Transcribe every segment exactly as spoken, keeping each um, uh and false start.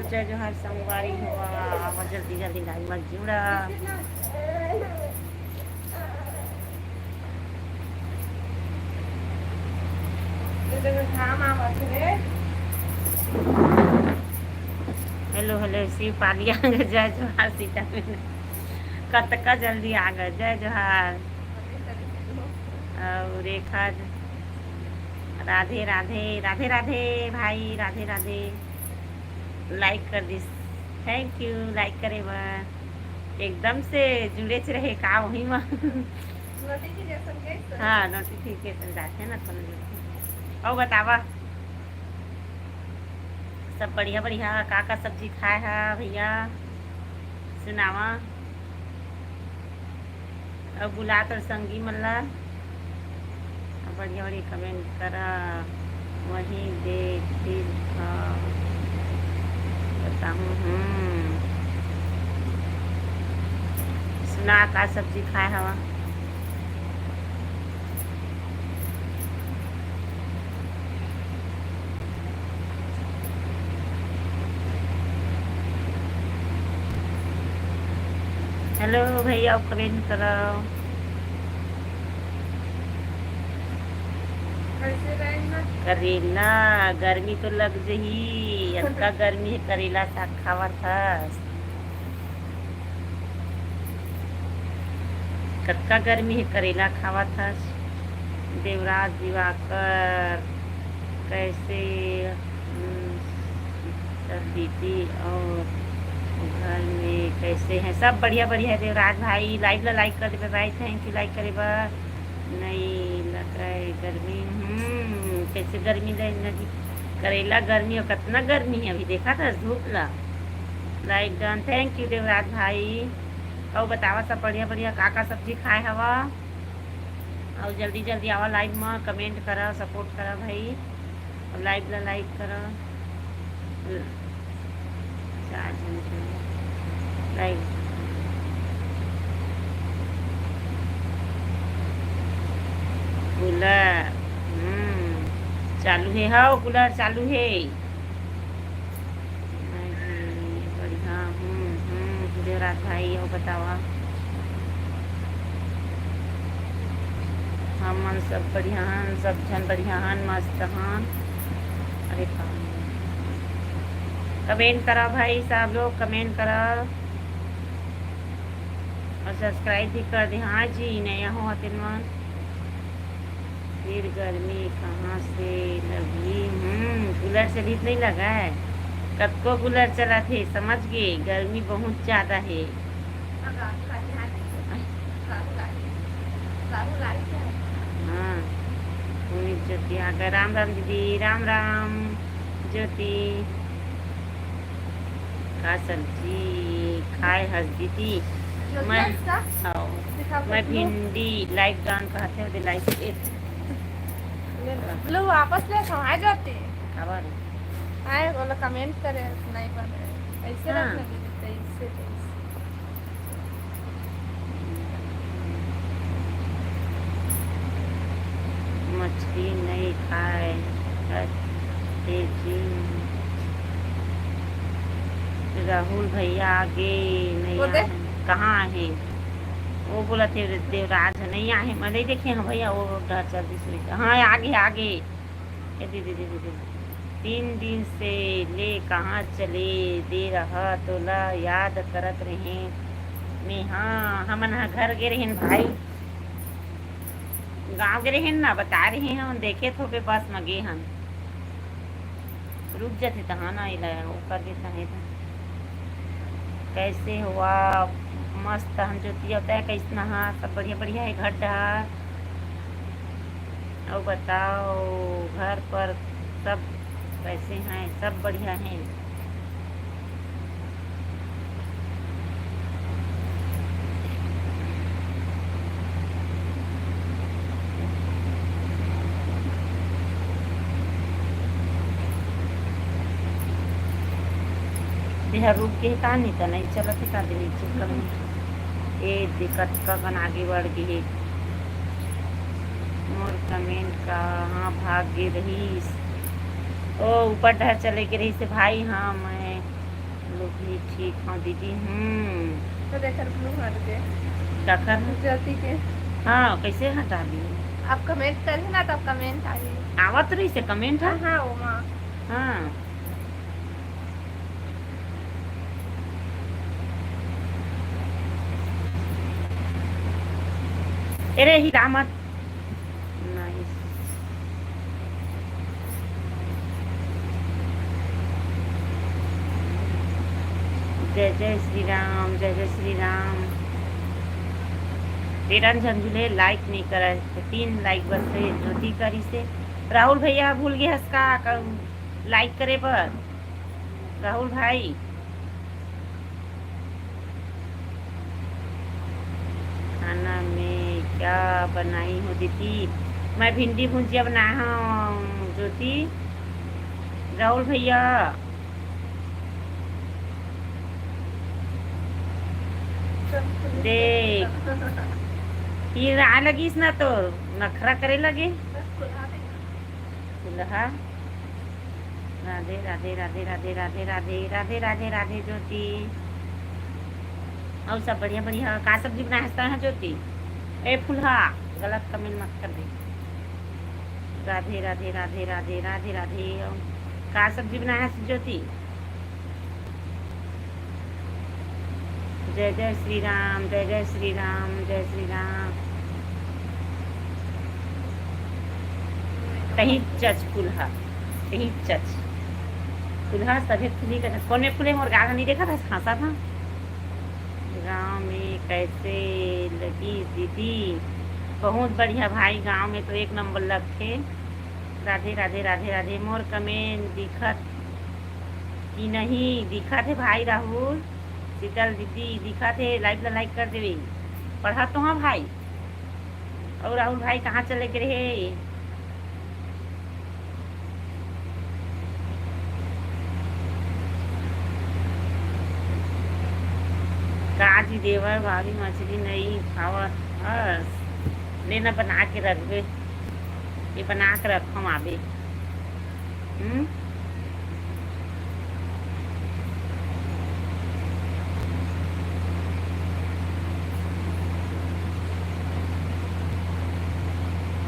जय जोहार संगवारी हो, आवा जल्दी जल्दी लाइन म जुड़ा। हेलो हेलो, शिव पाली आ गे, जय जोहार सीता बहन। कतका जल्दी आ गे, जय जोहार। अउ रेखा, राधे राधे, राधे राधे भाई, राधे राधे। लाइक कर दिस, thank you लाइक करे बर। एकदम से जुड़ेच रहे का वही म। नोटिफिकेशन कैसे? हाँ, नोटिफिकेशन जाथे ना कोनो जगह। अउ बतावा, सब बढ़िया बढ़िया, का का सब्जी खाए हा भैया, सुनावा। अउ बुला तोर संगी मन ला, अउ बढ़िया बढ़िया कमेंट करा, वहीं देख फिर, अ, बताहूँ। हम्म, सुना का सब्जी खाए हवा? हेलो भैया, कमेंट करो। करेला, गर्मी तो लग जही, अतका गर्मी हे, करेला साग खावत हस। कतका गर्मी हे, करेला खावत हस। देवराज दिवाकर, कैसे, हम्म, सब दीदी और घर में कैसे हैं? सब बढ़िया, बढ़िया है देवराज भाई। लाइव ला लाइक कर देबे भाई, thank you लाइक करे बर। नहीं लगे गर्मी, हम्म, कैसे गर्मी लग नदी? करेला गर्मी, और कितना गर्मी है अभी, देखा था धूप ला। लाइक डन, thank you देवराज भाई। अउ बतावा सब बढ़िया बढ़िया का का सब्जी खाए हवा? अउ जल्दी जल्दी आवा लाइव म, कमेंट करा, सपोर्ट करा भाई, अउ लाइव ला लाइक करा। चार झन के लाइव। कूलर, हम्म, चालू हे, हव, कूलर चालू हे। मैं भी बढ़िया हूँ, हम्म, देवराज भाई, अउ बतावा? हमन सब बढ़िया हन, सब झन बढ़िया हन, मस्त हन। अरे, कमेंट करा भाई, सब लोग कमेंट करा। अउ सब्सक्राइब भी कर दे। हाँ जी, नया हो तेन मन। फिर गर्मी कहाँ से लगही? हम्म, कूलर से भी तो नहीं लगा है। कतको कूलर चलत हे, समझ गे, गर्मी बहुत ज्यादा हे। हाँ, उमेश ज्योति आ गए। राम राम दीदी, राम राम ज्योति। का सब्जी खाए हस दीदी? मैं, हाँ, मैं भिंडी लाइक डन कहते हो, दे लाइक एक। ले लो, वापस ले, खा जाते। काबर? आए, बोला कमेंट करे, नहीं बने। ऐसे हाँ। रखना दीदी, तैसे, तैसे। मछली नहीं खाए, तेजी। राहुल भैया आगे नहीं वो देख। आए। कहाँ आहे? वो बोला थे देवराज है, नहीं आहे। मैं नहीं देखे हैं भैया, वो डर चल दी सुई। हाँ, आगे, आगे। ए दीदी, दीदी, दीदी। तीन दिन से ले कहाँ चले दे रहा, तोला याद करत रहे। मैं, हाँ, हमन ह घर गे रहेन भाई, गाँव गे रहेन ना, बता रहे हैं, देखे थोबे बस म गे हन। रुक जाते तहाँ ना, एला वो कर देता है तो। कैसे हुआ? मस्त, हम ज्योति होता है, कैसना हा? सब बढ़िया, बढ़िया है घर डहा। अउ बताओ, घर पर सब कैसे हैं? सब बढ़िया हैं। देहा रुक के का नहीं, त नहीं चलत हे का दिनी चुप कमी। ए दिक्कत कगन आगे बढ़ गे हे। मोर कमेंट कहाँ भाग गे रहीस? ओ, ऊपर डहर चले गे रहीस हे भाई। हाँ, मैं भी ठीक हव दीदी। हम्म। तो देख, blue हट के। काकर? ज्योति के। हाँ, कैसे हटा दी? आप comment करिए ना, तब comment आही। आवत रहिसे comment, हाँ? हाँ, ओमा। हाँ। एरे ही रामत। Nice। जय जय श्री राम, जय जय श्री राम। तेरह झन जुले, like नहीं करे, तो तीन like बस से ज्योति करिसे। राहुल भैया भूल गए हस का, का like करे बर? राहुल भाई, खाना में क्या बनाई हो दीदी? मैं भिंडी भुंजिया बनाया हूँ ज्योति। राहुल भैया, देख, ये राय लगिस ना तो नखरा करे लगे। दुल्हा। राधे राधे राधे राधे राधे राधे राधे राधे राधे ज्योति। अउ सब बढ़िया बढ़िया। का सब्जी बनाए हस तैं ह ज्योति? ए फुलहा, गलत comment मत कर दे। राधे राधे राधे राधे राधे राधे। अउ का सब्जी बनाए हस ज्योति? जय जय श्री राम, जय जय श्री राम, जय श्री राम। तही चच फुलहा, तही चच फुलहा, सभे फुली का चच। कौन में फुले मोर गाल नहीं देखा था, हंसा था। गाँव में कैसे लगी दीदी? बहुत बढ़िया भाई, गाँव में तो एक नंबर लगथे। राधे राधे राधे राधे। मोर comment दिखत कि नहीं? दिखत हे भाई राहुल, शीतल दीदी दिखत हे, live ला like कर देवे। पढ़ा तो हाँ भाई। और राहुल भाई कहाँ चले गए रहे? का जी देवर भाभी मछली नहीं खावत हस? लेना बना के रखबे, ये बना के रखम आबे। हम्म।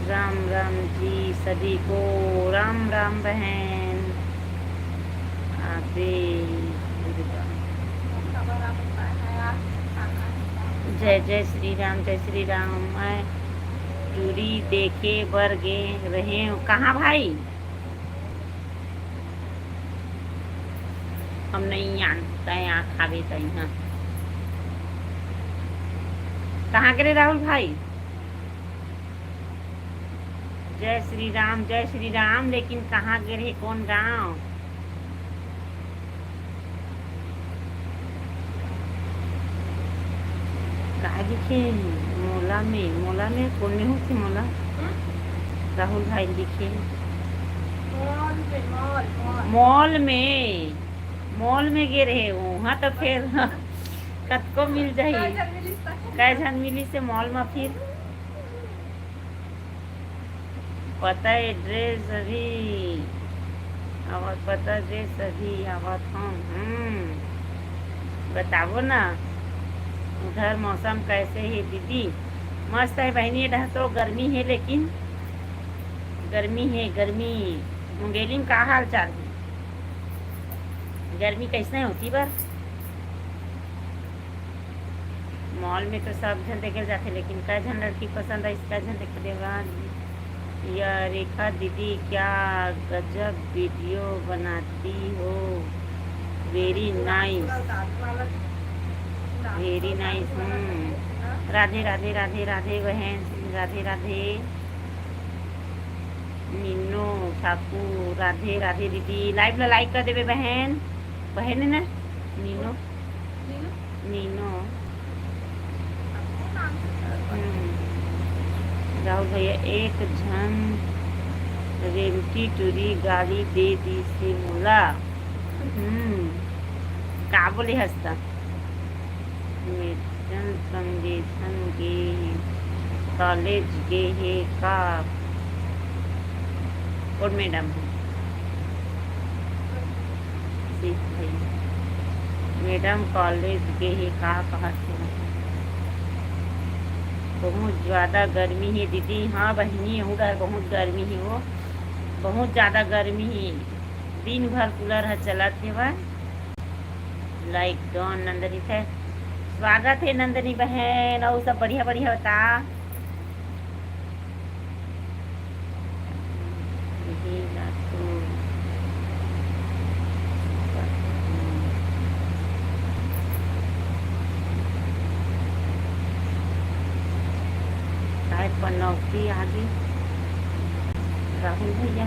राम राम जी सभी को, राम राम बहन। अबे जय जय श्री राम, जय श्री राम। मैं टूरी देखे बर गे रहे हूँ। कहाँ भाई? हम नहीं जानते हैं, यहाँ खावे तई, हाँ। कहाँ के रे राहुल भाई? जय श्री राम, जय श्री राम, लेकिन कहाँ गे रहे, कौन गांव? का लिखे हे मोला में? मोला में कौन में होथे मोला? हम्म? राहुल भाई लिखे हे। मॉल में, मॉल, मॉल। मॉल में, मॉल में गे रहे हो, हाँ, तो फिर कतको मिल जाही। कै झन मिलिस त? कै झन मिलिस हे मॉल में फिर? पता address अभी, और पता address अभी आवत हूँ। हम्म, बताबो ना, उधर मौसम कैसे हे दीदी? मस्त हे बहिनी, ये डहर तो गर्मी हे, लेकिन गर्मी हे, गर्मी। मुंगेली में का हाल चाल हे? गर्मी कैसे होती बर? मॉल में तो सब झन देखे जाथे, लेकिन कै झन लड़की पसंद आइस, कै झन देखे देवा। या रेखा दीदी क्या गजब वीडियो बनाती हो, very nice, very nice। हम्म, राधे राधे राधे राधे बहन, राधे राधे। मीनू ठाकुर, राधे राधे दीदी। Live ला like कर देबे बहन, बहन हे ना मीनू, मीनू। हम्म। राहुल भैया एक झन रेंटी टूरी गाली दे दिस हे मोला। हम्म, का बोले हस त? मेटन संगेठन गे हे, कॉलेज गे हे का? कौन मैडम हे? सीख भाई। मैडम कॉलेज गे हे, का कहत हे? बहुत ज्यादा गर्मी हे दीदी। हाँ बहिनी, एहू डहर बहुत गर्मी हे वो, बहुत ज्यादा गर्मी हे। दिन भर कूलर ह चलत हेवय। लाइक डन नंदनी थे। स्वागत हे नंदनी बहन, अउ सब बढ़िया बढ़िया बता। यही बात तो। काय पनौती आगे राहुल भैया,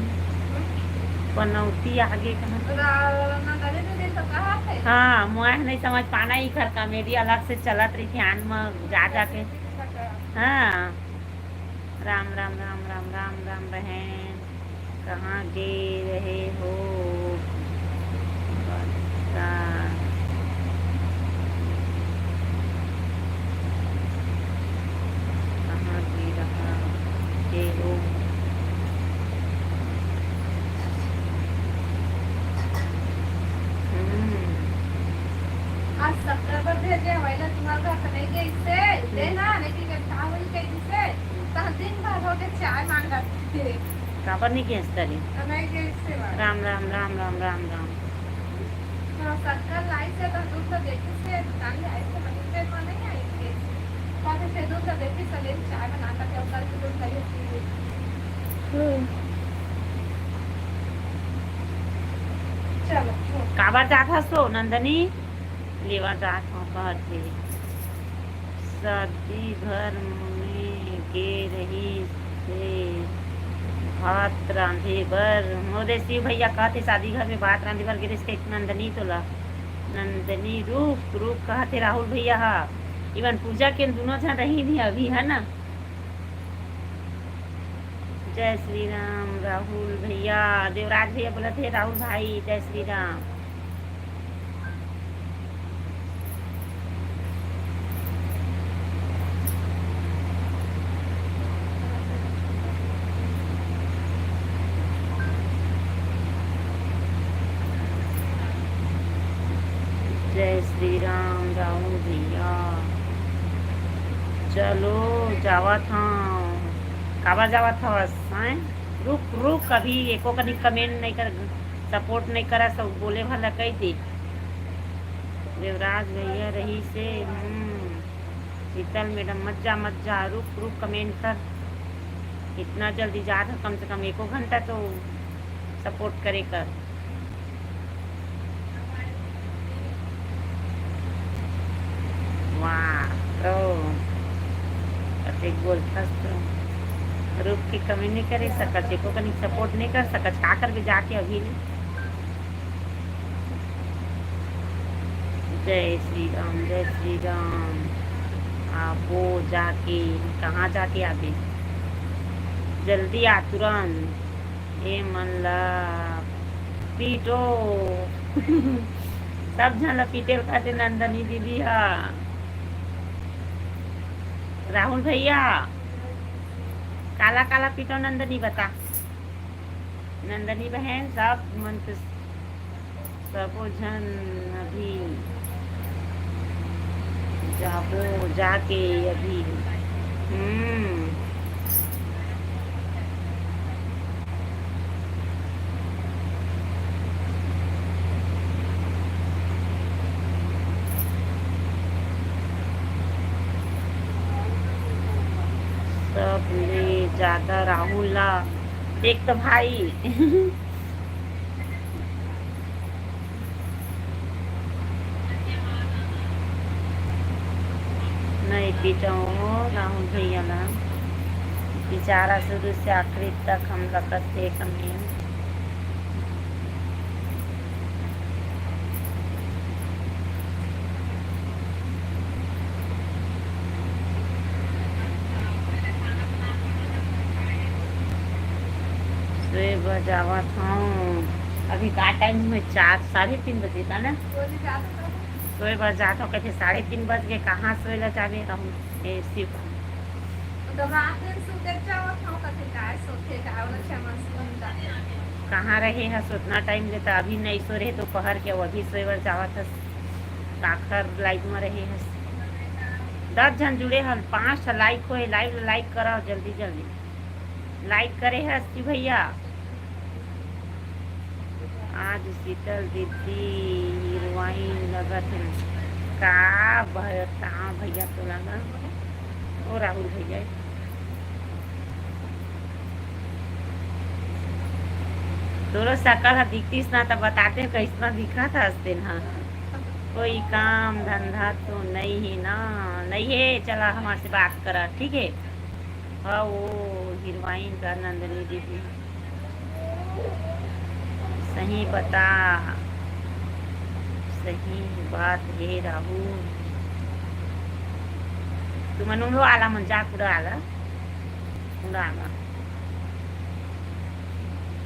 पनौती आगे कहाँ? रा-, नंदनी दीदी तो कहा थे? हाँ, मोह नहीं समझ पाना, इखर कॉमेडी अलग से चलत रहिथे, आन म जा जा के। हाँ। राम राम राम राम राम राम बहन, कहाँ गे रहे हो? बता। कहाँ गे रहा, गे हो? हम्म। आज शक्कर बर भेजे हवय ला, तुम्हार घर त नहीं गइसे, हम्म। देना, लेकिन अब का होई कहिसे, तह दिन भर हो के चाय मांगत हे। काबर नहीं गइस तरी? नहीं गइसे बा। राम, राम, राम, राम, राम, राम। हाँ, शक्कर लाइसे त दूध तो देखिसे, दुकान ले आइसे, लेकिन फिर वहाँ नहीं आई गइसे। तब फिर दूध तो देखिसे, ले चाय बना करके उतर के दूध नहीं होती। हम्म। चलो, छोड़। काबर जात हस तो, नंदनी? लेवा जात हव कहत हे। शादी घर में गे रहिस हे भात रांधे बर। मोरे शिव भैया कहत हे, शादी घर में भात रांधे बर गे रहिस कहिके नंदनी तोला। नंदनी रुक, रुक कहत हे राहुल भैया हा। इवन पूजा के दुनों झन रही भी अभी, है ना? जय श्री राम राहुल भैया, देवराज भैया बोलत हे, राहुल भाई, जय श्री राम। जय श्री राम राहुल भैया। चलो, जावत हव। काबर जावत हवस, हैं? रुक, रुक, अभी एको कनी comment नहीं कर, support नहीं करा, सब बोले वाला कह दे। देवराज भैया रहिसे, हम्म। शीतल मैडम, मत जा, मत जा, रुक, रुक, comment कर। इतना जल्दी जात हस, कम से कम एको घंटा तो support करे कर। वाह, तो कतेक बोलथस तो। रुक के comment नहीं करे सकत, एको कनी support नहीं कर सकत, का करबे जाके अभी ले। जय श्री राम, जय श्री राम। आबो जाके, कहाँ जाके आबे? जल्दी आ तुरंत। ए मन ला पीटो। सब झन ला पीटे ल कहते नंदनी दीदी हा। राहुल भैया, काला काला पीटो नंदनी बता। नंदनी बहन, सब मन तो सबो झन अभी जाबो जाके अभी। हम्म। सबले ज्यादा राहुल ला देख तो भाई। नहीं पीटो राहुल भैया ला, बेचारा शुरू से आखिरी तक हम लकत थे कमी। सोए बर जावत हूँ। अभी का टाइम में? चार, साढ़े तीन बजे का ना? सोए बर जात हूँ, कहते साढ़े तीन बज गए, कहाँ सोए ला जावे रहूँ? ए, शिव। तो रात में सोते जावत हूँ, कहते काय सोते, काय वाला छह मास में जाते। कहाँ रहे हस उतना टाइम ले, तो अभी नहीं सो रहे, दोपहर के, वो अभी सोए बर जावत हस। काखर लाइव में रहे हस। दस झन जुड़े हन, पांच ठा लाइक होए, लाइव ला लाइक करा जल्दी जल्दी। लाइक करे हस जी भैया। आज शीतल दीदी हीरोइन लगत हे। का बताओं भैया तोला ना, ओ राहुल भैया, तोरो सकल ह दिखतीस ना, त बताते कइसना दिखत हस तेन ह। कोई काम धंधा तो नइ हे ना? नइ हे, चला हमर से बात करा, ठीक हे। हाँ, वो हीरोइन का नंदिनी दीदी। सही बता, सही बात हे राहुल। तुमन उड़ो आला मन जा, उड़ा आला, उड़ा आला।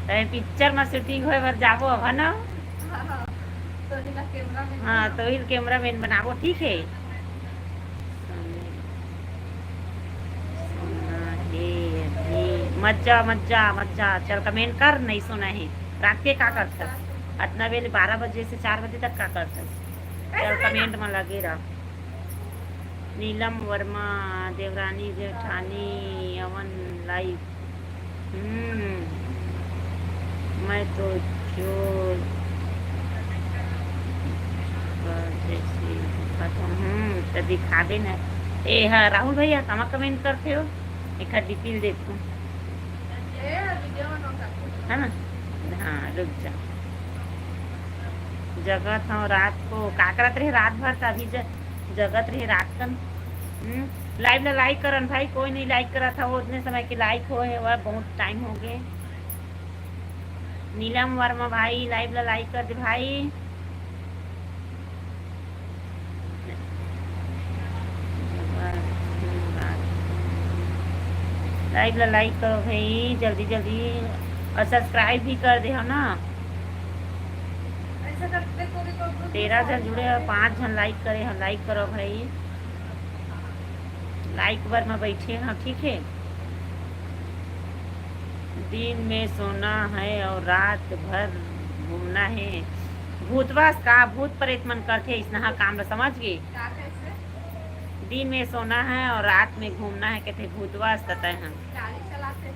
तै पिक्चर में शूटिंग होए बर जाबो अब, है ना? हाँ, हाँ। तो ही ला कैमरा मैन हाँ, बनाओ। तो ही कैमरा मैन बनाबो, ठीक है। सोना हे अभी। मत जा, मत जा, मत जा। चल, कमेंट कर, नहीं सोना हे। रात के का करथस? अतना बेले बारह बजे से चार बजे तक का करथस? चल, कमेंट में लगे रह। Neelam Verma, Devrani Jethani, oven live. हम्म, मैं तो चोर जैसी दिखत हूँ। हम्म, तो दिखाबे ना। ए, हाँ, राहुल भैया, कामा कमेंट करते हो? एक आध डीपी ल देखो। है ना? हाँ, रुक जा। जगत हूँ रात को, का करत रहे रात भर, तभी ज-, जगत रहे रात कन। हम्म, लाइव ला लाइक करन भाई, कोई नहीं लाइक करत हे, वो उतने समय के लाइक होए हे, वह बहुत टाइम हो गए। नीलम वर्मा भाई, लाइव ला लाइक कर दे भाई। लाइव ला लाइक करो भाई, जल्दी जल्दी, और सब्सक्राइब भी कर दे हो ना। ऐसा करते कोई तो तेरह झन जुड़े हो, पाँच झन लाइक करे हो, लाइक करो भाई। लाइक बर में बैठे हो, ठीक है। दिन में सोना है और रात भर घूमना है। भूतवास का भूत प्रेत मन करथे, इसना काम ला समझ गे। दिन में सोना है और रात में घूमना है, कहते भूतवास कहते हैं,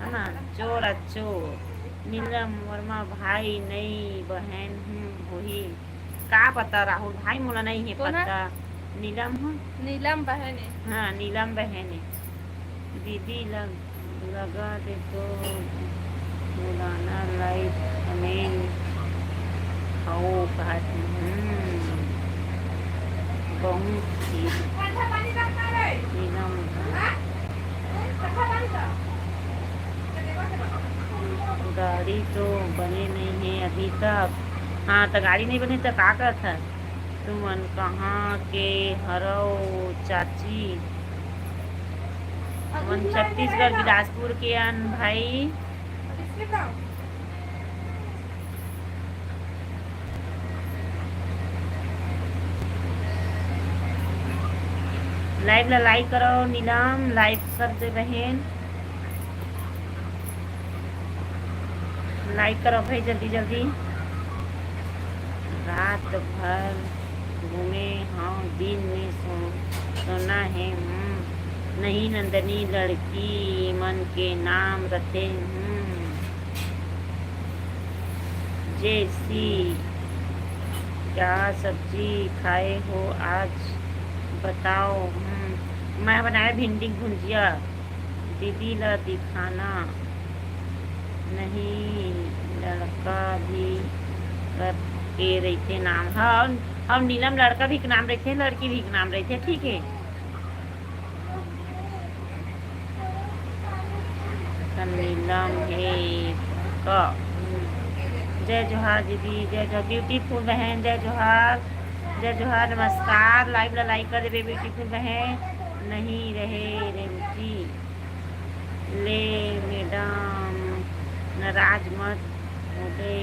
है ना? चोर आ चोर। नीलम वर्मा भाई नई बहन हूँ होही। का पता राहुल भाई, मोला नहीं है कोन है? पता। नीलम हो? नीलम बहन है। हाँ, नीलम बहन है। दीदी लग, लगा दे तो बुलाना लाइव कमेंट हो कहत। हम्म, बहुत ही नीलम बहन। गाड़ी तो बने नहीं है अभी तक। हाँ, तो गाड़ी नहीं बने तो का करत है? तुमन कहाँ के हरव चाची? हमन छत्तीसगढ़ बिलासपुर के अन भाई। लाइव ला लाइक करो नीलम, लाइक कर दे बहन। लाइक करो भाई जल्दी जल्दी। रात भर घूमे हव, दिन में सो, सोना है। हम्म, नहीं नंदनी, लड़की मन के नाम रथे। हम्म, जैसी क्या सब्जी खाए हो आज बताओ। हम्म, मैं बनाया भिंडी भुंजिया। दीदी ला दिखाना नहीं, लड़का भी करके रहिथे नाम। हाँ, और नीलम लड़का भी के नाम रहिथे, लड़की भी के नाम रहिथे, ठीक है। नीलम हे का? जय जोहार दीदी, जय जोहार ब्यूटीफुल बहन, जय जोहार, जय जोहार, नमस्कार। लाइव ला लाइक कर देबे ब्यूटीफुल बहन। नहीं रहे रेवती। ले मैडम, नाराज मत होबे,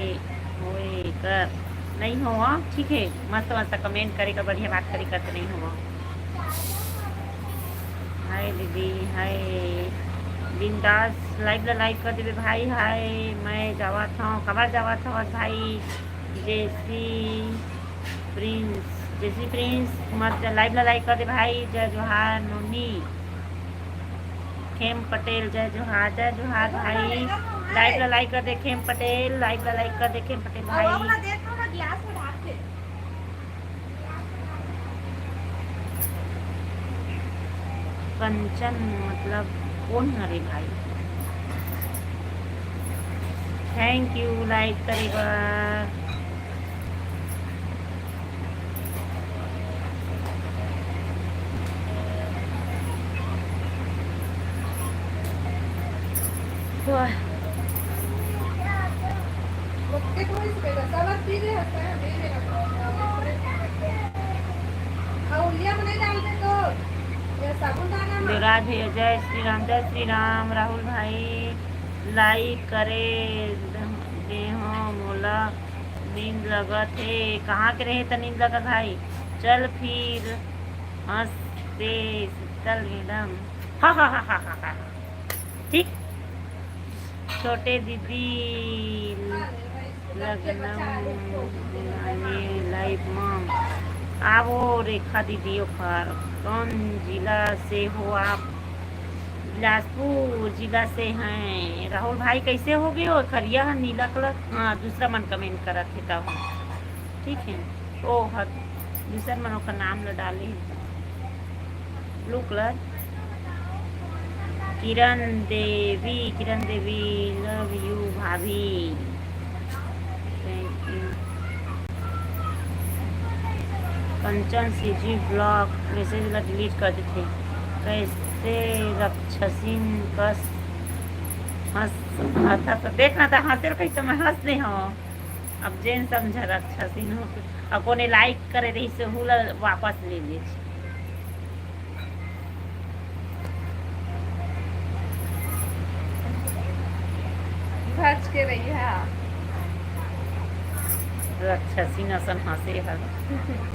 होए कर। नहीं हो, ठीक है, मस्त मस्त कमेंट करे कर, बढ़िया बात करे कर, तो नहीं हो। हाय दीदी, हाय बिंदास, लाइव ला लाइक कर देबे भाई। हाय, मैं जावत हूँ, कबर जावत हूँ भाई? जेसी प्रिंस। जय श्री प्रिंस, मत जा, live ला like कर दे भाई। जय जोहार नोनी। खेम पटेल, जय जोहार, जय जोहार भाई। Live ला like कर दे खेम पटेल, live ला like कर दे खेम पटेल भाई। कंचन मतलब कौन हरे भाई? Thank you like करे बर। वाह। देवराज भैया, जय श्री राम, जय श्री राम। राहुल भाई, like करे दे हो, मोला नींद लगत हे। कहाँ के रहे त नींद लगत भाई? चल फिर हंसते शीतल मैडम। हा, हा, हा, हा, हा, हा। ठीक। छोटे दीदी लगनम बुलाने live म। आवो रेखा दीदी, ओखर कौन जिला से हो आप? बिलासपुर जिला से हैं। राहुल भाई, कैसे हो गए हो? करिया है, नीला कलर। हाँ, दूसरा मन comment करत हे तब। ठीक है, ओ हर दूसर मन ओकर नाम ल डाले हे। Blue colour। Kiran Devi, Kiran Devi, love you भाभी। Thank you। Kanchan CG blog message ला delete कर देथे। कैसे रक्षसिन कस हंस, हंस, हंस, देखना था, हंसे कैसे मैं हंस दे हूँ। अब जेन समझ रक्षसिन हो, अब कोने like करे रही से हुला वापस ले ले। भज के रहिहा। रक्षसिन असन हंसे हर।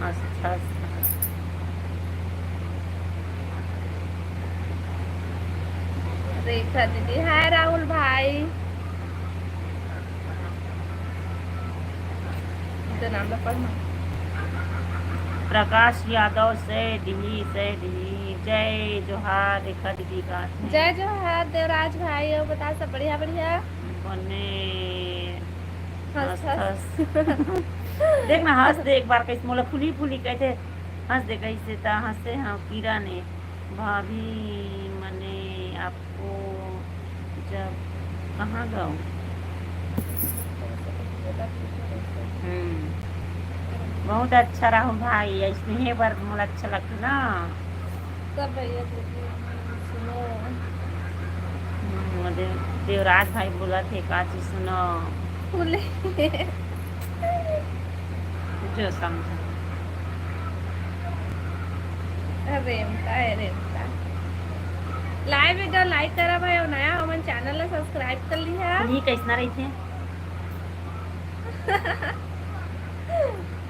अच्छा। रेखा दीदी, हाय राहुल भाई। तो नाम ला पढ़ना। प्रकाश यादव से डीही, से डीही। जय जोहार रेखा दीदी का। जय जोहार देवराज भाई, और बता सब बढ़िया, बढ़िया? बने हंस, हंस, हंस। हंस। देख ना, हंस दे एक बार, कैसे मोला फूली फूली कहते, हंस दे कैसे ता हंसे, हाँ, किरण ने। भाभी मने आपको जब कहाँ गाऊँ? हम्म, बहुत अच्छा राहुल भाई, ऐसने ही बार मोला अच्छा लगता ना। सब भैया दीदी सुनो। हम्म, दे-, देवराज भाई बोला थे का चीज सुनो। बोले। जो समझ। रेमता है, रेमता। Live एक बार like करा भाई, और नया हमन channel ला subscribe कर लिहा। फुलही कैसना रहिथे?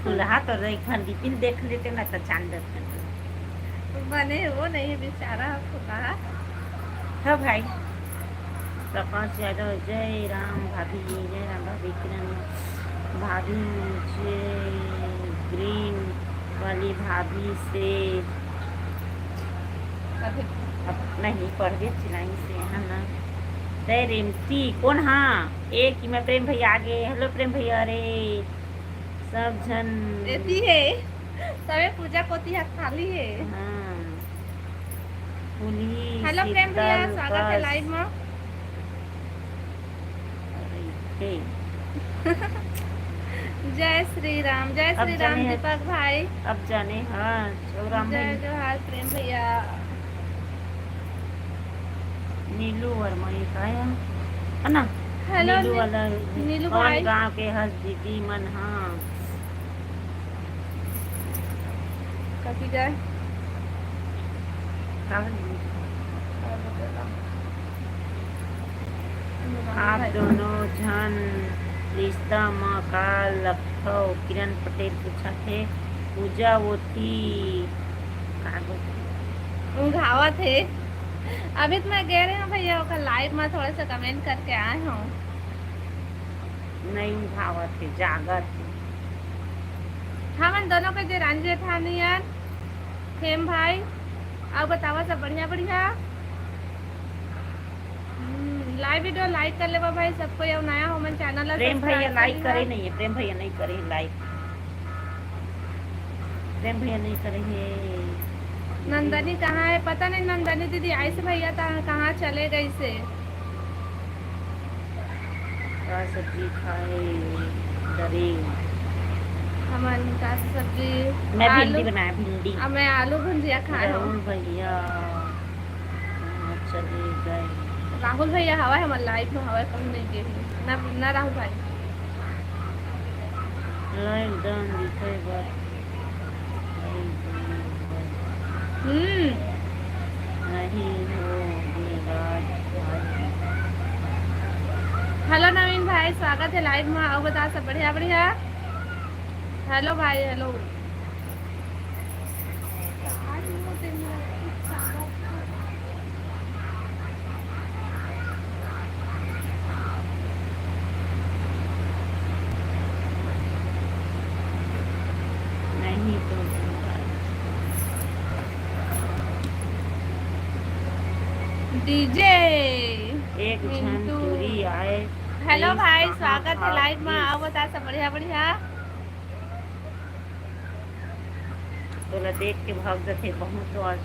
फुलहा तो एक बार बिपिन देख लेते ना तो जान जाते। बने वो नहीं बेचारा फुलहा। हाँ भाई। प्रकाश यादव, जय राम भाभी, जय राम भाभी। किरण भाभी, मुझे green वाली भाभी से अब नहीं पढ़बे चिलाई से, है ना? जय रेमती, कौन? हाँ, एक ही मैं प्रेम भैया आगे। Hello प्रेम भैया, अरे सब झन एती है। तबे पूजा कोती हा खाली है। हाँ। फुलही Hello प्रेम भैया, शीतल स्वागत है कस live में। रहिथे। जय श्री राम, जय अब श्री राम जाने, दीपक भाई। अब जाने, हाँ, राम जय भाई। जोहार प्रेम भैया। नीलू वर्मा, ये का है? है ना? Hello, नीलू नी-, वाला, नीलू कौन भाई। गांव के हस दीदी मन? हाँ। कथी जाए? का है? आप दोनों झन रिश्ता म का लगथव? किरण पटेल पूछत हे। पूजा ओती का बोलथे? ऊंघावत हे। अभी तो मैं गए रहे हूँ भैया, ओकर live में थोड़ा सा comment करके आए हूँ। नहीं ऊंघावत हे, जागत हे। हमन दोनों के जेठानी जेठानी आन, प्रेम भाई। अउ बतावा सब बढ़िया बढ़िया। हम्म, live video like कर लेवा भाई सब कोई, अउ नया हो मन channel ला प्रेम भैया subscribe like कर करे लिहा। नहीं है, प्रेम भैया नहीं करे like। प्रेम भैया नहीं करे है। नंदनी कहाँ है? पता नहीं नंदनी दीदी आइस भैया ता कहाँ चले गइसे। का सब्जी खाए डरे? हमन का सब्जी? मैं आलू। भिंडी बनाया, भिंडी। अब मैं आलू भुंजिया खाए हूँ। राहुल भैया कहाँ चले गए? राहुल भैया हवा है, हमर live में हवा है, कहूँ नहीं गए हैं। ना, ना राहुल भाई। Live done दिखे बर। हम्म। नहीं हो गे राज भाई। Hello नवीन भाई, स्वागत है live में। अउ बता सब बढ़िया बढ़िया। Hello भाई, hello। नहीं तो DJ एक झन मिंटू। टूरी आए। Hello भाई, स्वागत है live में। अउ बता सब बढ़िया बढ़िया। तोला देख के भाग जथे बहुत तो आज।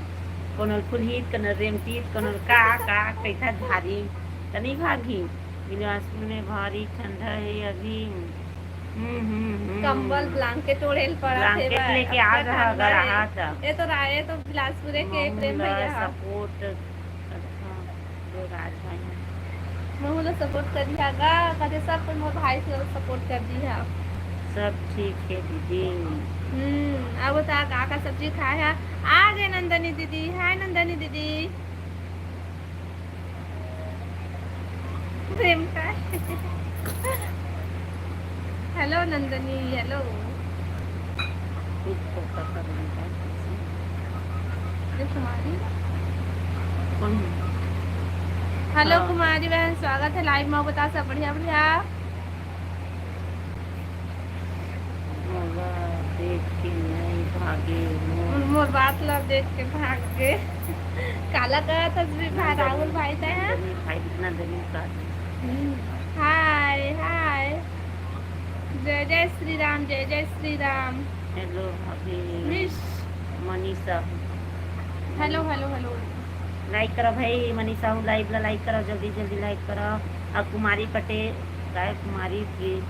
कोनो ल फुलही, कोनो ल रेमती, कोनो ल का, का, कैसा झारी। त नहीं भागही। बिलासपुर में भारी ठंडा है अभी। हम्म, हम्म, हम्म। कंबल, blanket ओढ़े ल पड़त हे blanket लेके आ जा, अगर आहा त। ये तो रा-, ये तो बिलासपुरे के प्रेम भैया ह। Support करथन। जो राज भाई ह। महू ला support कर दिहा गा, कथे सब कोई मोर भाई से support कर दिहा। सब ठीक है दीदी। हम्म, अब बता का का सब्जी खाए है? आ गए नंदनी दीदी। Hi नंदनी दीदी। प्रेम का। Hello Nandini, hello। कुछ तो पता नहीं था। ये कुमारी? कौन है? Hello हाँ। कुमारी बहन, स्वागत है live में। बता सब बढ़िया बढ़िया। मोला देख के नहीं भागे मोर। मोर बात ला देख के भाग गे। काला कहत हस भी भाई, नंदनी, राहुल भाई तै ह? नंदनी भाई, नंदनी का। हम्म। Hi, hi। जय जय श्री राम, जय जय श्री राम। Hello भाभी। Miss। Manisha. Hello, hello, hello। Like करो भाई, मनीषा हूँ live ला like करो, जल्दी जल्दी like करो। और कुमारी पटेल, काय कुमारी प्री-,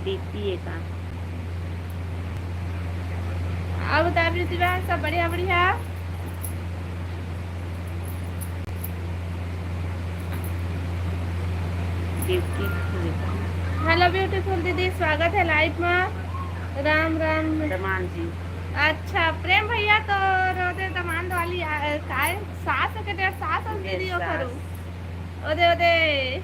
प्रीति है का? और बता प्रीति बहन, सब बढ़िया बढ़िया? Beautiful। Hello beautiful दीदी, स्वागत है live में। राम राम। दमान जी। अच्छा, प्रेम भैया तो रोजे दमान वाली आ, काय सास के डेढ़ सास हम दीदी ओ करू। ओदे, ओदे।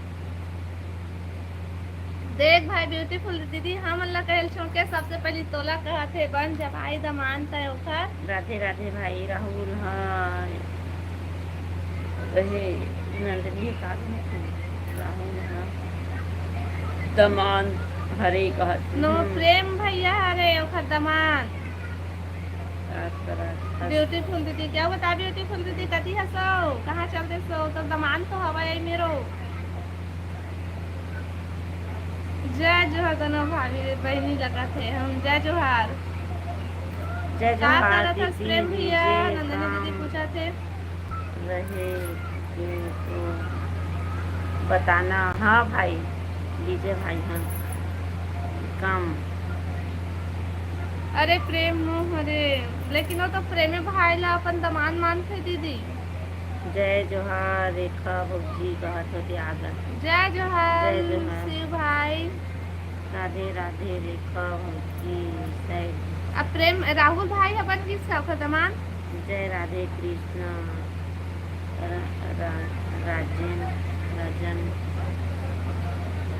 देख भाई beautiful दीदी, हमन ला कहल छोड़ के सबसे पहली तोला कहत हे, बन जा भाई दमान तय ओखर। राधे राधे भाई, राहुल ह। कहे नंदनी का राहुल ह। दमान हरे कहत। नो, हम्म। प्रेम भैया हरे ओखर दमान। Beautiful दीदी, क्या बता beautiful दीदी, कती हसो? कहाँ चल देसो? तो दमान तो हवा यही मेरो। जय जोहार दोनों भाभी बहनी लगत हे हम। जय जोहार। जय जोहार का करत हस दीदी, प्रेम भैया? DJ नंदनी दीदी काम पूछत हे। रहे के तो बताना। हाँ भाई, DJ भाई, हाँ। काम। अरे प्रेम नो हरे, लेकिन वो तो प्रेमे भाई ला अपन दमान मानथे दीदी। जय जोहार रेखा भौजी, कहत होते आदर। जय जोहार, जय जोहार। शिव भाई। राधे राधे रेखा भौजी। जय। अब प्रेम राहुल भाई अपन किस का ओकर दमान? जय राधे कृष्णा। रा-, रा-, राजेन, राजन।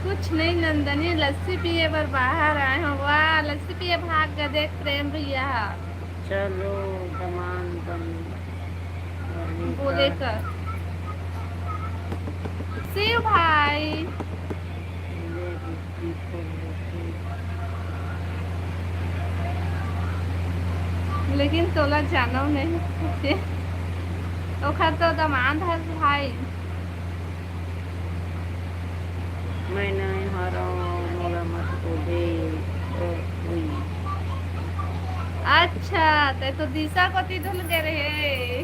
कुछ नहीं नंदनी, लस्सी पिए बर बाहर आए हंव। वाह, लस्सी पिए भाग गे देख प्रेम भैया ह। चलो दमान बन, बने बोले का। कर। शिव भाई। बोले दीदी, बोले दीदी। लेकिन तोला जानव नहीं। ओखर तो दमांद हस भाई। मैं नहीं हरव, मोला मत बोले। ओ, हुई। अच्छा, तै तो दिशा कोती ढुल गे रहे।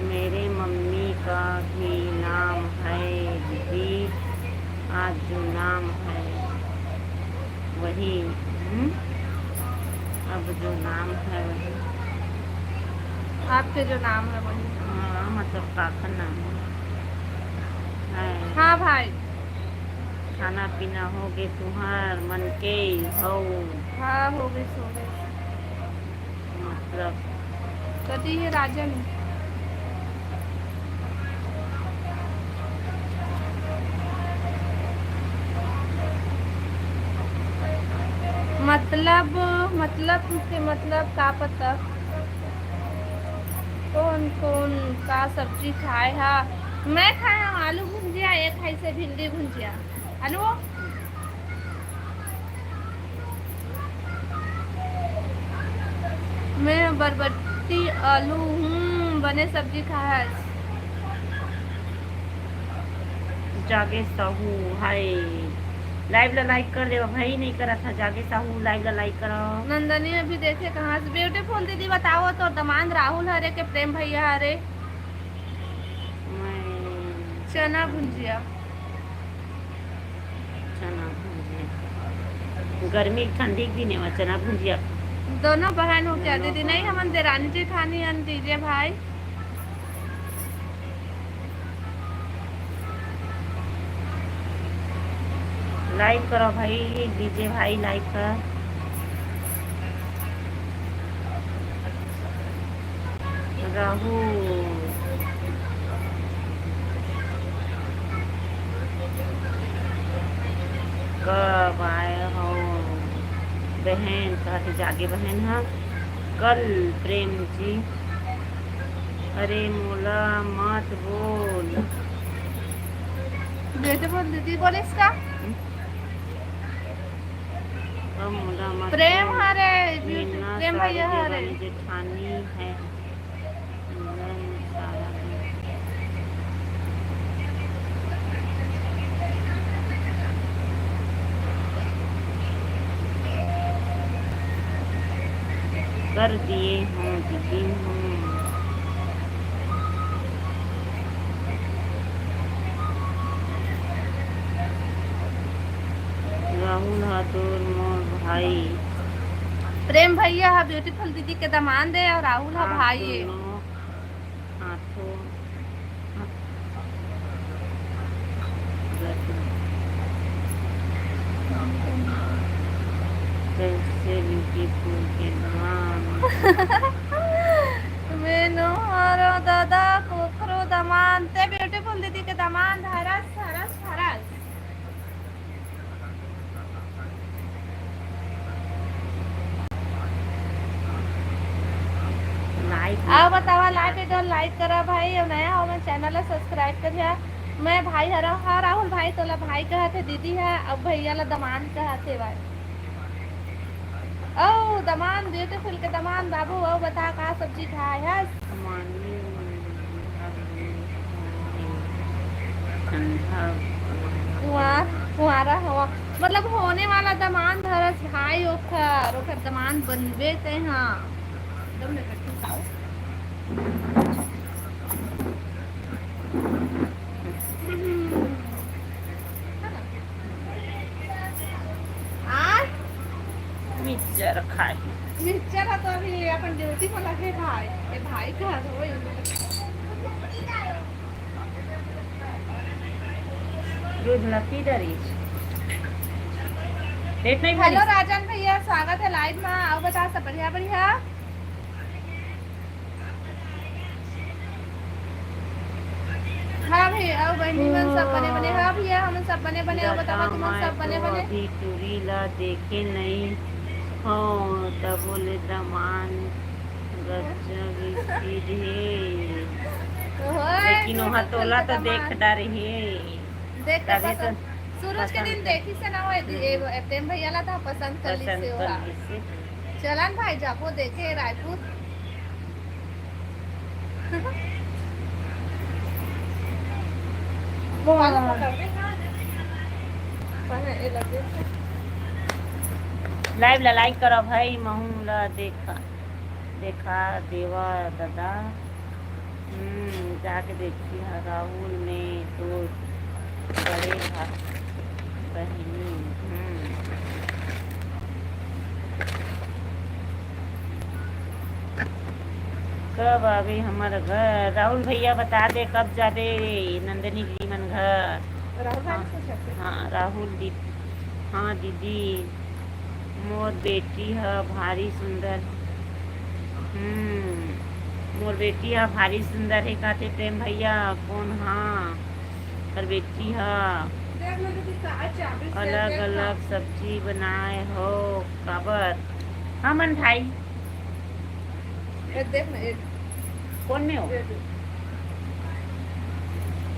मेरे मम्मी का भी नाम है दीदी, आज जो नाम है वही, हम्म? अब जो नाम है वही। आपके जो नाम है वही। हाँ, मतलब काकर नाम है। है। हाँ भाई। खाना पीना हो गे तुहर मन के? हो। हाँ, हो गे, सो गे। मतलब कति हे राजन? मतलब, मतलब के मतलब का पता? कौन कौन का सब्जी खाए हा? मैं खाए हूँ आलू भुंजिया, एक खाई से भिंडी भुंजिया। आलू मैं बरबट्टी आलू हूँ, बने सब्जी खाहस। जागे साहू, हाय। Live ला like कर देवा भाई, नहीं करत हा। जागे साहू, live ला like करो। नंदनी अभी देखे कहाँ से? Beautiful दीदी बताओ, तोर दमांद राहुल हरे के प्रेम भैया हरे? मैं चना भुंजिया। चना भुंजिया। गर्मी ठंडी के दिन में चना भुंजिया। दोनों बहन हो क्या दोनों दीदी? नहीं, बहन। हमन देरानी जेठानी अन दीजे भाई। Like करो भाई, दीजे भाई like कर। राहु कब आए हो बहन? कहत हे जागे बहन ह। कल प्रेम जी, अरे मोला मत बोल। बेटे बोल, दीदी बोले इसका। अब मोला मत प्रेम बोल। हरे, प्रेम भैया हरे। जेठानी है। कर दिए हूँ दीदी हूँ। राहुल हा तोर मोर भाई। प्रेम भैया हा beautiful दीदी के दमांद हे और राहुल हा भाई हे। हाथों, कैसे beautiful के दमांद। मैं नो हरो दादा कोकरो दमांद, ते beautiful दीदी के दमांद हरस, हरस, हरस। Like अउ बतावा live video like करा भाई, अउ नया हो मन channel ला subscribe करिहा। मैं भाई हरा, हाँ राहुल भाई तोला भाई कहत हे, दीदी हे, अब भैया ला दमांद कहत हे भाई। ओ दमांद, beautiful के दमांद बाबू, अउ बता का सब्जी खाए हस? कुंवार, कुंवारा हवा, मतलब होने वाला दमांद हरस भाई ओखर, ओखर दमांद बनबे ते, हाँ। आ? मिक्सचर खाए। मिक्सचर ह तो अभी अपन duty में लगे भाई। ए भाई का हो? दूध ला पी डरिस। पेट नहीं भरिस। Hello राजन भैया, स्वागत हे live में। अउ बता, सब बढ़िया, बढ़िया? हाँ भैया, अउ बहिनी मन सब बने बने। हाँ भैया, हमन सब बने बने। अउ बतावा तुमन सब बने बने? अभी टूरी ला देखे नई हो, तबो ले दमान गजब speed हे। ओए, लेकिन ओहा तोला तो देख डारे हे। देख तभे तो सूरज के दिन देखिस ना वो, ए, ए, प्रेम भैया ला तो पसंद कर ली से। चलन भाई, जाबो देखे रायपुर। Live ला like करो भाई, महू ला देखा, देखा देवा दादा। हम्म, जाके देखी हा राहुल में तो बड़े भा-, बहिनी। हम्म। कब आवे हमर घर? राहुल भैया बता दे कब जाबे नंदनी दीदी मन घर। राहुल भाई हाँ, से पूछा थे। हाँ, राहुल दीदी। हाँ दीदी, मोर बेटी ह भारी सुंदर। हम्म, मोर बेटी ह भारी सुंदर हे, कहते प्रेम भैया। कौन? हाँ, कर बेटी ह। अलग अलग सब्जी बनाए हो काबर? हमन भाई। ये देख ना, ये कौन में हो? ये देख।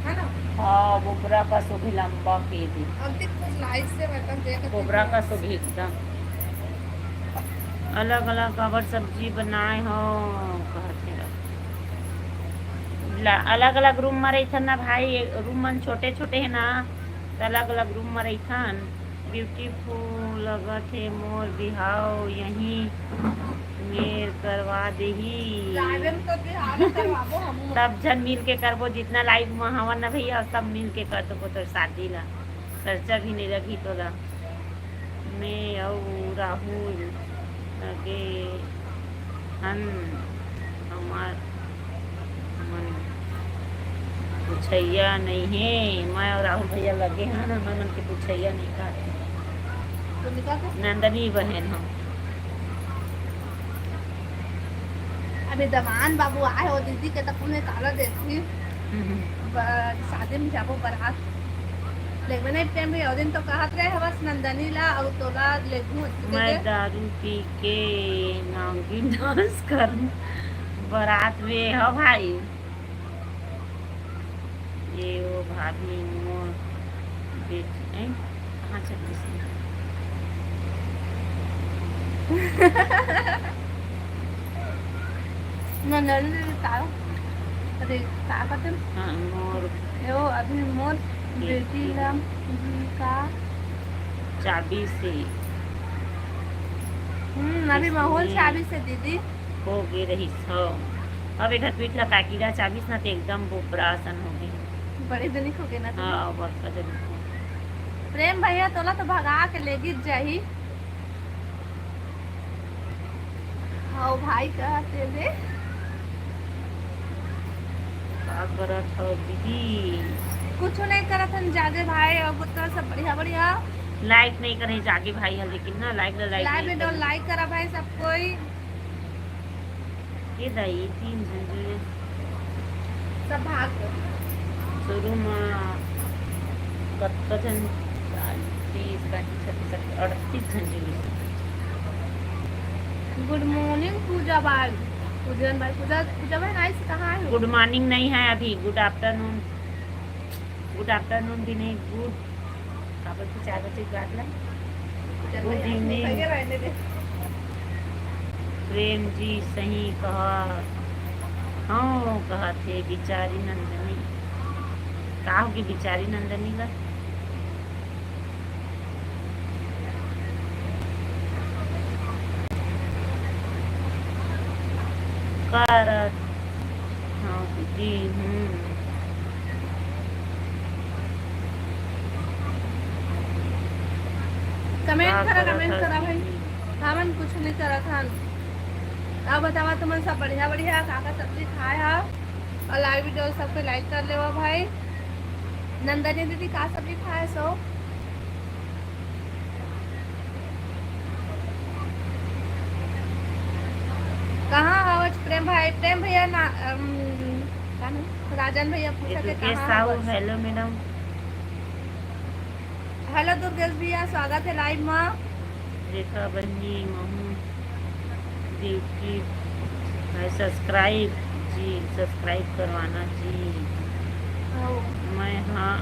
है ना? हाँ, कोबरा का सो भी लंबा के भी। अंतिम कुछ लाइट से बर्तन देख के कोबरा का सो भी एकदम। अलग अलग काबर सब्जी बनाए हो, कहत हे। ला-, अलग अलग रूम में रहिथन ना भाई, रूम मन छोटे छोटे है ना, तो अलग अलग रूम में रहिथन। Beautiful लगत हे मोर बिहाव, यही मेर करवा देही। रायबेन तो बिहाव करवाबो हमू। सब झन मिल के करबो, जितना live में हवन ना भैया, सब मिल के कर देबो तोर शादी ला, खर्चा भी नहीं लगही तोला। मैं अउ राहुल लगे हन, हमार मन पुछैया नहीं हे। मैं अउ राहुल भैया लगे हन, हमर मन के पुछैया नहीं का। नंदनी बहन हो। अभी दमान बाबू आए हो, दीदी के तक उन्हें काला देखी। हम्म। ब-, शादी में जाबो बारात। लेकिन नहीं प्रेम भी, ओ दिन तो कहत रहे हवस नंदनी ला, अउ तोला लेगू। मैं दारू पी के नागिन dance करूं बारात में, हो भाई। ये वो भाभी मोर बेटी, हैं? कहाँ चल गई? नंदनी दीदी तारो। अरे, का कहते हैं? हाँ, मोर ये वो अभी मोर बेटी बेटी ला भी का चाबी से। हम्म, अभी माहौल इसलिए चाबी से दीदी। हो गे रहिस, हो। अब एकर पीठ ला का कीड़ा चाबिस ना, ते एकदम बोपरा असन हो गे। बड़े जनिक हो गे ना तू। हाँ, बड़का जनिक हो। प्रेम भैया तोला तो भगा के लेगिस जाही। हाँ, भाई कहते दे। का करत हो दीदी? कुछ नहीं करत हन जागे भाई, और पुत्र सब बढ़िया बढ़िया। Like नहीं करे जागे भाई है, लेकिन ना like ला like live नहीं video करे। Like करा भाई सब कोई। ये दाई, तीन झन जुड़े। सब भाग गए। शुरू में कतका झन? चालीस, पैंतीस, छत्तीस, सत्ताईस, अड़तीस झन जुड़े। Good morning पूजा भाई। पूजन भाई, पूजा, पूजा भाई nice, कहाँ है? Good morning नहीं है अभी, good afternoon। Good afternoon भी नहीं, good, काबर कि चार बजे के बाद ला। Good evening। प्रेम जी सही कहा, हाँ, कहत हे बिचारी नंदनी। का होगे बिचारी नंदनी ला? करत। हाँ, जी, हम्म। Comment करा, comment करा भाई। हमन कुछ नहीं करत हन। अब बतावा तुमन सब बढ़िया बढ़िया का का सब्जी खाए हा? और live video सबके like कर लेवा भाई। नंदनी दीदी का सब्जी खाए सो? कहाँ हवच प्रेम भाई? प्रेम भैया ना, अम, का नाम? राजन भैया पूछा थे, कहाँ Sahu, हवच? Hello madam। Hello Durgesh भैया, स्वागत है live में। रेखा बहिनी, महू duty है, subscribe जी, subscribe करवाना जी। हाँ। मैं हाँ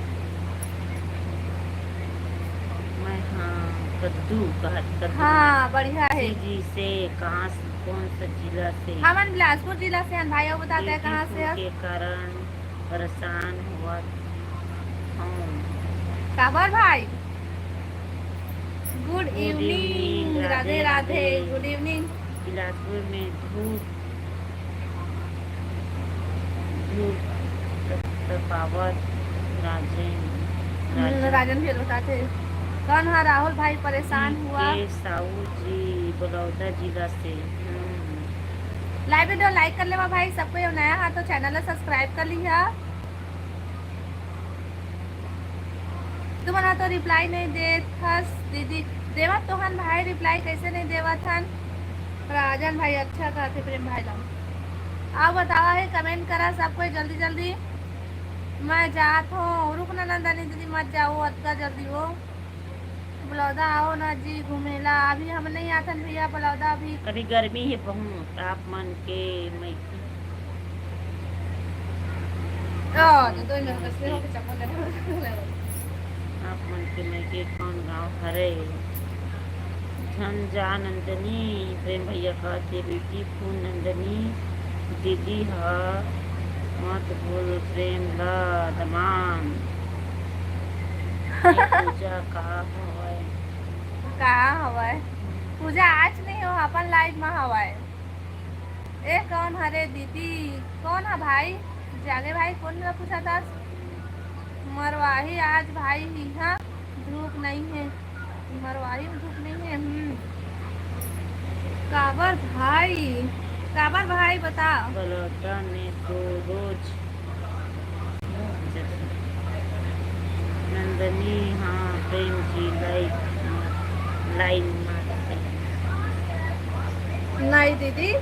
हाँ, कद्दू कहत, कद्दू। हाँ, बढ़िया है। जी से, कहाँ से, कौन सा जिला से? हमन बिलासपुर जिला से हन भाई, अउ बता दे कहाँ से हस? के कारण परेशान होवत हूँ। काबर भाई? Good evening, Radhe Radhe. Good evening। Bilaspur में धूप, धूप तपावत राजेन, हम्म, राजेन। राजेन फिर बताते। कौन हा राहुल भाई परेशान हुआ? के साहू जी, बलौदा जिला से। हम्म। Live video like कर लेवा भाई, सबको ये नया हा तो channel ला subscribe कर लिहा। तुमन ह तो reply नहीं देत हस दीदी। देवत तो हन भाई reply, कैसे नहीं देवत हन? राजन भाई अच्छा कहते प्रेम भाई ला। आओ बतावा है, comment करा सब कोई जल्दी जल्दी। मैं जात हूँ, रुक ना नंदनी दीदी मत जाओ अतका जल्दी वो। बलौदा आओ ना जी घूमेला, अभी हम नहीं आथन भैया बलौदा अभी। अभी गर्मी है बहुत, आप मन के मइके। ओ, तो दो मिनट बस में होके चप्पल देने वाला। आप मन के मइके कौन गाँव हरे? झन जा नंदनी, प्रेम भैया कहते beautiful नंदनी दीदी ह, मत भूल प्रेम ला दमान। ये पूजा का हवय? का हवय? पूजा आज नहीं हो, अपन live में हवय। ए, कौन हरे दीदी? कौन है भाई? जागे भाई, कौन ला पूछा था? मरवाही आज भाई, इहाँ धूप नहीं है। मरवाही में धूप नहीं है। हम्म। काबर भाई? काबर भाई, बता। बलौदा में तो रोज नंदनी, हाँ, प्रेम जी, like, like मारते। नहीं दीदी।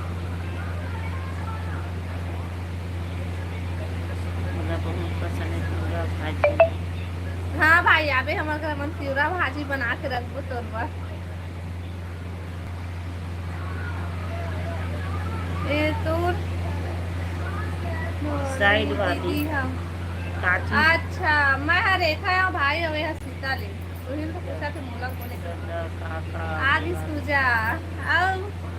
मोला बहुत पसंद है तिवरा भाजी। हाँ भाई, आबे हमर घर मन तिवरा भाजी बना के रखबो तोर बर। ए तोर side वाली। दीदी हम। काकी। अच्छा, मैं ह रेखा हूँ भाई, अउ ए ह सीता ले। उहिन तो पूछा थे मोला कोने। दादा, काका, आ गई पूजा। आओ,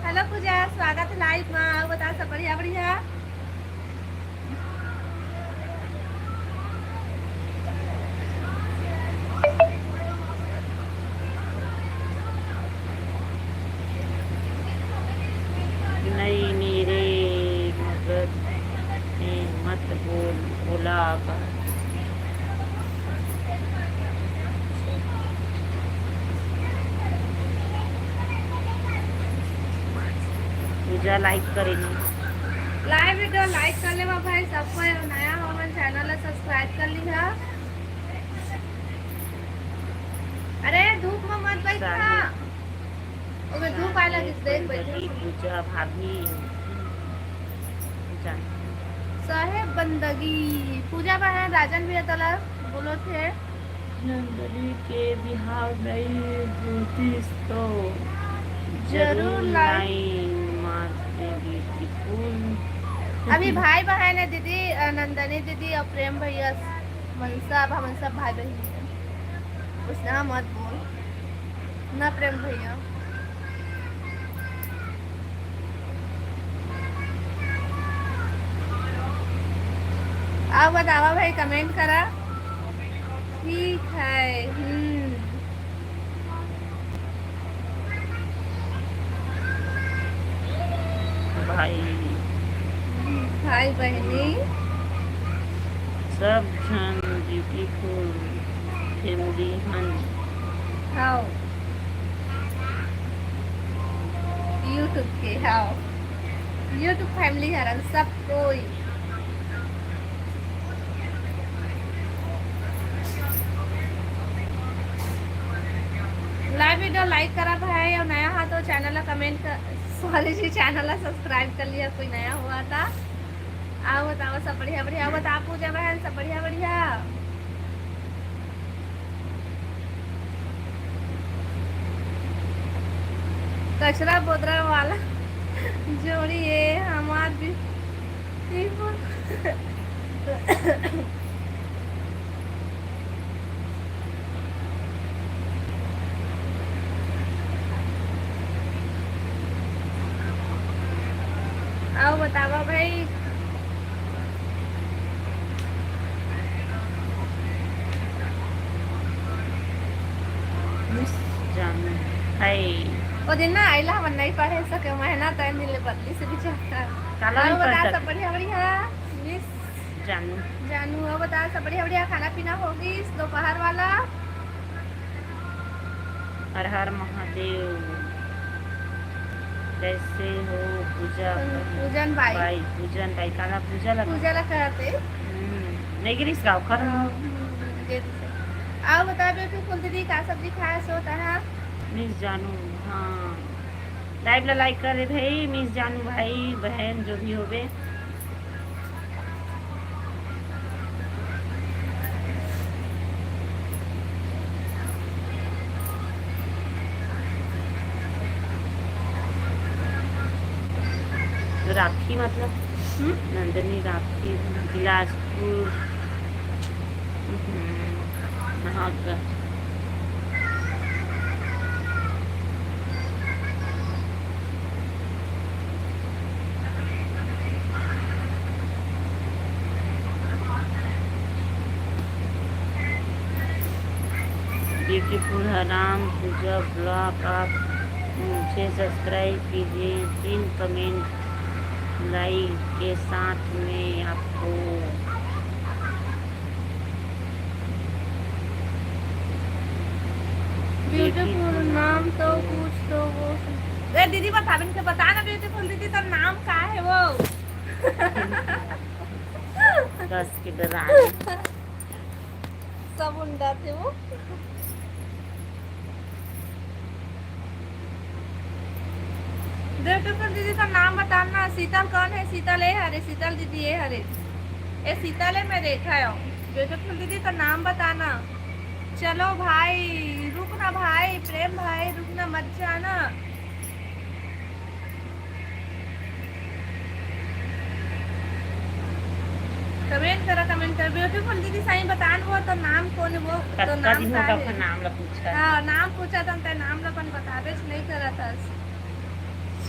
hello पूजा, स्वागत है live में। आओ, बता सब बढ़िया, बढ़िया। नहीं मेरे मगज में मत बोल, बोला आका। पूजा like करेंगे। Live video like कर लेवा भाई, सबको नया हमन channel ला subscribe कर लिहा। अरे धूप में मत बैठ ना। ओमे धूप आए लगिस, देख बैठ। पूजा भाभी। पूजा। साहेब बंदगी। पूजा बहन, राजन भैया तोला बोलो थे। नंदनी के बिहाव नहीं होतिस तो जरूर जरूर line। Line मारते beautiful। अभी भाई बहन है दीदी, अ, नंदनी दीदी और प्रेम भैया, मनसा, अब हमन सब भाई बहन हैं। उसने मत बोल ना प्रेम भैया। आओ बतावा भाई, comment करा। ठीक है। हम्म। भाई। भाई बहनी। सब झन beautiful family हन। हाव। YouTube के, हाव। YouTube family हरन सब कोई। Live video like करा भाई, और नया हा तो channel ला comment कर, sorry जी, channel ला subscribe कर लिया, कोई नया हुआ था। आओ बताओ, सब बढ़िया, बढ़िया। आओ बता पूजा बहन, सब बढ़िया, बढ़िया। कचरा बोदरा वाला जोड़ी ये हमार भी। अउ बतावा भाई। मिस जानू, हाय। ओ दिन ना आइला, हमन नहीं पढ़े सके, मैं ना तैं दिन ले बदली से भी चलता। काला अउ नहीं बता, पढ़ता? सब बढ़िया, बढ़िया। मिस जानू। जानू, अउ बता, सब बढ़िया, बढ़िया। खाना पीना हो गइस दोपहर वाला? हर हर महादेव। कैसे हो पूजा? पूजन बाई। बाई, पूजन बाई, काला पूजा ला? पूजा ला कहते। हम्म, नहीं गिरिस गाँव खर। हाँ, हम्म, गिरिस। अउ बता beautiful दीदी, का सब्जी खाए सो तहा? मिस जानू, हाँ। Live ला like कर दे भाई, मिस जानू भाई, बहन, जो भी होबे। राखी मतलब? हम्म? नंदनी राखी, बिलासपुर। हम्म, नहाग। Beautiful हराम पूजा vlog, आप मुझे subscribe कीजिए, तीन comment like के साथ में आपको। Beautiful नाम तो कुछ तो वो। ए दीदी, बताबिन के बता ना, beautiful दीदी, तो नाम का है वो? दस के डराए। सब उंडा थे वो। Beautiful दीदी, तो नाम बताना। शीतल कौन है? शीतल ए हरे, शीतल दीदी ए हरे। ए शीतल है, मैं देखा हूँ। Beautiful दीदी, तो नाम बताना। चलो भाई, रुक ना भाई, प्रेम भाई, रुक ना, मत जाना। Comment करा, comment करा। Beautiful दीदी, सही बता न, वो तो नाम कौन है, वो तो कतका नाम दिन का होगा है? अपन नाम ला पूछा। हाँ, नाम पूछा था, तै नाम ला अपन बताबे नहीं करा था।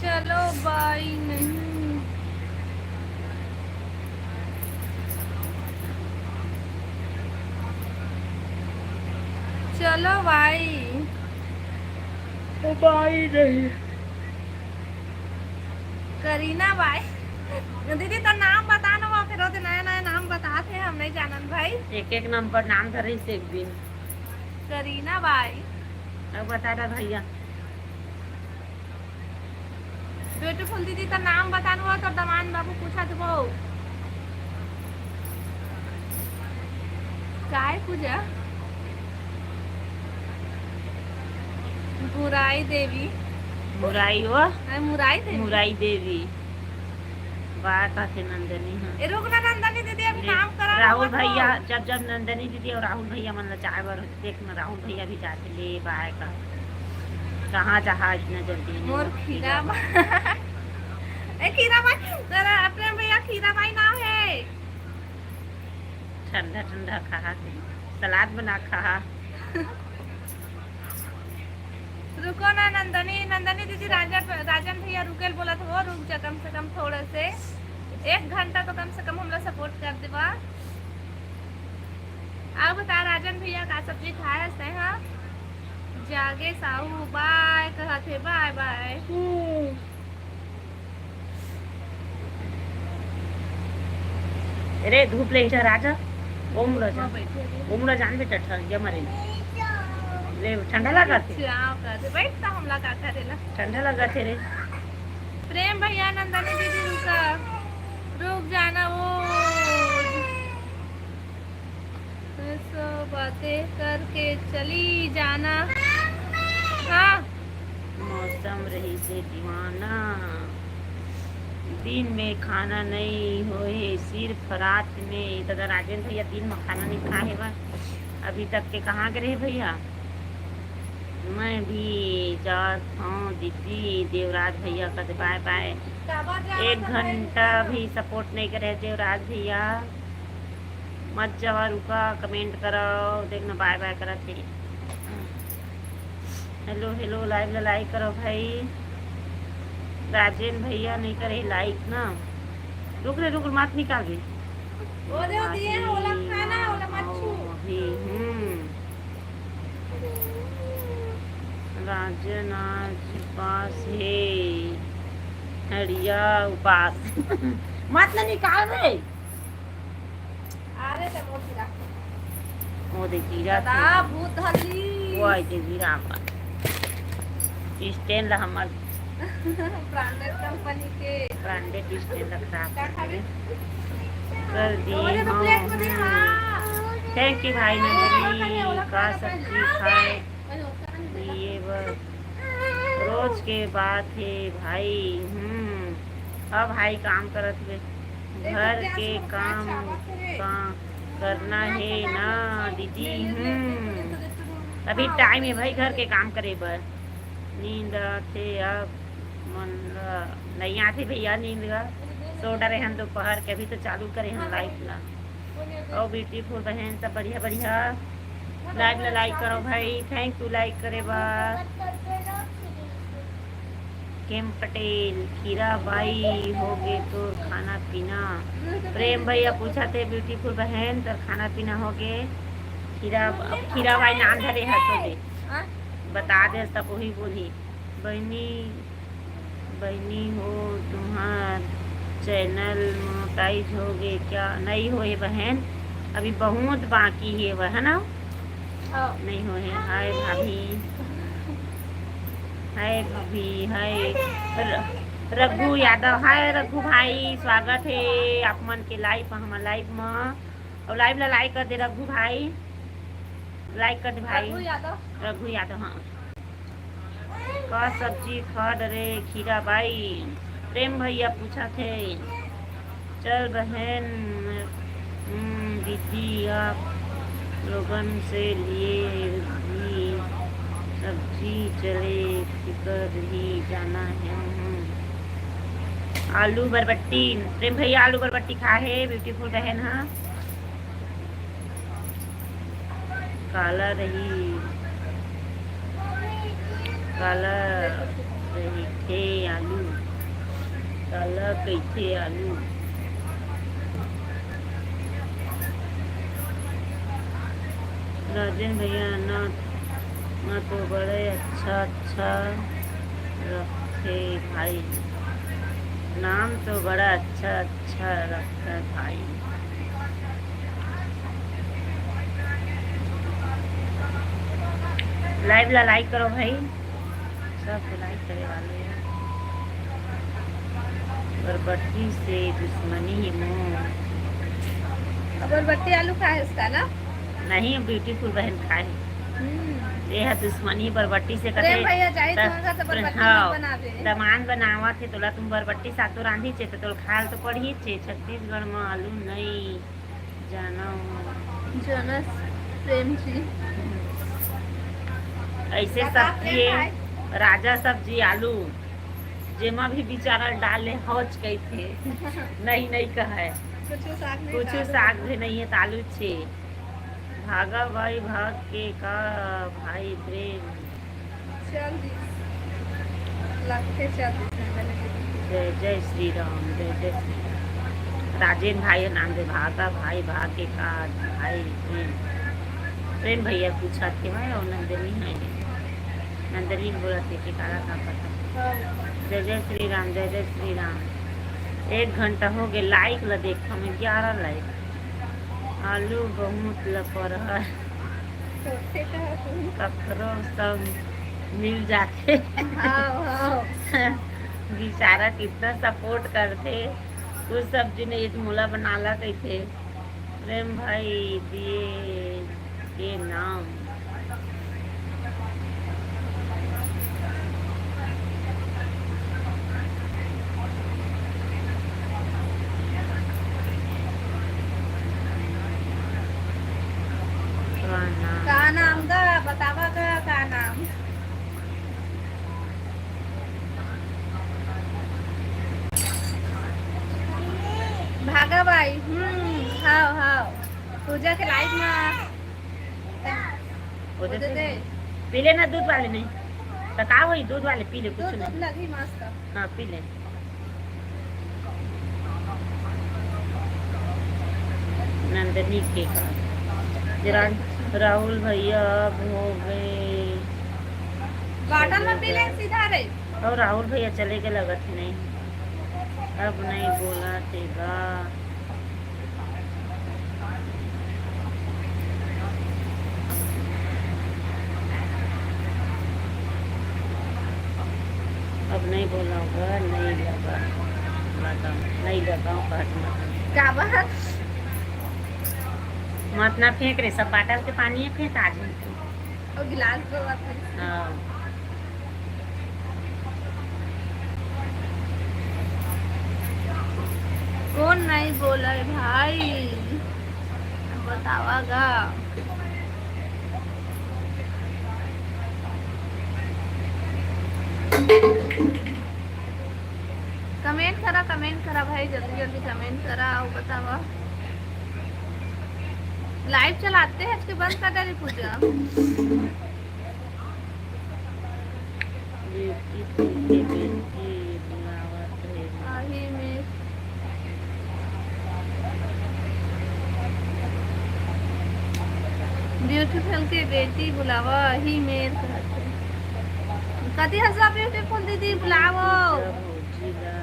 चलो बाई नहीं। चलो बाई। ओ बाई नहीं। करीना बाई। दीदी, तो नाम बता ना, वो फिर होते नया नया नाम बताते हैं, हम नहीं जानन भाई। एक एक नंबर नाम धरे से एक दिन। करीना बाई। अब बता रहा भैया। Beautiful दीदी, तो नाम बता ना, वो तो दमान बाबू पूछा तो वो। काय पूजा? मुराई देवी। मुराई वो? अरे, मुराई देवी। मुराई देवी। वाह, कहते नंदनी, हाँ। ए, रुक ना, नंदनी दीदी, अभी ले, नाम करा ना, राहुल मत भैया, बोल। जब, जब नंदनी दीदी और राहुल भैया मन ला चाय बर, देख ना, राहुल भैया भी जाते ले, बाय का। कहाँ जहाँ इतना जल्दी? मोर खीरा बा। ए, खीरा भाई, तेरा प्रेम भैया खीरा भाई ना है। ठंडा ठंडा खा, सलाद बना खा। रुको ना नंदनी, नंदनी दीदी, राजा, राजन भैया रुकेल बोला था, वो रुक जा कम से कम थोड़ा से, एक घंटा तो कम से कम हमला support कर देवा। अब बता राजन भैया, का सब्जी खाए हस तैं हा? जागे साहू बाय कहत हे, बाय बाय। हम्म। अरे धूप ले इधर आ जा। ओम ला जा। हाँ, बैठे रहिए। ओम ला जान बेटा, ठंड या मरे। ले ठंडा लगा थे। अच्छा, आओ का दे, बैठ ता हमला का करेला। ठंडा लगा थे रे। प्रेम भैया, नंदनी दीदी रुका। रुक जाना वो। ऐसा बातें करके चली जाना। हाँ। मौसम रही से दीवाना, दिन में खाना नहीं होए, सिर्फ रात में। दादा राजेंद्र भैया दिन में खाना नहीं खाए बा, अभी तक के कहाँ के रहे भैया? मैं भी जात हूँ दीदी, देवराज भैया का बाय बाय। एक घंटा भी support नहीं करे देवराज भैया। मत जावा, रुका, comment करो, देख ना, बाय बाय करत हे। Hello, hello, live ला like करो भाई। राजेन भैया नहीं करे लाइक ना। रुक रे, रुक, मत निकाल रे। वो दे, वो दिए हैं, ओला खाना, ओला मत छू। अभी, हम्म। राजेन आज उपास हे। हड़िया उपास। मत ना निकाल रे। अरे, तो वो गिरा। वो दे गिरा बता, थे। भूत हल्ली। वो आई थे गिरा का। स्टैंड ला हमर ब्रांडेड कंपनी के। ब्रांडेड स्टैंड ला खराब का कर खाबे? दे। कर दिए, ओरे, तो हाँ, प्लेट में दे, हम्म। हाँ। थैंक यू भाई नंदनी, का सब्जी खाए? ये बस रोज के बात हे भाई। हम्म, अब भाई काम करत हुए, घर के काम का करना हे ना दीदी। हम्म, अभी टाइम हे भाई घर के काम करे बर। नींद आथे अब मन ला नहीं आथे भैया नींद ला। सो डरे हम दोपहर के, अभी तो चालू करे हम लाइव ला। ओ ब्यूटीफुल बहन, सब बढ़िया बढ़िया। लाइव ला लाइक करो भाई, थैंक यू लाइक करे बर। केम पटेल, खीरा बाई हो गे तोर खाना पीना। प्रेम भैया पूछा थे ब्यूटीफुल बहन, तोर खाना पीना हो गे? खीरा, अब खीरा बाई नाम धरे हस तो दे। बता दे सब वही बोली। बहनी, बहनी हो, तुम्हार चैनल मोनेटाइज हो गे क्या? नहीं होए बहन, अभी बहुत बाकी हे वह, है ना? हाँ। नहीं होए। हाय भाभी, हाय भाभी, हाय र-, रघु यादव, हाय रघु भाई, स्वागत हे आप मन के लाइव, हमर लाइव म। और लाइव ला लाइक कर दे रघु भाई, लाइक कर दे भाई। रघु यादव। रघु यादव, हाँ। का सब्जी खा डरे खीरा बाई? प्रेम भैया पूछा थे। चल बहन, हम्म, दीदी आप लोगन से लिए भी सब्जी चले फिकर ही जाना है। हम्म। आलू बरबट्टी, प्रेम भैया आलू बरबट्टी खा हे ब्यूटीफुल बहन हा। काला रही, काला रहिथे आलू, काला कहिथे आलू। राजेन भैया ना, ना तो बड़े अच्छा अच्छा रखे भाई, नाम तो बड़ा अच्छा अच्छा रखता भाई। लाइव ला लाइक करो भाई, सब तो लाइक करे वाले हैं। बरबट्टी से दुश्मनी ही मोर। बरबट्टी आलू खाए उसका ना? नहीं, ब्यूटीफुल बहन खाए। हम्म। ये है दुश्मनी बरबट्टी से। प्रेम कथे भैया जाई त-, तो उनका तो बरबट्टी हाँ, मत बना दे। दमान बनावत हे तोला तुम बरबट्टी सातो रांधी चे तो तोल खाल तो पड़ी चे। छत्तीसगढ़ में आलू नहीं जाना हो। जनस प्रेम जी। ऐसे बता सब्जी प्रेम है, भाई। राजा सब्जी आलू, जेमा भी बेचारा डाले हौच कहिथे। नहीं, नहीं कहे। कुछ साग नहीं कुछ डालो। साग भी नहीं है, तालू छे। भागा भाई, भाग के का भाई प्रेम। चल दी। लगते चल दी। जय जय श्री राम, जय जय श्री राम। राजेन भाई नाम दे, भागा भाई, भाग के का भाई प्रेम। प्रेम भैया पूछा थे भाई, और नंदिनी है, नंदिनी बोला थे कि काला का पता। जय जय श्री राम, जय जय श्री राम। एक घंटा हो गए, लाइक ला देख, हमें ग्यारह लाइक। आलू बहुत लपरहर। ककरो सब मिल जाथे। हाँ, हाँ। बेचारा कितना सपोर्ट करथे। कुछ सब्जी नहीं, ये तो मोला बनाला कहिथे। प्रेम भाई दिए के नाम। का नाम? का नाम गा? बतावा गा, का नाम? भागा बाई, हम्म, हाव, हाव। पूजा के लाइव में। वो दे दे। पी लेना दूध वाले नहीं। का होई, दूध वाले पी ले, कुछ दूध, नहीं। दूध लगी मस्त। हाँ, पी ले। नंदनी के का। जरा राहुल भैया अब हो गए। बॉटल में पी ले सीधा रे। और राहुल भैया चले के लगत है नहीं, अब नहीं बोला तेगा। अब नहीं बोलाऊंगा, नहीं लगा, लगा, नहीं लगाऊं, काट मत। का बात? मत ना फेंक रे, सब बाटल के पानी है, फेंक आज। और गिलास दो आप। हाँ। कौन नहीं बोला है भाई, बतावा गा। कमेंट करा, कमेंट करा भाई, जल्दी जल्दी कमेंट करा और बतावा। लाइव चलाते हैं, आज के बंद कर डाली पूजा। बेटी, बेटी, बेटी बुलावत है। आही में ब्यूटीफुल के बेटी बुलावा, आही मेर कहत हे। कति हंसा ब्यूटीफुल दीदी बुलावो। भौजी ला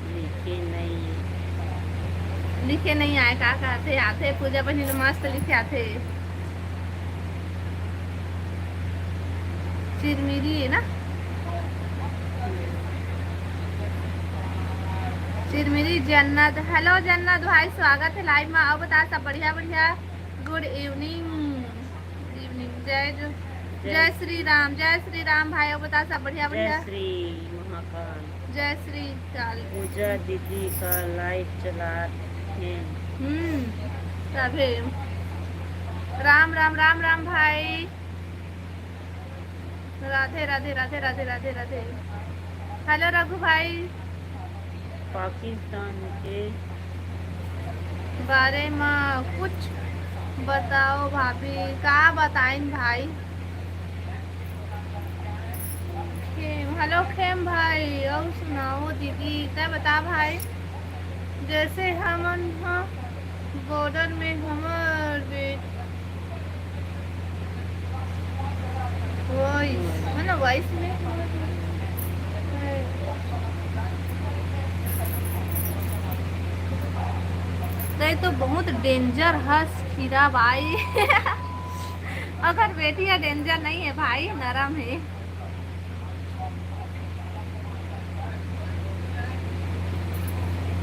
लिखे नहीं। लिखे नहीं आए, का कहते आते, पूजा बहिनी मस्त लिखे आते। चिरमिरी है ना? चिरमिरी जन्नत। हेलो जन्नत भाई, स्वागत है लाइव में। आओ बता, सब बढ़िया बढ़िया। गुड इवनिंग। गुड इवनिंग। जय जो, जय जय श्री राम, जय श्री राम भाई। आओ बता, सब बढ़िया जय बढ़िया। श्री महाकाल। जय श्री काल। पूजा दीदी का लाइव चलात हैं। हम्म, तभे। राम राम, राम राम भाई। राधे राधे राधे राधे राधे राधे। हेलो रघु भाई। पाकिस्तान के बारे में कुछ बताओ भाभी। का बताइन भाई? खेम, हेलो खेम भाई, अउ सुनाओ दीदी, तै बता भाई, जैसे हमन ह बॉर्डर में हमर बेट-, वॉइस, है ना, वॉइस में तै तो बहुत डेंजर हस खीरा बाई। अगर बेटी है डेंजर नहीं है भाई, नरम है।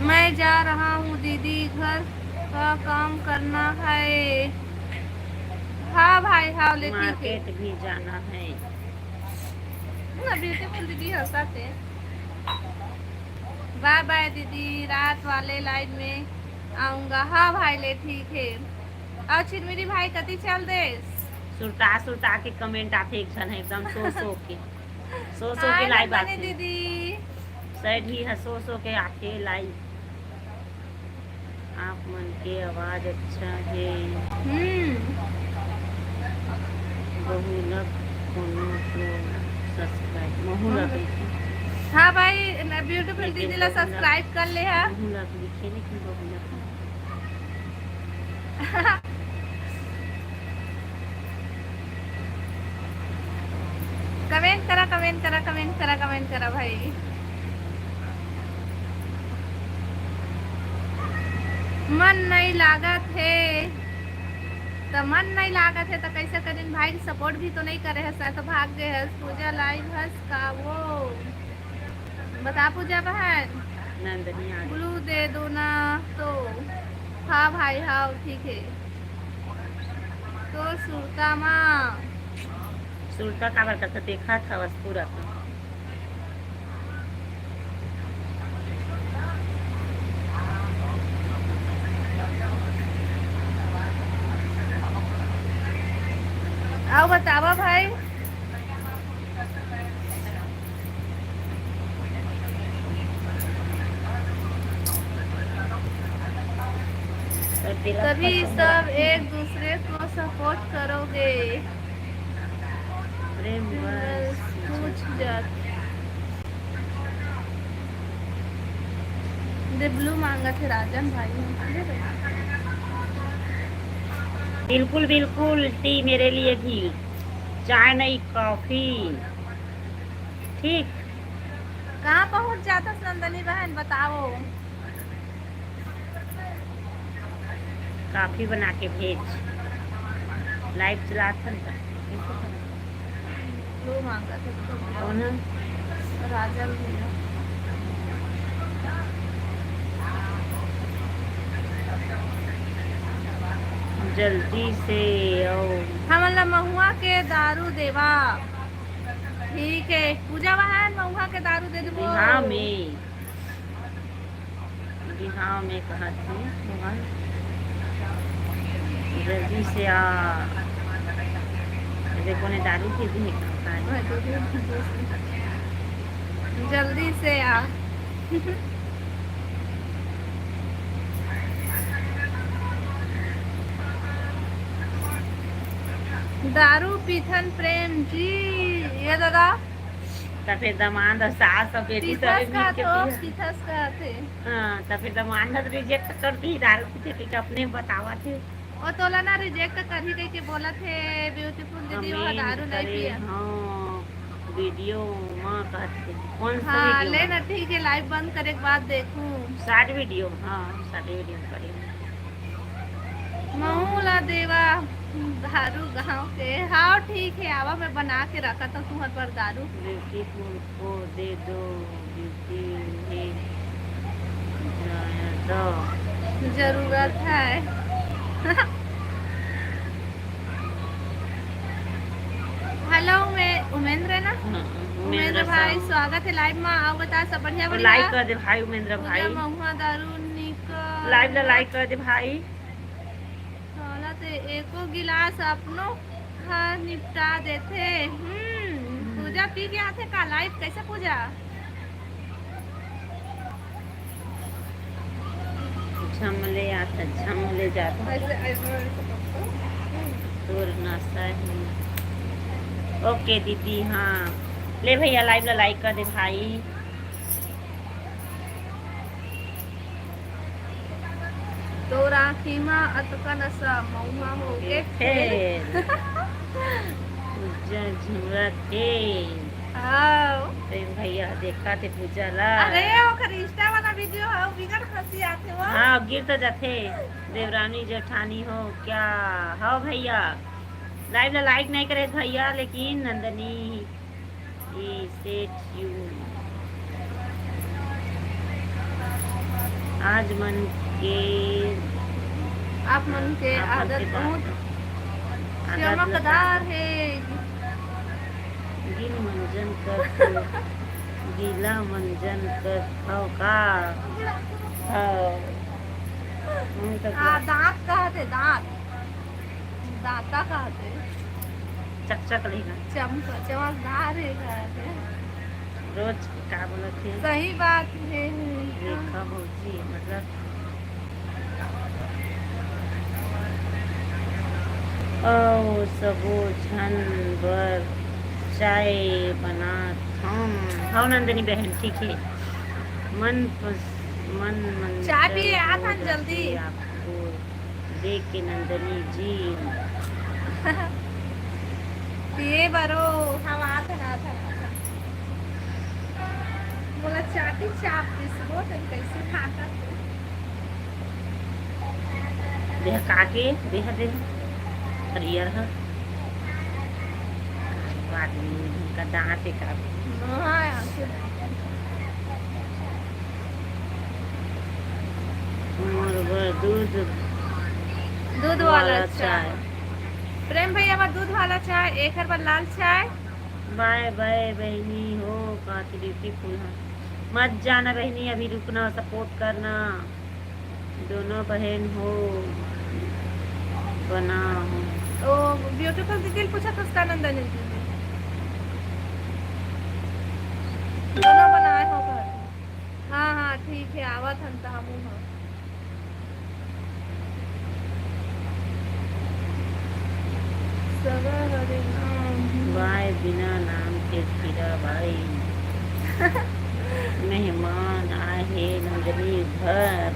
मैं जा रहा हूँ दीदी, घर का काम करना है। हाँ भाई, हाँ, ले ठीक है। मार्केट भी जाना है। ना, ब्यूटीफुल दीदी हंसत हे। बाय बाय दीदी, रात वाले लाइव में आऊंगा। हाँ भाई, ले ठीक है। अउ चिरमिरी भाई कति चल देस? सुरता सुरता के कमेंट आथे, एक झन है एकदम सो सो के, सो सो के हाय लाइव नंदनी आथे। दीदी। सैड ही ह सो सो के आथे लाइव। आप मन के आवाज अच्छा हे। हम्म। बहू ला कोनो तो सब्सक्राइब, महू ला हम्म। कइसे? हाँ भाई, न-, ब्यूटीफुल लेकिन दीदी ला बहू ला, सब्सक्राइब कर ले हा। बहू ला लिखे, लेकिन बहू ला कमेंट करा, कमेंट करा, कमेंट करा, कमेंट करा भाई। मन नहीं लागत हे, त मन नहीं लागत हे त कैसे करिन भाई? सपोर्ट भी तो नहीं करे हस, त भाग गए हस। पूजा लाइव हस का वो? बता पूजा बहन। नंदनी आ गई। ब्लू दे दो ना तो। हाँ भाई, हाँ, ठीक है। तो सुरता माँ। सुरता काबर करथे, देखा था बस पूरा तो। आओ बतावा भाई। तभी सब एक दूसरे को सपोर्ट करोगे। प्रेम बस। पूछ जात। दे ब्लू मांगत हे राजन भाई। बिल्कुल, बिल्कुल, टी मेरे लिए भी। चाय नहीं, कॉफी। ठीक। कहाँ पहुँच जाथस नंदनी बहन, बताओ। कॉफी बना के भेज। लाइव चलाथन त। वो मांगा था तो कौन है? राजन भैया। जल्दी से आओ। हमन ला महुआ के दारू देवा। ठीक है, पूजा बहन, महुआ के दारू दे देबो। हाँ, मैं। बिहाव में कहत हे, मोहन, जल्दी से आ। एदे कोने दारू पी दी है का? जल्दी से आ। दारू पीथन प्रेम जी, ये दादा। त फेर दमांद अउ सास अउ बेटी सबे मिल के पिया। पीथस कहत हे। हाँ, त फेर दमांद ह रिजेक्ट कर दी, दारू पीथे कहिके अपने बतावत हे। ओ तोला ना रिजेक्ट करही कहिके बोलत हे, ब्यूटीफुल दीदी, वो दारू नहीं पिया। हाँ, वीडियो म कहत हे। कौन सा हाँ, वीडियो ले म? ना, ठीक है, लाइव बंद करे के बाद देखूं। शॉर्ट वीडियो, हाँ, शॉर्ट वीडियो करे। महू ला देवा दारू गाँव के। हाँ, ठीक है, आवा, मैं बना के रखत हूँ तुम्हार पर दारू। ब्यूटीफुल को दे दो, ब्यूटी है, जाने दो। जरूरत है। हेलो, मैं उमेंद्र है ना? हाँ, उमेंद्र उमेंद्र भाई, साहू। स्वागत है लाइव में। आओ, बता, सब बढ़िया, और बढ़िया? लाइक कर दे भाई, उमेंद्र पूजा भाई। महुआ दारू निकल लाइव ला लाइक कर दे भाई। साला ते एको गिलास अपनो हर निपटा देथे। हम्म, हम्म। पूजा पी के आथे का लाइव? कैसे पूजा? झमले आता, झमले जाता। ऐसे, ऐसे, ऐसे पकड़ो। तोर नाश्ता है। ओके दीदी, हाँ। ले भैया, लाइव ला लाइक कर दे भाई। तोर आँखी म अतका नशा, मउहा होगे फेल। फेल। उज्जर झुमरा के। हाँ। प्रेम भैया देखा थे पूजा ला। अरे, ओकर Insta वाला वीडियो है, बिगड़ हंसी आथे वो। हाँ, गिर तो जाथे। देवरानी जेठानी हो क्या? हाँ भैया, लाइव ला लाइक नहीं करे भैया, लेकिन नंदनी ई सेठ यू। आज मन के आप मन के आप मन आदत के बहुत आदत चमकदार है। गिल मंजन कर तू, गीला मंजन कर हव का? हव। हम तो आ, दांत कहत हे, दांत। दांता कहत हे। चकचक लेगा। चमक, चमकदार हे कहत हे। रोज का बोलत हे? सही बात हे। देखा भौजी, मतलब, अउ सबो झन बर चाय बनात हन। हव नंदिनी बहन, ठीक हे। मन पस-, मन मंजन चाय पिए आत हन जल्दी। आपको देख के नंदनी जी। पिए बरो, हम आत हन, आत हन, आत हन। मोला चाटी चाप दिस वो, तन कैसे खाता तू? देह काके, देह, देह। हरियर ह। आदमी का दांत एक आदमी। हाँ, यार, फिर मोर बर दूध दूध वाला वाला चाय। चाय। प्रेम भैया बर दूध वाला चाय, एकर बर लाल चाय। बाय बाय बहिनी हो, काफी ब्यूटीफुल है। मत जाना बहिनी, अभी रुकना, सपोर्ट करना। दोनों बहन हो, बना हो। ओ, ब्यूटीफुल दीदी ल पूछा, तुस्का नंदनी दीदी। दोनों बनाए हो घर। हाँ, हाँ, ठीक है, आवत हन त हमू ह। सगा हरे नाम। बाय बिना नाम के कीरा भाई। मेहमान आए हे नंदनी घर।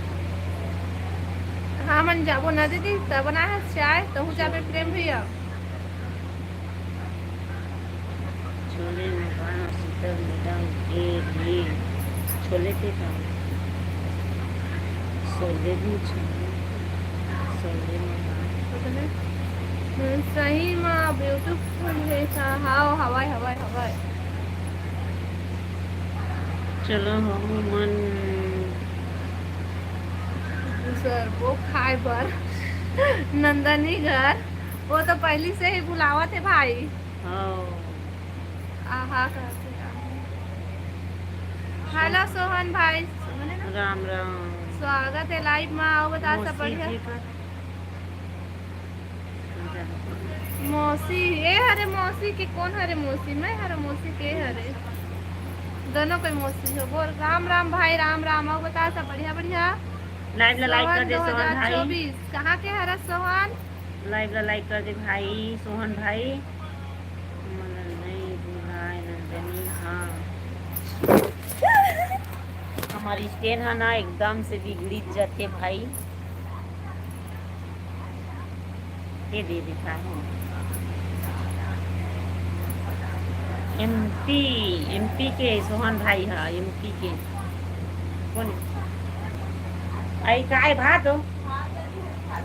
हमन जाबो ना दीदी, त बनाए हस चाय, तहूँ जाबे प्रेम भैया। छोले मखाना शीतल मैडम के लिए। छोले थे का? छोले भी छोले, छोले मखाना। हम्म, सही में beautiful है का? हाव, हवाई, हवाई, हवाई। चलो हमन दूसर वो खाए बर नंदनी घर, वो तो पहली से ही बुलावत है भाई। हाँ। आहा, कहते हैं। हेलो सोहन भाई, सोहन है ना? राम राम। स्वागत है live में, आओ बता सब मौसी बढ़िया। जी का मौसी, ए हरे मौसी के कौन हरे मौसी? मैं हरे मौसी के हरे? दोनों कोई मौसी हो। बोल राम राम भाई, राम राम। आओ बता सब बढ़िया बढ़िया। Live ला like कर दे सोहन भाई। चौबीस कहाँ के हरा सोहन? Live ला like कर दे भाई सोहन भाई। मोला नहीं बुलाए नंदनी, हाँ। हमारी stand है ना एकदम से बिगड़ी जाते भाई। ये दे देता हूँ। एमपी, एमपी के सोहन भाई है, एमपी के। कौन? आई काय भात हो?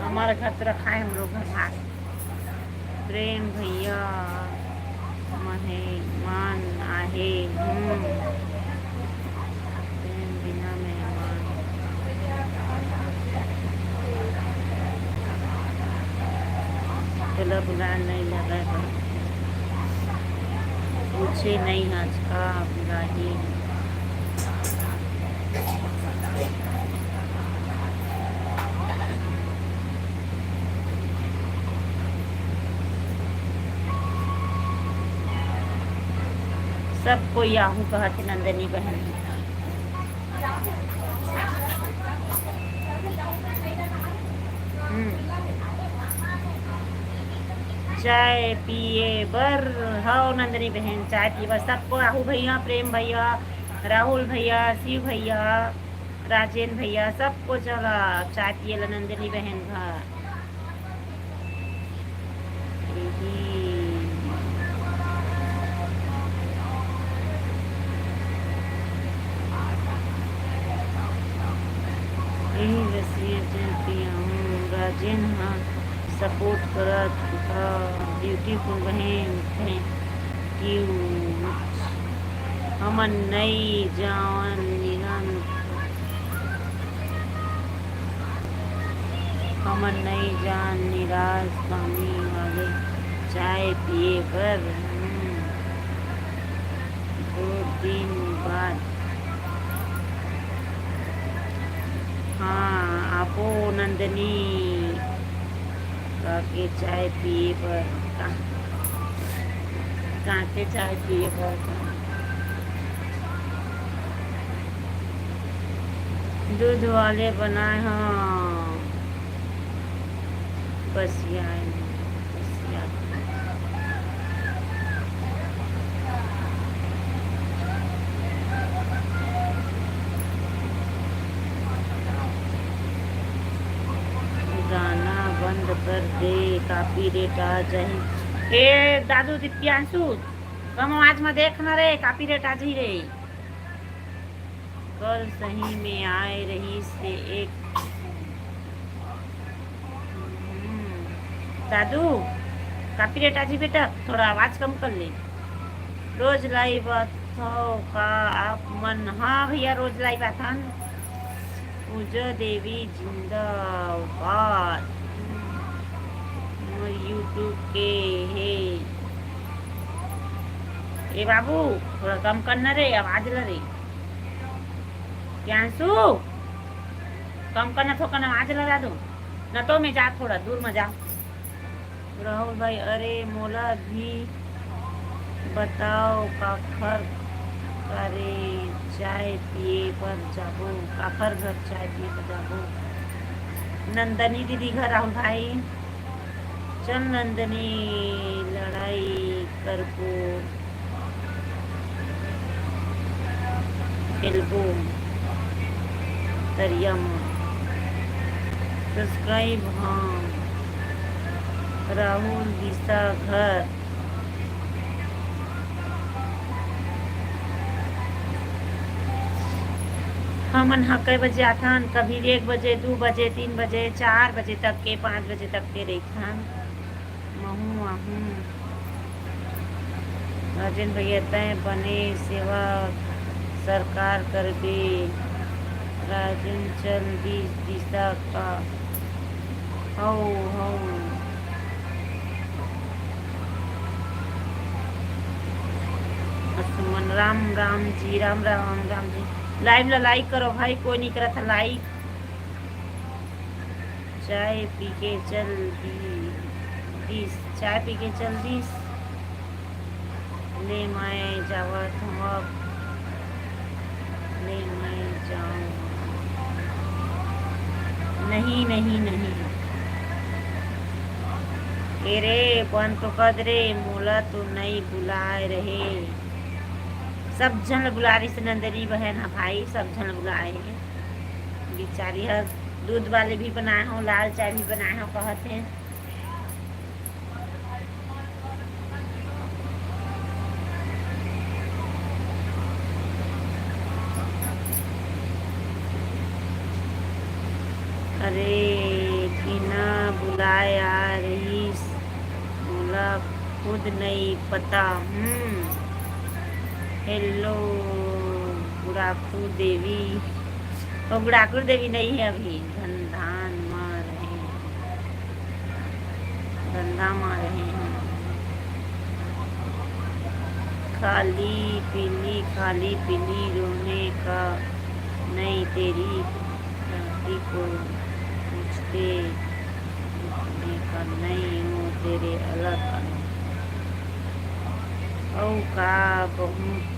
हमारे घर तो रखा है हम लोग का भात। प्रेम भैया मेहमान आहे। हम्म। प्रेम बिना मेहमान। चलो बुला नहीं लगा तो। पूछे नहीं आज का बुलाई। सब कोई आहू कहत हे नंदनी बहन। हम्म। चाय पिए बर, हव नंदनी बहन, चाय पिए बर सबको, आहू भैया, प्रेम भैया, राहुल भैया, शिव भैया, राजेन भैया, सबको चला चाय पिए ला नंदनी बहन घर। यही बस ये चाहती हूँ, राजेन हाँ support करत हा, beautiful बहन, thank you। हमन नई जावन निरंत हमन नई जान निराज पानी वाले चाय पिए बर। हम्म। दो दिन बाद। हाँ, आपो नंदनी काके चाय पिए बर। का-, काके चाय पिए बर। दूध वाले बनाए हो, बसियाए, बसिया। गाना बंद कर दे, copyright आ जाही। ए दादू दिप्यांशु, कम आवाज में देख ना रे, copyright आ जाही रे। कल सही में आए रहिस हे एक। हम्म। दादू, copyright आ जाही बेटा, थोड़ा आवाज कम कर ले। रोज live आथव का आप मन? हाँ भैया, रोज live आथन। पूजा देवी जिंदाबाद। मोर YouTube के हे। ए बाबू, थोड़ा कम करना रे, आवाज ला रे। प्यांशु, कम करना, थोकन आवाज ला दादू। ना तो मैं जा, थोड़ा दूर में जा। राहुल भाई, अरे मोला भी बताओ, काखर करे चाय पिए बर जाबो, काखर घर चाय पिए बर जाबो? नंदनी दीदी घर, राहुल भाई। चल नंदनी, लड़ाई करबो, खेलबो तरिया म। Subscribe, हाँ, राहुल दिशा घर। हमन ह कई बजे आथन? कभी एक बजे, दू बजे, तीन बजे, चार बजे तक के, पाँच बजे तक के रहिथन। महूँ आहूँ। राजेन भैया, तैं बने सेवा सरकार करबे। राजेन चल दिस दिशा का। हौ, हौ। सुमन, राम राम जी, राम राम, राम जी। Live ला like करो भाई, कोई नहीं करत है like। चाय पी के चल दी-, दिस, चाय पी के चल दिस। ले मैं जावत हूँ अब, ले मैं जाऊँ। नहीं, नहीं, नहीं। ए रे, बंद तो कर दे रे, मोला तो नई बुलाए रहे। सब झन ल बुला रहिस नंदनी बहन ह भाई, सब झन ल बुलाए हे। बिचारी ह दूध वाले भी बनाए हो, लाल चाय भी बनाए हो, कहत हे। अरे, बिना बुलाए आ रहीस, मोला खुद नई पता। हम्म, hello, गुड़ाखू देवी। ओ, गुड़ाखू देवी नहीं है अभी, धंधान मार रहे हैं, धंधा मार रहे हैं। खाली पीली, खाली पीली, रोने का नहीं तेरी धरती को पूछते, रोने का नहीं हो तेरे अलग अलग। अउ का बहुत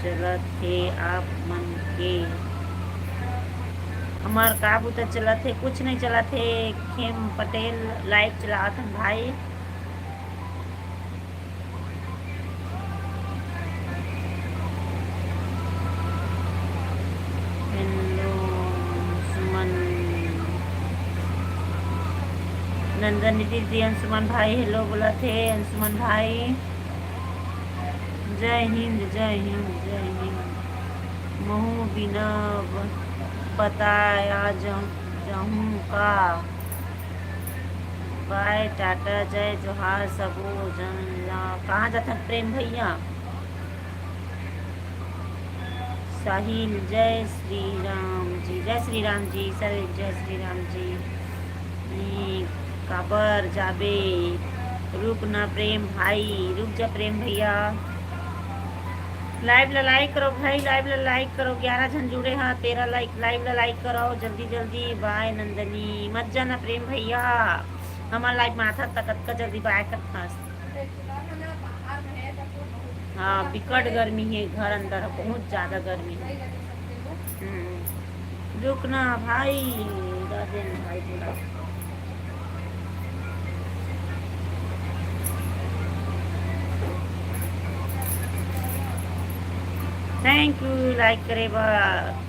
चलत हे आप मन के? हमार का बुता चलत हे? कुछ नहीं चलत हे। खेम पटेल live चलावत हन भाई। Hello, सुमन। नंदनी दीदी, अंशुमन भाई hello बोलत हे। अंशुमन भाई, जय हिंद, जय हिंद, जय हिंद। महू बिना ब-, बताया जा-, जाहूँ का? Bye, टाटा, जय जोहार सबो झन ला। कहाँ जाथन प्रेम भैया? साहिल, जय श्री राम जी, जय श्री राम जी, सर, जय श्री राम जी। ई, काबर जाबे? रुक ना प्रेम भाई, रुक जा प्रेम भैया। Live ला like करो भाई, live ला like करो। ग्यारह झन जुड़े हा, तेरह like, live ला like करो जल्दी जल्दी। Bye नंदनी, मत जाना प्रेम भैया, हमार live में आथा त कतका जल्दी bye करथस। हाँ, बिकट गर्मी हे घर अंदर, बहुत ज्यादा गर्मी हे। हम्म। रुक ना भाई, राजेन भाई बोला। Thank you like करे बर।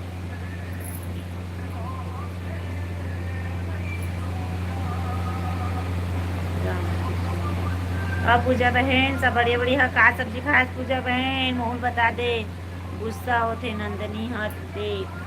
अब पूजा बहन, सब बढ़िया बढ़िया, का सब्जी खाए पूजा बहन, मोहन बता दे। गुस्सा होथे नंदनी ह, देख।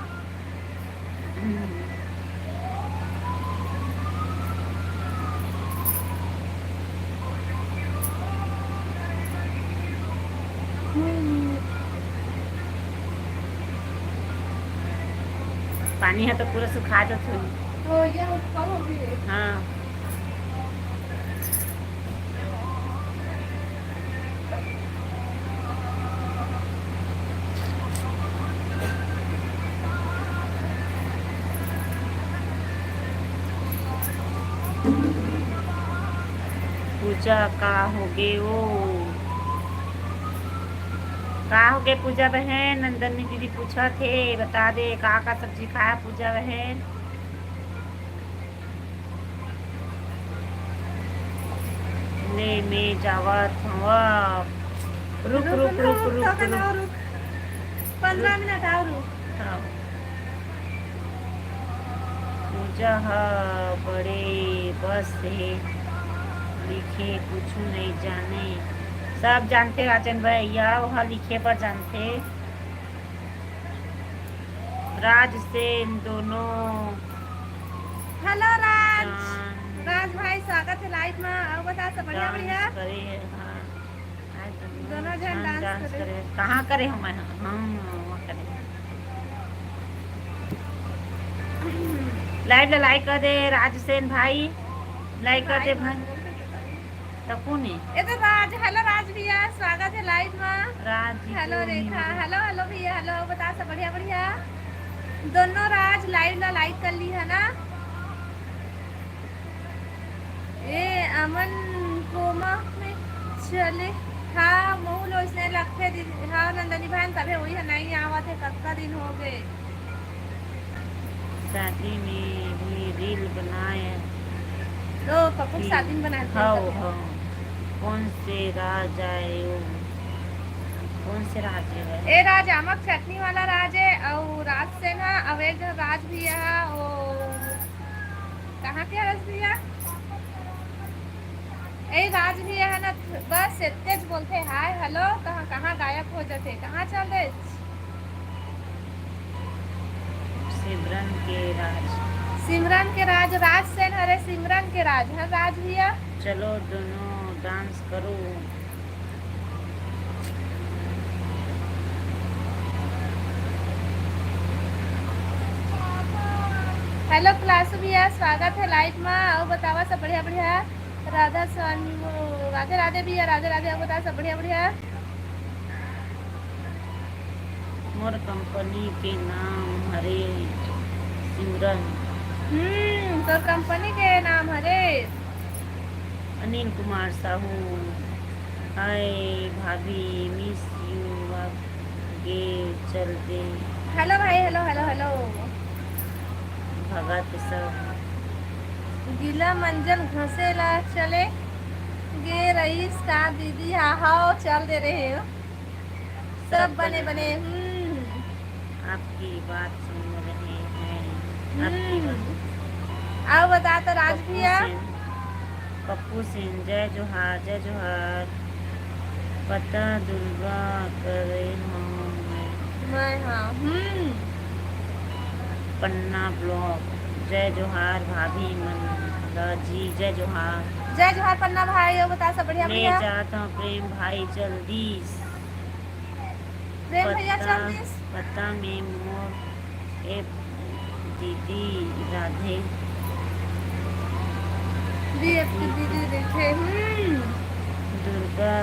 पानी ह तो पूरा सुखा जात होही। हाँ। पूजा का होगे ओ? का होगे पूजा बहन? नंदनी दीदी पूछत हे, बता दे का का सब्जी खाया पूजा बहन? ले, मैं जावत हवं। रुक, रुक, रुक, रुक, रुक, रुक, रुक, रुक। रुक। पंद्रह मिनट और रुक। हाँ। पूजा ह बड़े बस हे, लिखे कुछु नइ जाने। सब जानथे राजन भैया, ओहा लिखे बर जानथे। राज सेन दोनों। हेलो राज। राज भाई, स्वागत हे लाइव मा। अउ बता, सब बढ़िया, बढ़िया? करे हे, हाँ। आज दोनों झन डांस करे। कहाँ करे हवं मैं? हाँ, वहाँ करे। लाइव ला लाइक कर दे राज सेन भाई, लाइक कर दे भाई। तब कोन हे? ए तो राज, हेलो राज भैया, स्वागत हे लाइव मा। राज जी हेलो को रेखा, हेलो, हेलो भैया, हेलो, बता सब बढ़िया, बढ़िया। दोनों राज लाइव ला लाइक कर ली है ना? ए, अमन कोमा में चले। हाँ, महू लो इसने लगथे दीदी। हाँ, नंदनी बहन, तभे वही है, नहीं आवत है, कतका दिन हो गए। शादी में भी रील बनाए। ओ, पप्पू की शादी में बनाए थे हव, तब। हव। कौन से राज आए वो? कौन से राज है? ए राज आमक चटनी वाला राज है, अउ राज सेन हा, अउ एक झन राज भी है, वो कहाँ के राज भैया? ए राज भैया है ना, बस एतेच बोलथे, हाय, हेलो, कहाँ, कहाँ गायब हो जाथे, कहाँ चल दे? सिमरन के राज। सिमरन के राज, राज सेन हरे, सिमरन के राज, हाँ, राज भैया। चलो दोनों डांस करो। हेलो क्लासू भैया, स्वागत है लाइव मा। अउ बतावा सब बढ़िया, बढ़िया? राधा स्वामी वो, राधे राधे भैया, राधे राधे। अउ बता सब बढ़िया, बढ़िया? मोर कंपनी के नाम हरे सिमरन। हम्म, तोर कंपनी के नाम हरे। अनिल कुमार साहू, हाय भाभी, मिस यू, आगे चल दे। हेलो भाई, हेलो, हेलो, हेलो। भगत सब। गीला मंजन घसे ला चले गे रईस का दीदी, हाँ, हाँ, चल दे रहे हो। सब बने, बने, हम्म। आपकी बात सुन रहे हैं, आपकी हम्म। बात। अउ बता तो राज पप्पू भैया। सेन, पप्पू सेन, जय जोहार, जय जोहार। पता दुर्गा करे हूँ मैं। मैं हाँ, हम्म। पन्ना ब्लॉग, जय जोहार भाभी मन ला जी, जय जोहार। जय जोहार पन्ना भाई, अउ बता सब बढ़िया ले भैया? जात हूँ प्रेम भाई जल्दी। प्रेम भैया पता, चल दिस। पता में मोर ए दीदी राधे। दी आपकी दीदी रहिथे, हम्म। दुर्गा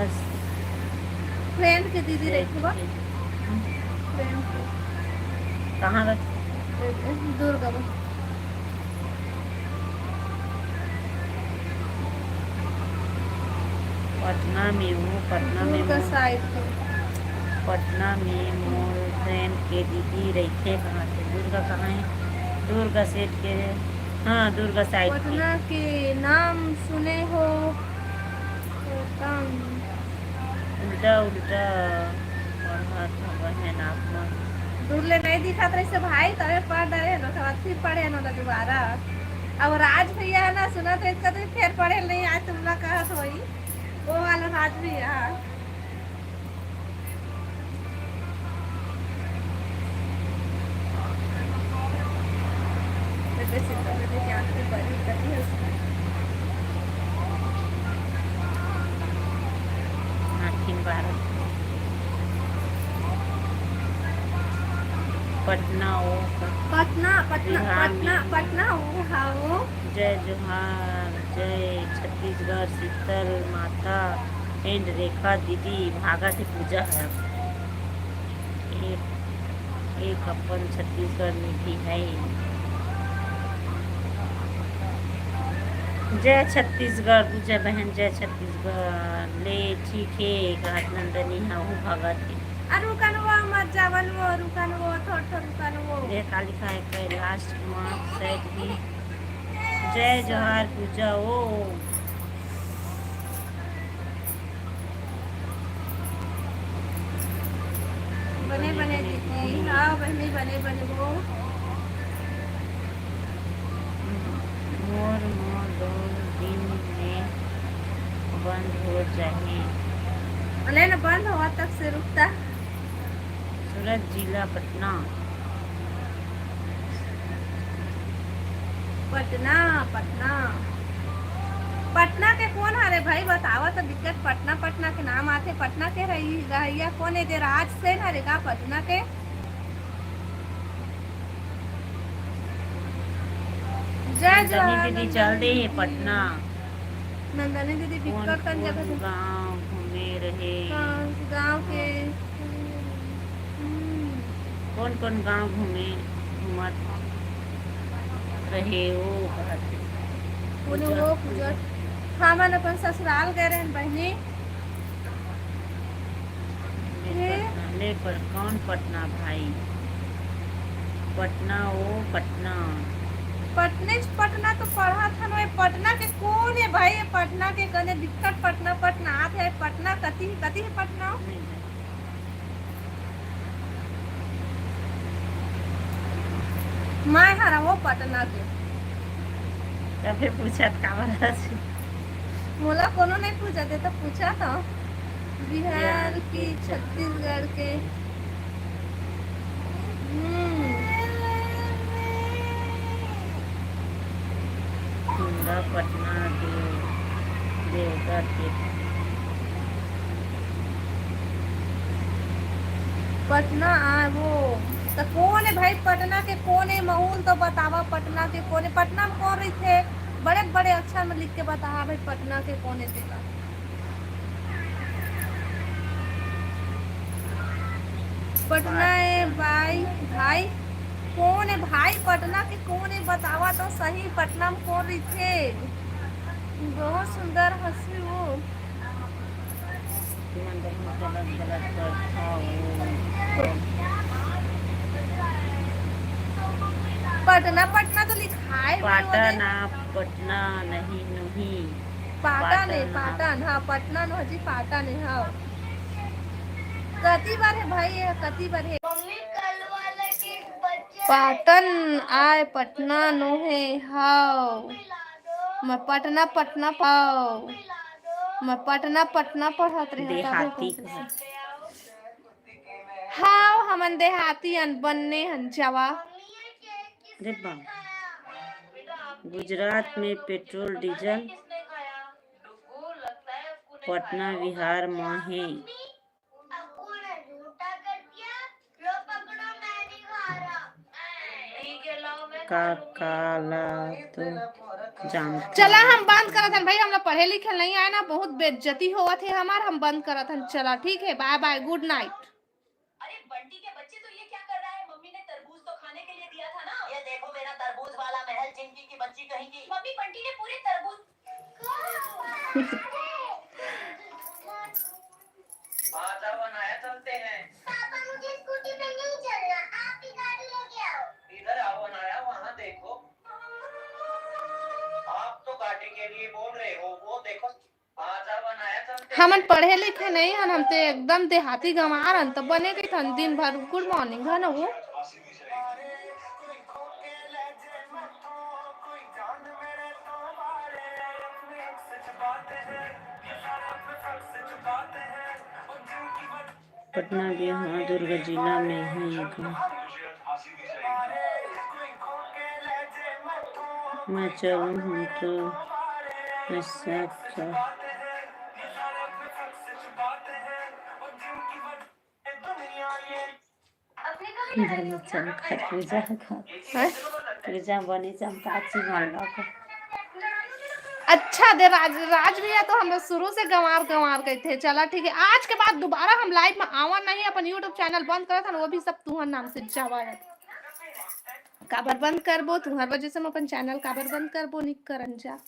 फ्रेंड के दीदी सेठ रहिथे बा। के। फ्रेंड के। कहाँ रख? ए, ए, दुर्गा बा। पटना में हूँ, पटना में दुर्गा हूँ। साइड के। पटना में मोर फ्रेंड के दीदी रहिथे कहाँ के? दुर्गा कहाँ है? दुर्गा सेठ के, हाँ, दुर्गा साइड के। पटना के नाम सुने हो? पता नहीं। उल्टा उल्टा पढ़त हवहन आप मन। दूर ले नहीं दिखत रहिस भाई, तबे पढ़ डरे हन, ओकर बाद फिर पढ़े हन ओला दोबारा। अब राज भैया है ना, सुनत रहिस कथे, फिर पढ़े नहीं आए, तुमला कहत होई, वो वाला राज भैया। आखिन बारह। पटना ओ का। पटना, पटना, बिहार पटना, में। पटना ओ, हाँ ओ। जय जोहार, जय छत्तीसगढ़, शीतल माता and रेखा दीदी, भागत हे पूजा है। एक, एक अपन छत्तीसगढ़ में भी है। जय छत्तीसगढ़, पूजा बहन, जय छत्तीसगढ़। ले, ठीक हे, कहत नंदनी हा, वो भागत हे। अरे रुकन वो, मत जावन वो, रुकन वो, थोड़, थोड़ रुकन वो। देख, का लिखा है, कैलाश कुमार सैद भी। जय जोहार पूजा ओ। बने बने दीदी। हाँ बहनी, बने बने वो। मोर मोर दो दिन में बंद हो जाही। अले न बंद होवा तक से रुकता। सूरत जिला पटना। पटना, पटना। पटना के कोन हरे भाई, बतावा तो दिक्कत। पटना, पटना के नाम आथे। पटना के रही, रहइया कोन ए दे? राज सेन हरे का पटना के? जय नंदनी जोहार, दीदी नंदनी चल दे हे दीदी। पटना। नंदनी दीदी कौन बिक्कट कन कौन जगह से। गाँव घूमे रहे? कौन गाँव के? हम्म। कौन कौन गाँव घूमे, घूमत रहे ओ कहत हे। कोने पूजा वो पूजा। हमन अपन ससुराल गए रहन बहिनी। ले पटना, ले पर कौन पटना भाई? पटना ओ पटना। पटने च पटना तो पढ़त हन, ओए पटना के कोन हे भाई? ये पटना के कने बिक्कट पटना, पटना आथे, पटना कति, कति हे पटना? नहीं, नहीं। मैं हरा वो पटना के। तबे पूछत काबर हस? मोला कोनो नहीं पूछत हे, तो पूछा था। बिहार बिहार की, के छत्तीसगढ़ के। हम्म। कुंदा पटना देव, देवगढ़ के। पटना आए वो। त कोन हे भाई पटना के, कोन हे माहौल तो बतावा, पटना के कोन हे, पटना में कोन रहिथे? बड़े बड़े अक्षर में लिख के बतावा भाई, पटना के कोन हे तेला। पटना ए भाई, भाई कोन हे भाई पटना के, कोन हे बतावा तो सही, पटना में कोन रहिथे? बहुत सुंदर हंसी वो। तुमन बहुत गलत गलत करथव। पटना, पटना तो लिखाए हुए पाटन, ओदे। आप पटना नहीं, नहीं। पाटन हे, पाटन, पाटन, हाँ, पटना नो जी, पाटन हे, हाँ। कति बार हे भाई, ये कति बार हे? पाटन आय, पटना नो हे, हाव। मैं पटना, पटना पाव। मैं पटना, पटना पढ़त रहे, देहाती तभी घर। हाव, हमन देहाती अन बन्ने हन जावा। अरे बाप। गुजरात में पेट्रोल डीजल पटना बिहार म हे। का, काला तो जानता चला, हम बंद करत हन भाई, हमला पढ़े लिखे नहीं आए ना, बहुत बेइज्जती होवत हे हमार, हम बंद करत हन। चला, ठीक है, bye bye, good night। अरे बंटी के बच्चे, तो ये क्या कर रहा है? मम्मी ने तरबूज तो खाने के लिए दिया था ना। ये देखो मेरा तरबूज वाला महल, चिंकी की बच्ची कहीं की। मम्मी, बंटी ने पूरे तरबूज। पापा, मुझे स्कूटी पे नहीं चलना, आप ही गाड़ी लेके आओ। इधर आओ अनाया, वहाँ देखो। आप तो गाड़ी के लिए बोल रहे हो, वो देखो। हमन पढ़े लिखे नहीं हन, हम ते एकदम देहाती गंवार हन, त बने कहिथन दिन भर good morning, है ना वो? पटना, बिहार, दुर्ग जिला में हे ये गाँव। मैं चलूँ हूँ तो मैं सब, सब बने चल खरबूजा खा। हैं? पूजा बने चंपाची मालवा का। अच्छा दे राज, राज भैया तो हम शुरू से गंवार गंवार कहिथे। चला ठीक है, आज के बाद दोबारा हम live में आवा नहीं, अपन YouTube channel बंद करत हन, वो भी सब तुहर नाम से जावा है। काबर बंद करबो? तुहर वजह से हम अपन channel काबर बंद करबो? निक करन जा।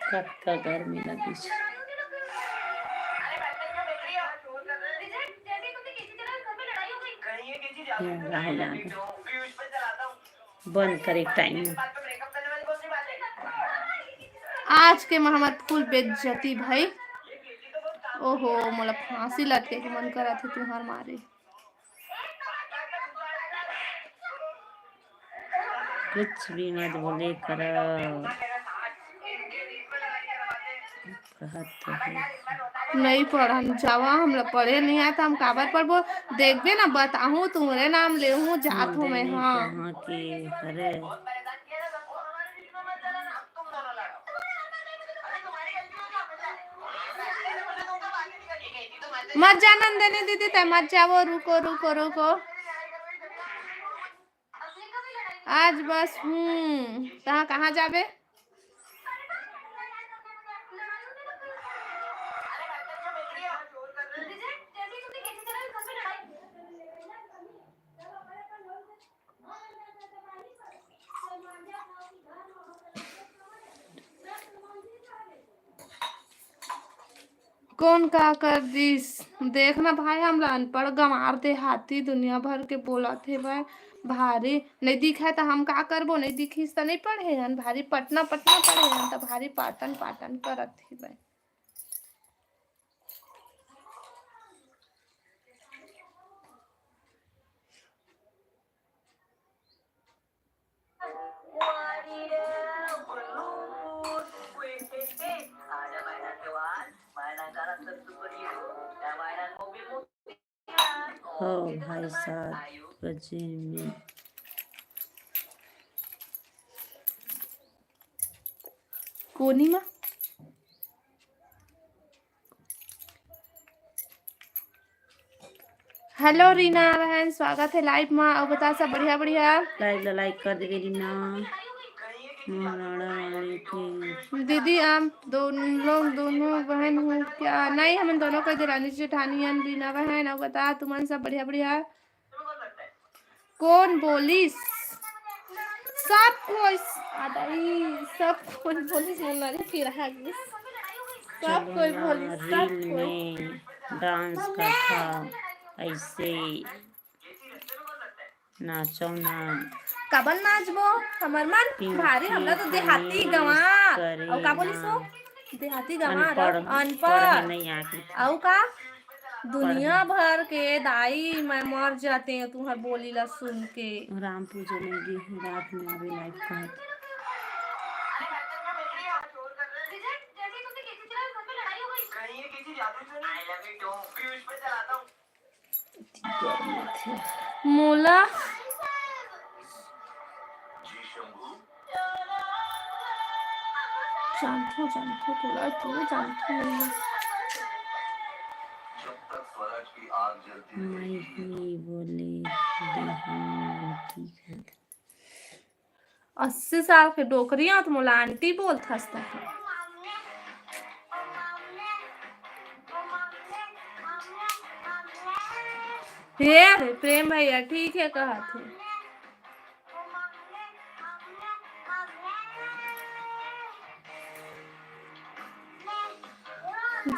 कतका गर्मी लगिस। बंद करे टाइम। आज के मा हमर full बेइज्जती भाई। ओहो, मोला फांसी लटके के मन करत हे तुहर मारे। कुछ भी मत बोले करो। पढ़त हे। नहीं पढ़न जावा, हमला पढ़े नहीं आय त हम काबर पढ़बो? देखबे ना, बताहूँ, तुम्हरे नाम लेहूँ, जात हूँ मैं, हाँ। कहाँ के हरे? मत जा नंदिनी दीदी, तै मत जावो, रुको, रुको, रुको। आज बस, हम्म, तहाँ कहाँ जाबे? कौन का कर दिस? देख ना भाई, हमला अनपढ़ गंवार देहाती दुनिया भर के बोलत हेवय भारी। नहीं दिखय त हम का करबो? नहीं दिखिस त नहीं पढ़े हन, भारी पटना पटना पढ़े हन त भारी पाटन पाटन करत हेवय। हो भाई, सात बजे में। कोनी मा? Hello रीना बहन, स्वागत हे live मा। अउ बता, सब बढ़िया, बढ़िया? Live ला like कर देवे रीना। महाराणा रानी की। दीदी, आप दोनों, दोनों बहन हो क्या? नहीं, हमन दोनों कोई देरानी जेठानी हन, रीना बहन। अउ बता, तुमन सब बढ़िया, बढ़िया? कौन बोलिस? सब कोई, अदाई, सब कोई बोलिस, मोर नारी फिर आ गिस। सब कोई बोलिस, सब कोई। Reel में dance करथा, ऐसे नाचो ना। काबर नाचबो? हमर मन भारी, हमला तो देहाती गंवार। अउ का बोलिस हो? देहाती गंवार, अनपढ़, अनपढ़। पढ़े नहीं आके। अउ का? दुनिया भर के दाई, मैं मर जाते हूँ तुम्हर बोली ला सुन के। राम पूजन में गे हे, रात में आवे live कहत। मोला जानथो, जानथो, तोला तो जानथो नहीं। मैं ही बोले दे हूँ, ठीक है। अस्सी साल के डोकरी आत मोला आंटी बोलथस त। हे रे प्रेम भैया, ठीक है कहत हे।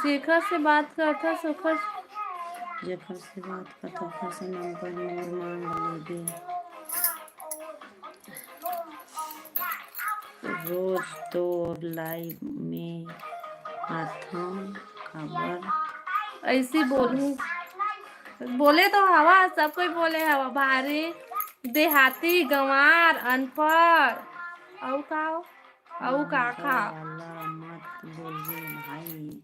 जेकर से बात करथस ओकर, जेकर से बात करथस ओकर से नंबर मोर मांग लेबे। रोज तोर live में आथंव काबर? ऐसी बोलहूँ, बोले तो हवा, सब कोई बोले हवा, भारी देहाती, गंवार, अनपढ़, अउ का हो? अउ का खा? वाला मत बोलबे भाई।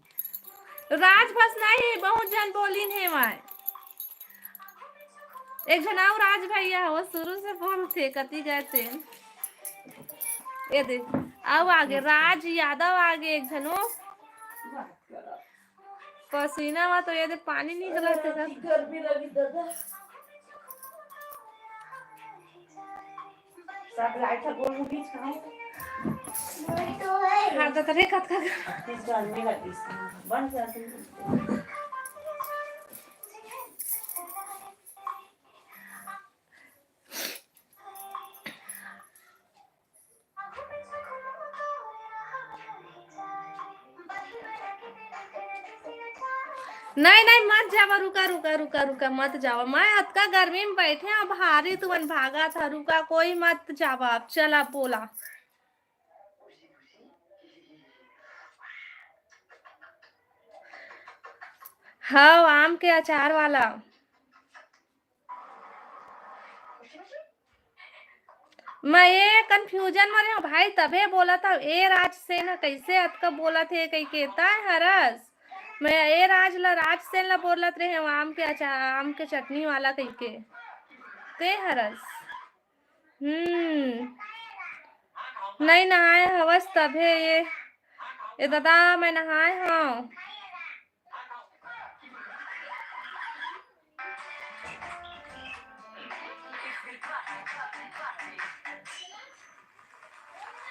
राज बस नहीं, बहुत झन बोलिन हे मैं। एक झन अउ राज भैया, वो शुरू से बोलथे, कति गए थे। ये दे, अउ आगे राज यादव आगे एक झन वो। पसीना मा तो ये दे पानी निकलत हे का? गर्मी लगी दादा। सब लाइट है, गोल बीच कहाँ है? हाँ, तो तरे कत का। इस गर्मी लगी, बंद कर दे। नहीं, नहीं, मत जावा, रुका, रुका, रुका, रुका, मत जावा। मैं अतका गर्मी में बैठे हूँ, भारी तुमन भागा था, रुका, कोई मत जावा, अब चला बोला। हव, आम के अचार वाला। मैं ये confusion म रेहेंव भाई, तभे बोलत हव, ए राज सेन ह कइसे अतका बोलत हे कहिके, तैं हरस। मैं ए राज ल, राज सेन ल बोलत रेहेंव, आम के अचार, आम के चटनी वाला कहिके। तैं हरस। हम्म। नइ नहाए हवस तभे ये। ए ददा, मैं नहाए हंव।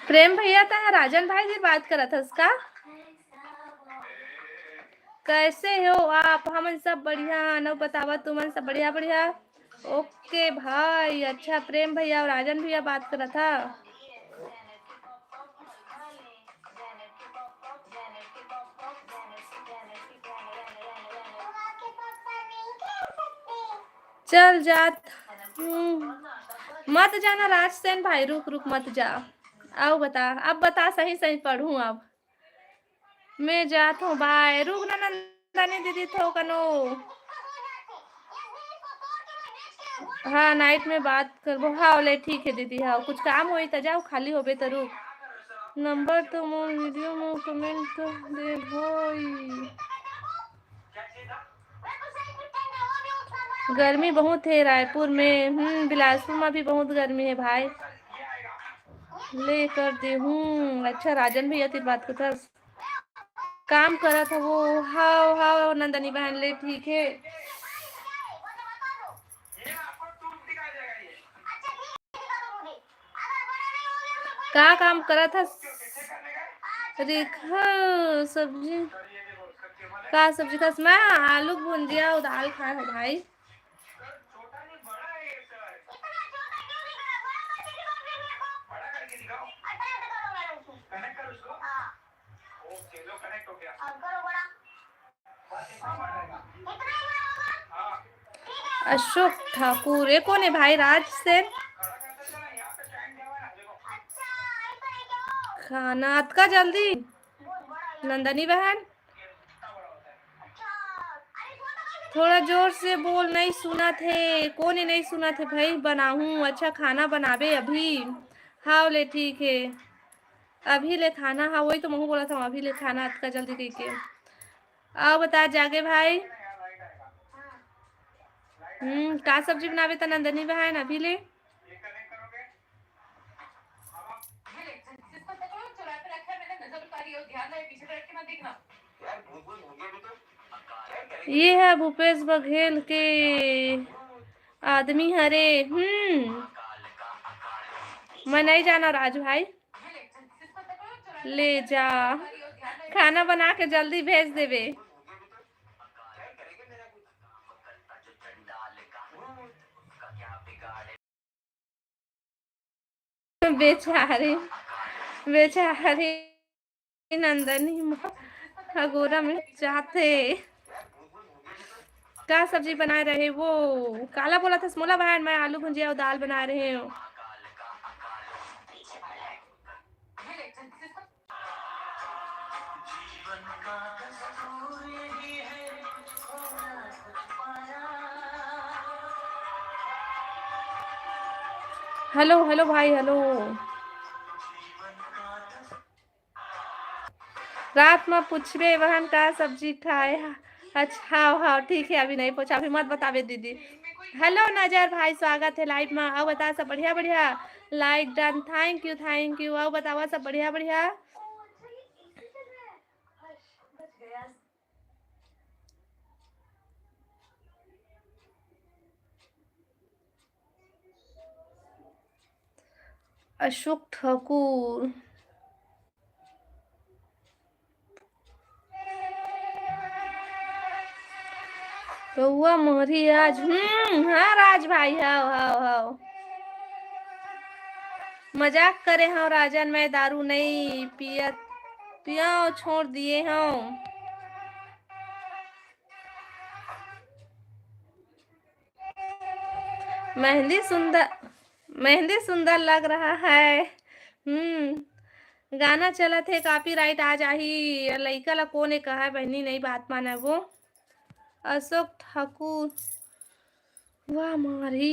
प्रेम भैया, तैं राजन भाई जी बात करत हस का? कैसे हो आप? हमन सब बढ़िया, अउ बतावा तुमन सब बढ़िया, बढ़िया? OK भाई, अच्छा, प्रेम भैया अउ राजन भैया बात करत हा। चल जात, हम्म, मत जाना राजसेन भाई, रुक, रुक, मत जा। अउ बता, अब बता, सही, सही पढ़ूं अब। मैं जात हूँ bye। रुक ना नंदनी दीदी, थोकनो। हाँ, night में बात करबो। हाँ, ले, ठीक है दीदी। हाँ, कुछ काम होई त जाओ, खाली होबे त रुक। नंबर तो मोर video में comment दे भोई। गर्मी बहुत हे रायपुर में। हम्म, बिलासपुर में भी बहुत गर्मी हे भाई। ले कर दे हूँ। अच्छा, राजन भैया तिर बात करथस। काम करत हवो। हाव, हाव, नंदनी बहन, ले ठीक हे। का काम करत हस? रेखा, सब्जी, का सब्जी खास? मैं आलू भुंजिया अउ दाल खाए हंव भाई। अशोक ठाकुर, ये कोन हे भाई? राज सेन। खाना अतका जल्दी? नंदनी बहन, थोड़ा जोर से बोल, नइ सुनत हे। कोन हे नइ सुनत हे भाई? बनाहूं, अच्छा, खाना बनाबे अभी। हाव ले, ठीक हे, अभी ले खाना। हाँ, वही तो महूं बोलत हंव, अभी ले खाना अतका जल्दी कहिके। अउ बता जागे भाई, हम्म, का सब्जी बनाबे त नंदनी बहन अभी ले? ये है भूपेश बघेल के आदमी हरे। हम्म, मैं नहीं जाना राज भाई। ले जा, खाना बना के जल्दी भेज देबे। बेचारी, बेचारी नंदनी माँ हगोरा में जाथे। का सब्जी बनाए रहे वो? काला बोलत हस मोला बहन, मैं आलू भुंजिया अउ दाल बनाए रहे हंव। Hello, hello भाई, hello। रात म पूछबे बहन का सब्जी खाए हा? अच्छा, हाव, हाव, ठीक हे, अभी नहीं पूछा, अभी मत बताबे दीदी। Hello नजर भाई, स्वागत हे live म। अउ बता सब बढ़िया, बढ़िया? Like done, thank you, thank you। अउ बतावा सब बढ़िया, बढ़िया? अशोक ठाकुर। रउआ मोहरी आज, हम्म, हाँ राज भाई, हाव, हाव, हाव। मजाक करे हंव राजन, मैं दारू नइ पियत, पियव छोड़ दिए हंव। मेहंदी सुंदर, मेहंदी सुंदर लग रहा है। हम्म, गाना चलत हे, copyright आ जाही। लइका ला कोन ए कहा बहिनी, नई बात माने वो। अशोक ठाकुर, वाह मारी।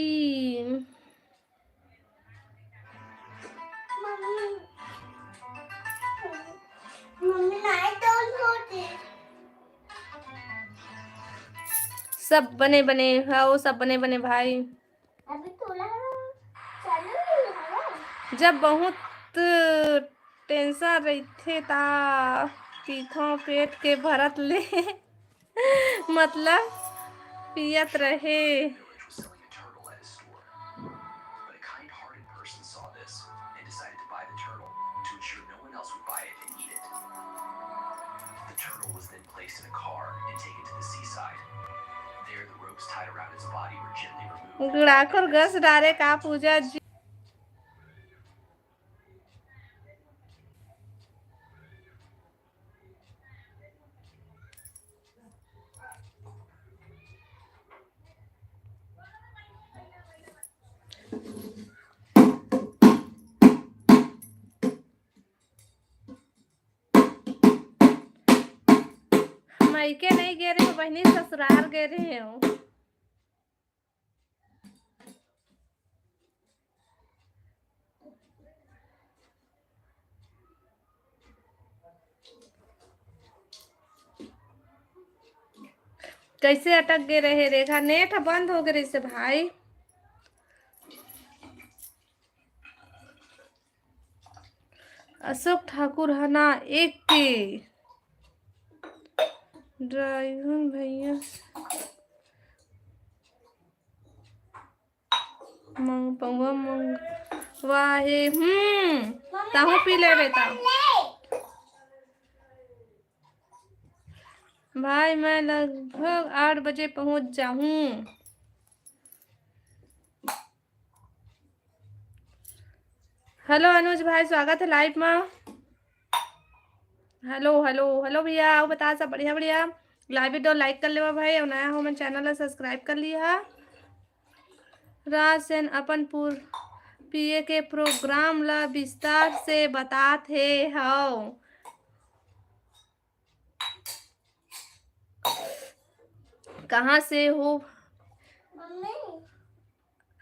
सब बने बने, हाँ, वो सब बने बने भाई। अभी तोला चालू नहीं हुआ। जब बहुत टेंशन रहिथे ता पीथों पेट के भरत ले। मतलब पियत रहे। गुड़ाखुर गस डारे का पूजा जी। मइके नहीं गे रहे हो बहिनी, ससुराल गे रहे हो। कैसे अटक गे रहे रेखा, नेट बंद हो गे रहिसे भाई। अशोक ठाकुर ह ना एक के ड्राइवर भैया मंग पौवा मंग वाहे। हम्म, ताहू पी ले बेटा। भाई मैं लगभग आठ बजे पहुंच जाहूं। हेलो अनुज भाई, स्वागत है लाइव में। हेलो हेलो हेलो भैया, आओ बता, सब बढ़िया बढ़िया। लाइव वीडियो लाइक कर लेवा भाई, और नया हो मन चैनल ला सब्सक्राइब कर लिया। राजसेन अपन पुर पिए के प्रोग्राम ला विस्तार से बतात हे हव। कहाँ से हो?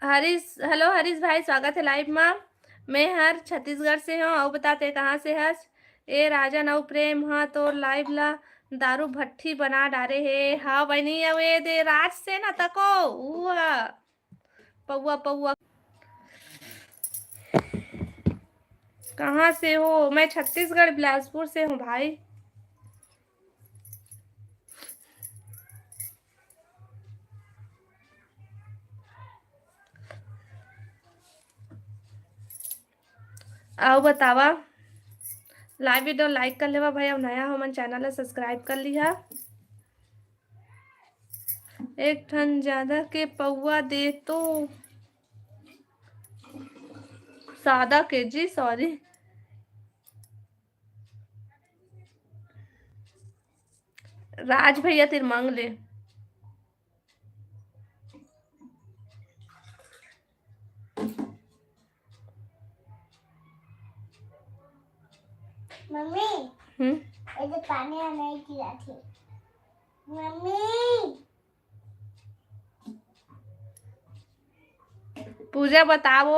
हरीश, हेलो हरीश भाई, स्वागत है लाइव मा। मैं हर छत्तीसगढ़ से हूँ। अउ बता, ते कहाँ से हस? ए राजन अउ प्रेम ह तोर लाइव ला दारू भट्ठी बना डारे हे। हाँ बहिनी, अउ ए दे राज से ना तको, उहा पौवा पौवा। कहाँ से हो? मैं छत्तीसगढ़ बिलासपुर से हूँ भाई। अउ बतावा, लाइव वीडियो लाइक कर लेवा भाई, अउ नया हो मन चैनल ला सब्सक्राइब कर लिहा। एक ठन ज्यादा के पौवा दे तो, सादा के जी, सॉरी। राज भैया तिर मांग ले। मम्मी, हम्म? ये तो पानी नहीं गिरा थे। मम्मी। पूजा बताओ।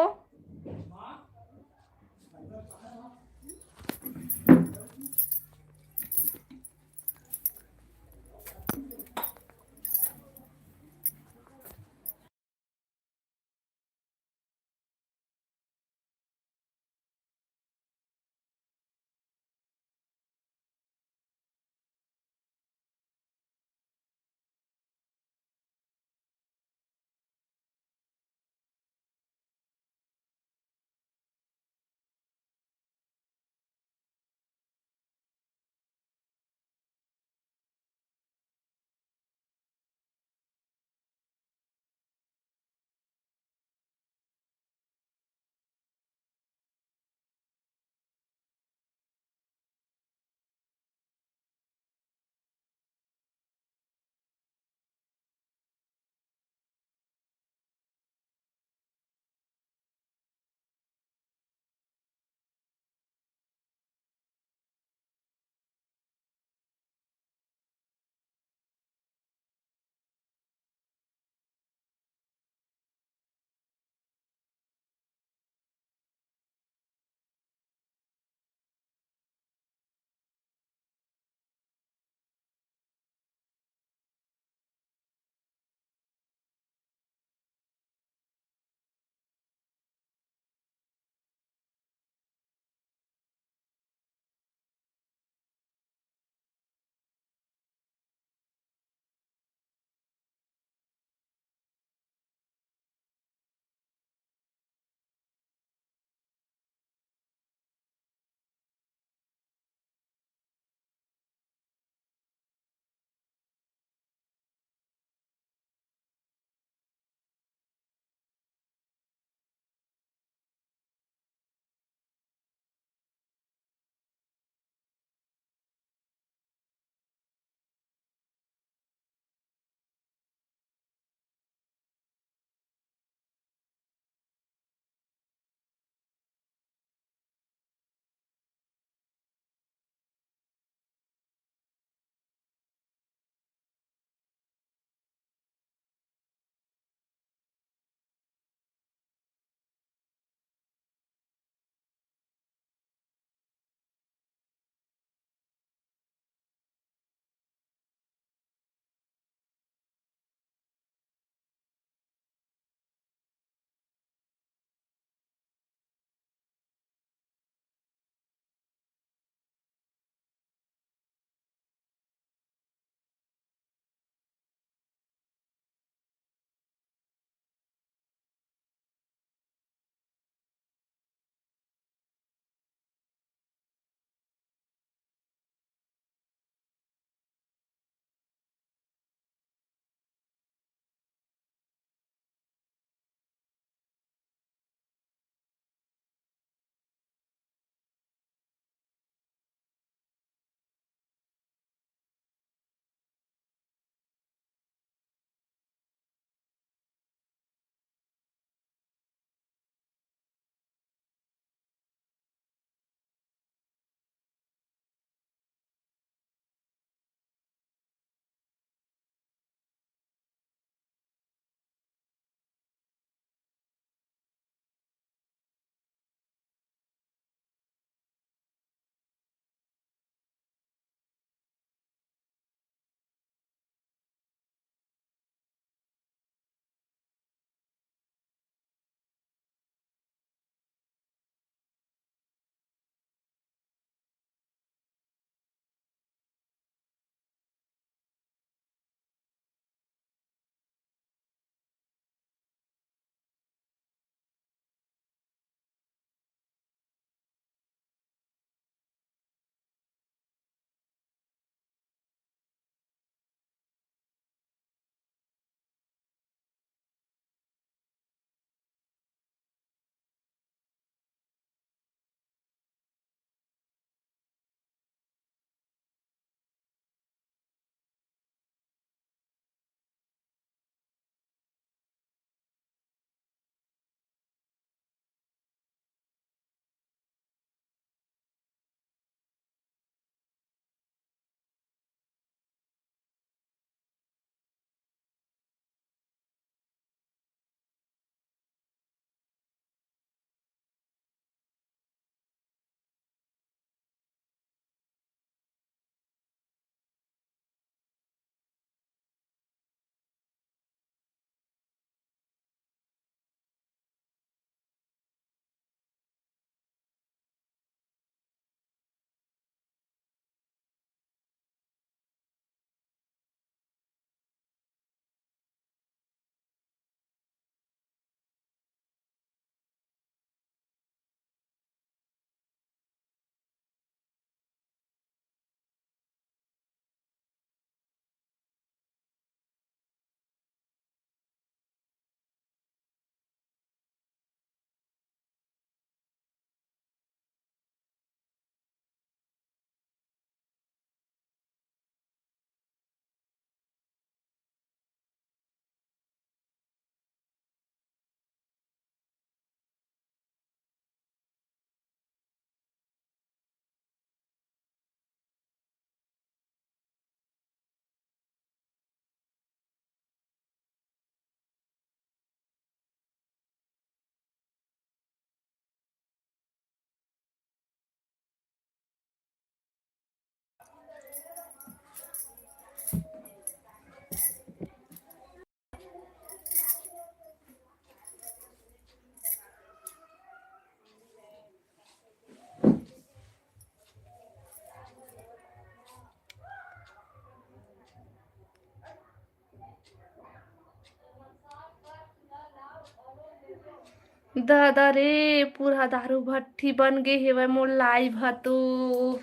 ददा रे, पूरा दारू भट्ठी बन गे हेवय मोर live ह तो।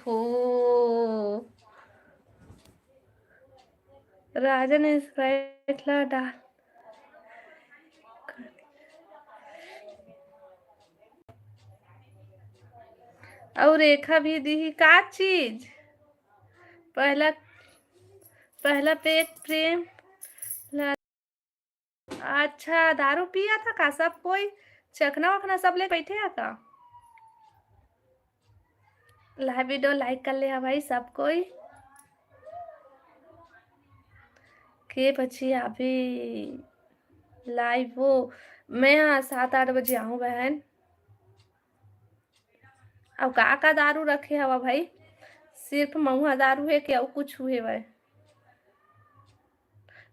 हो, राजा ने Sprite ला डाल। अउ रेखा भी दीही का चीज? पहला, पहला पे एक प्रेम ला। अच्छा, दारू पिया था का सब कोई? चखना वखना सब ले बैठे है का? Live video like कर ले हा भाई सब कोई। के बची अभी live वो, मैं हाँ सात आठ बजे आहूँ बहन। अउ का का दारू रखे हवा भाई? सिर्फ महुआ दारू हे कि अउ कुछ हेवय?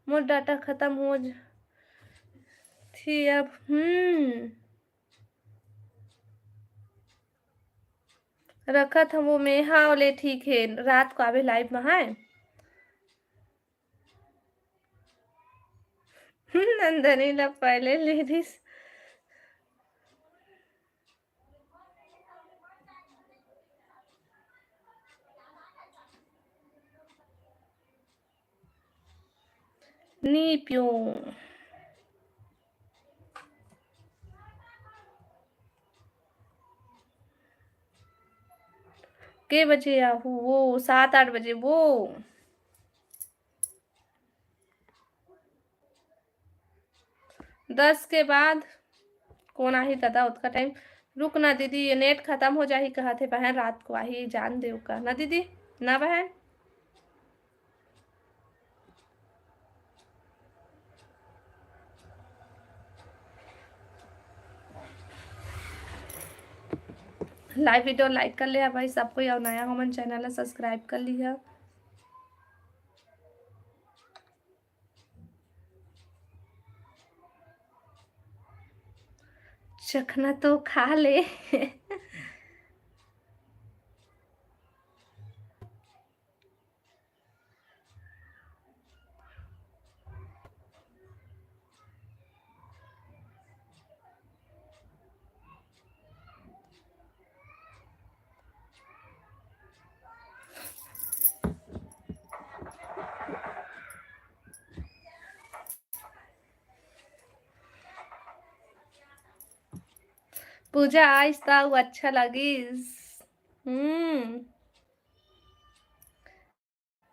मोर data खत्म हो ज-, थी अब। हम्म, रखत हवो मैं। हाँ, ले ठीक हे, रात को आबे live में, हाँ। नंदनी ला पहले ले रिस। नी पियो। के बजे आहू? वो सात आठ बजे वो। दस के बाद कोन आही ददा ओतका time? रुक ना दीदी, ये net खत्म हो जाही कहत हे बहन, रात को आही, जान दे ओका ना दीदी, ना बहन। Live video like कर ले हा भाई सब कोई, अउ नया हो मन channel ला subscribe कर लिहा। चखना तो खा ले। पूजा आइस त अउ अच्छा लगिस। हम्म।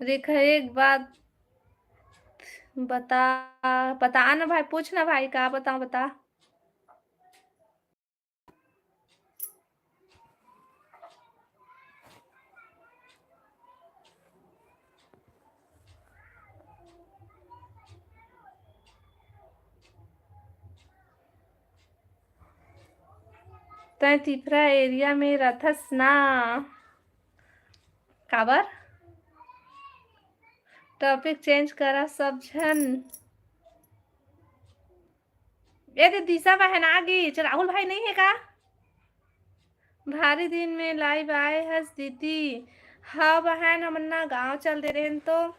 रेखा, एक बात बता, बता ना भाई, पूछ ना भाई, का बताऊं, बता। तैं तिफरा area में रथस ना? काबर? Topic change करा सब झन। ए दे दिशा बहन आ गईच, राहुल भाई नहीं है का? भारी दिन में live आए हस दीदी। हाँ बहन, हमन ना गाँव चल दे रहेन तो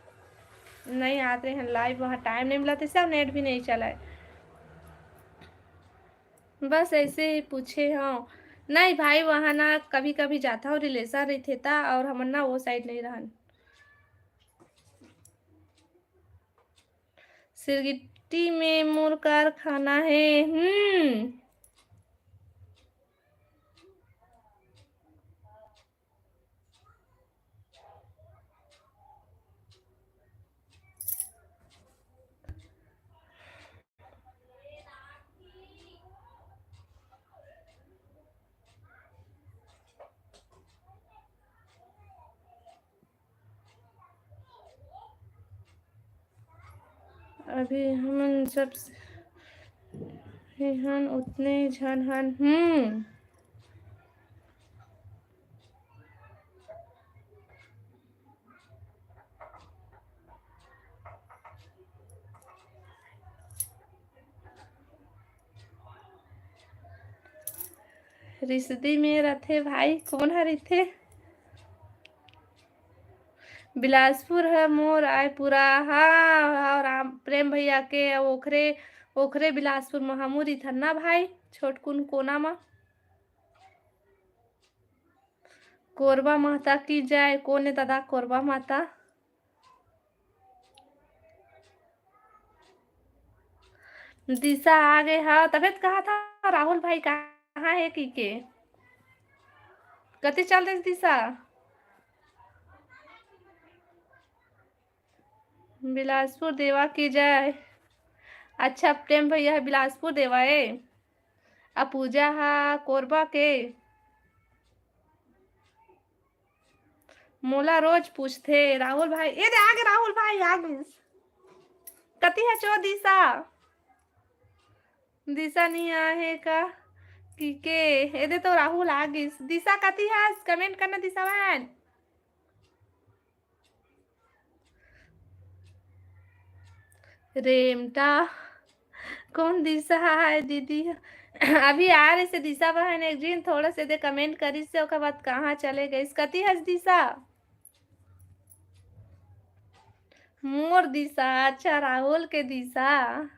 नहीं आत रहेन live, वहाँ time नहीं मिलत हे, सब net भी नहीं चलाए। बस ऐसे ही पूछे हव। नहीं भाई, वहाँ ना कभी कभी जाता हूँ, relation रहिथे ता, और हमन ना वो side नहीं रहन। सिरगिट्टी में मोर कारखाना हे। हम्म। अभी हमन सब हन, उतने झन हन। हम्म। रिसदी में रथे भाई, कोन ह रहिथे? बिलासपुर ह मोर आय पूरा। हाँ, हाँ, राम प्रेम भैया के, अउ ओखरे, ओखरे बिलासपुर म हमू रिथन ना भाई। छोटकुन कोना मा। कोरबा माता की जय। कोन ए दादा कोरबा माता? दिशा आ गे हा, तभे त कहा था राहुल भाई कहाँ हे कि के? कति चल देस दिशा? बिलासपुर देवा की जय। अच्छा, प्रेम भैया हे बिलासपुर देवा ए। आ पूजा हा कोरबा के। मोला रोज पूछथे राहुल भाई। ए दे, आगे राहुल भाई, आगे। कति हच ओ दिशा? दिशा नहीं आहे का? कि के? ए दे तो राहुल आ गिस। दिशा कति हस? Comment करना दिशा बहन। रेमटा। कोन दिशा आय दीदी? अभी आ रहिसे दिशा बहन, एक झिन थोड़ा से दे comment करिसे, ओकर बाद कहाँ चले गइस? कति हस दिशा? मोर दिशा, अच्छा, राहुल के दिशा।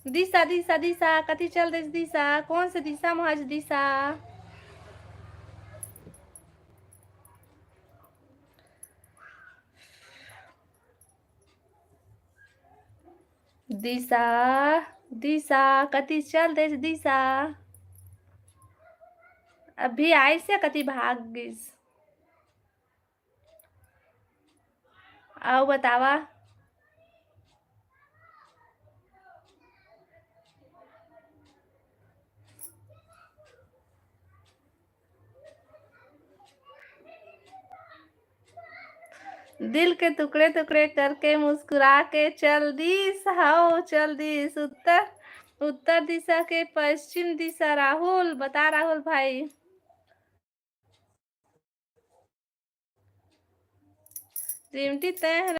दिशा, दिशा, दिशा, कति चल देस दिशा? कोन से दिशा म हच दिशा? दिशा, दिशा, कति चल देस दिशा? अभी आइस या कति भाग गिस? अउ बतावा। दिल के टुकड़े टुकड़े करके मुस्कुरा के चल दिस, हव, चल दिस। उत्तर, उत्तर दिशा के पश्चिम दिशा। राहुल, बता राहुल भाई। रिमटी तय हरे।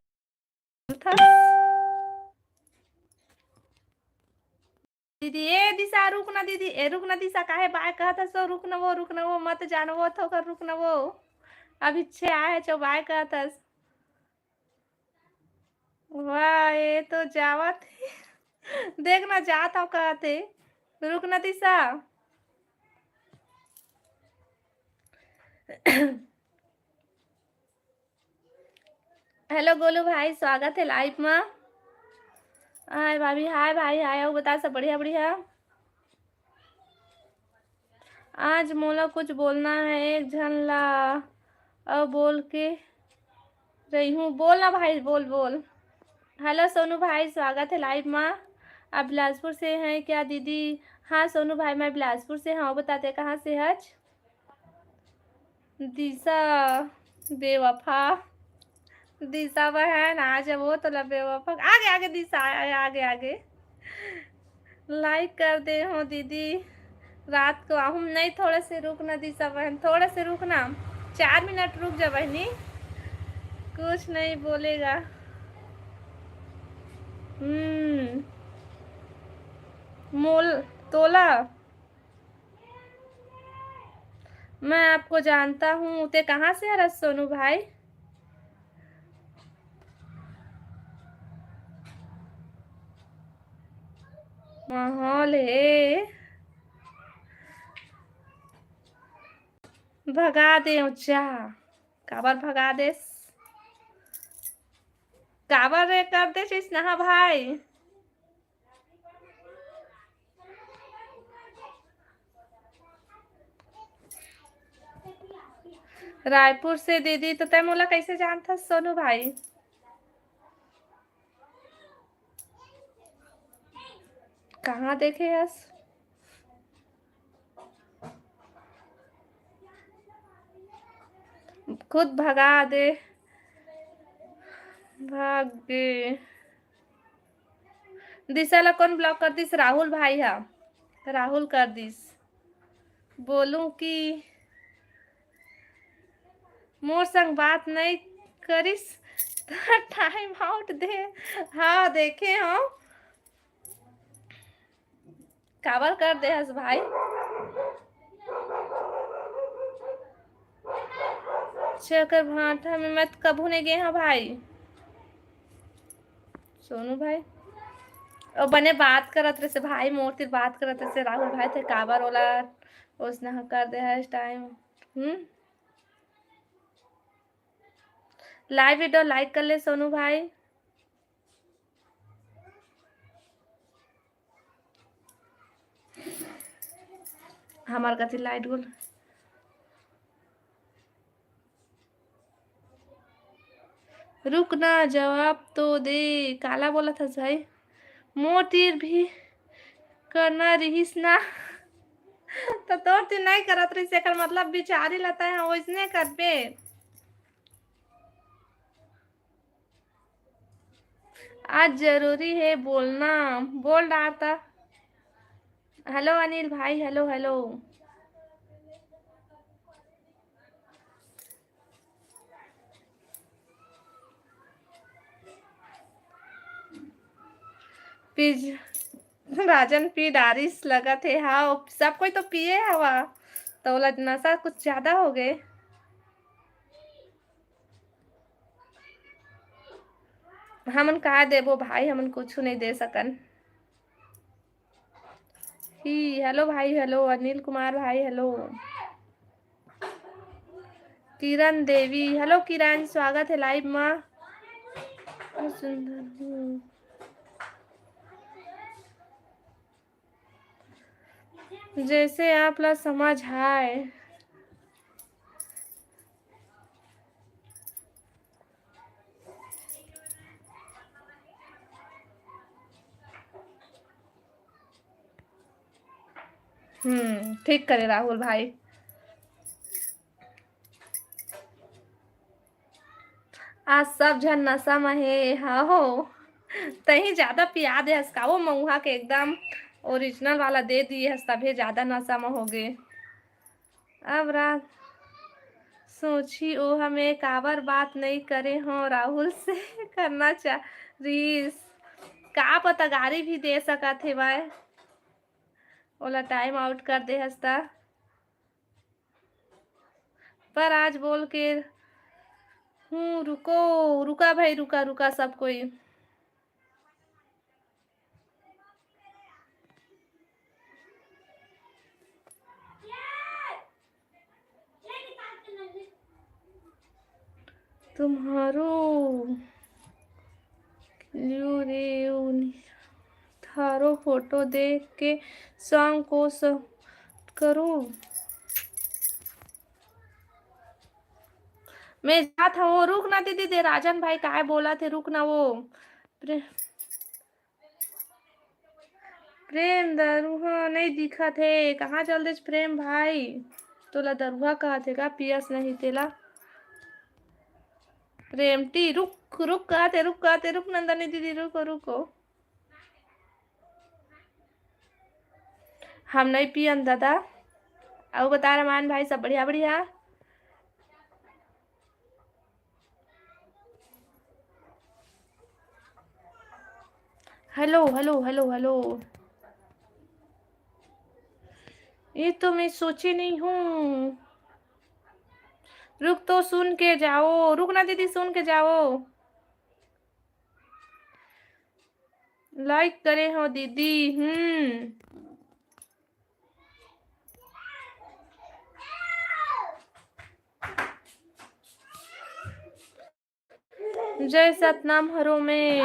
दीदी, ए दिशा, रुक ना दीदी, ए रुक ना दिशा, काहे बाय कहत हस? रुक ना वो, रुक ना वो, मत जान वो, थोकर रुक ना वो। अभी छे आए हे, चो बाय कहत हस। वाह, ये तो जावत हे। देख ना, जात हव कहत हे। रुक ना दिशा। हेलो गोलू भाई, स्वागत हे live मा। हाय भाभी, हाय भाई, हाय। अउ बता, सब बढ़िया, बढ़िया? आज मोला कुछ बोलना है, एक झन ला अउ बोल के रही हूँ। बोल ना भाई, बोल, बोल। हेलो सोनू भाई, स्वागत हे live मा। आप बिलासपुर से हैं क्या दीदी? हाँ सोनू भाई, मैं बिलासपुर से हूँ। बता, तैं कहाँ से हच? दिशा बेवफा, दिशा बहन, आ जाबो तोला बेवफा। आगे, आगे दिशा, आ-, आगे, आगे। Like कर दे हो दीदी, रात को आहूँ। नहीं, थोड़ा से रुक ना दिशा बहन, थोड़ा से रुक ना, चार मिनट रुक जा बहनी, कुछ नहीं बोलेगा। हम्म, मोल तोला मैं आपको जानता हूँ। तैं कहाँ से हरस सोनू भाई? माहौल हे। भगा दे ऊंचा। काबर भगा देस? काबर रे कर देस इसना भाई? रायपुर से दीदी, तो तैं मोला कैसे जानथस सोनू भाई? कहाँ देखे हस? खुद भगा दे, भाग गे। दिशा ला कौन block कर दिस? राहुल भाई हा, राहुल कर दिस। बोलूं कि मोर संग बात नहीं करिस त time out दे। हाँ, देखे हो, काबर कर दे हस भाई? चकर भाटा में मैं तो कभू नहीं गए हाँ भाई। सोनू भाई, ओ बने बात करत रहिसे भाई, मोर तीर बात करत रहिसे राहुल भाई, ते काबर ओला ओसना कर दे हस टाइम। हम्म, लाइव वीडियो लाइक कर ले सोनू भाई। हमार कति लाइट गोल। रुक ना, जवाब तो दे। काला बोलत हस भाई? मोर तीर भी करना रिहिस ना। तो तोर तीर नहीं करत रहिस, एकर मतलब बिचारी ला तैं ह ओइसने करबे। आज जरूरी है बोलना, बोल डार ता। हेलो अनिल भाई, हेलो, हेलो। पीज राजन पी डारिस लगत हे। हाँ, सब कोई तो पिए हवा, तो ओला नशा कुछ ज्यादा हो गए। हमन का देबो भाई, हमन कुछ नहीं दे सकन। ही, हेलो भाई, हेलो अनिल कुमार भाई, हेलो किरण देवी, हेलो किरण, स्वागत है लाइव मा। बहुत सुंदर हूँ। जैसे आप ला समझ आए। हम्म, ठीक करे राहुल भाई। आज सब झन नशा म हे। हाँ हो, तही ज्यादा पिया दे हस का वो मऊहा के, एकदम ओरिजिनल वाला दे दिए हस, तभे ज्यादा नशा म हो गे। अब रात सोची ओ हमें काबर बात नहीं करे हो राहुल से। करना चाह रीस, का पता गारी भी दे सकत हे भाई, ओला टाइम आउट कर दे हस ता। पर आज बोल के हूँ, रुको, रुका भाई, रुका, रुका सब कोई। तुम्हारो लियो रे उनी थारो फोटो देख के सॉन्ग को स-, करूँ। मैं जात हूँ, रुक ना दीदी, दे राजन भाई काय बोलत हे, रुक ना वो। प्रे-, प्रेम दरुहा नहीं दिखत हे, कहाँ चल देच प्रेम भाई? तोला दरुहा कहत हे का, पियस नहीं तेला? प्रेम टी, रुक, रुक कहत हे, रुक कहत हे, रुक नंदनी दीदी, रुको, रुको। हम नहीं पियन दादा। अउ बता रमान भाई, सब बढ़िया, बढ़िया। Hello, hello, hello, hello. ये तो मैं सोची नहीं हूँ। रुक तो, सुन के जाओ। रुक ना दीदी, सुन के जाओ। लाइक करे हो दीदी। हम्म। जय सतनाम हरो में।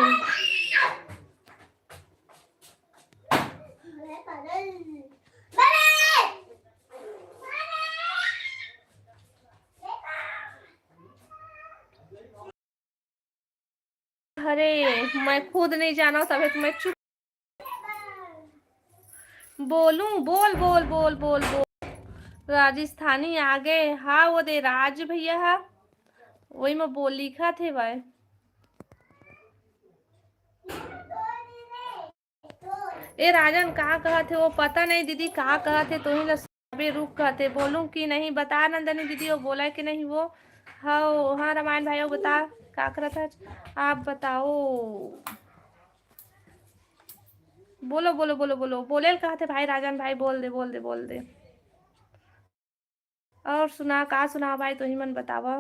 अरे, मैं खुद नहीं जाना, तबे तो मैं चुप। बोलूं? बोल, बोल, बोल, बोल, बोल। राजस्थानी आगे, हाँ, वो दे राज भैया हा, वही में बोल लिखा थे भाई। ए राजन, का कहत हे वो? पता नहीं दीदी, का कहत हे, तोही ला अबे रुक कहते, बोलूं कि नहीं? बता नंदनी दीदी, वो बोला कि नहीं वो? हाँ, हाँ, रामायण भाई, वो बता, का करत हच? आप बताओ। बोलो, बोलो, बोलो, बोलो, बोले ल कहते भाई राजन भाई, बोल दे, बोल दे, बोल दे। और सुना, का सुना भाई, तुही मन बतावा।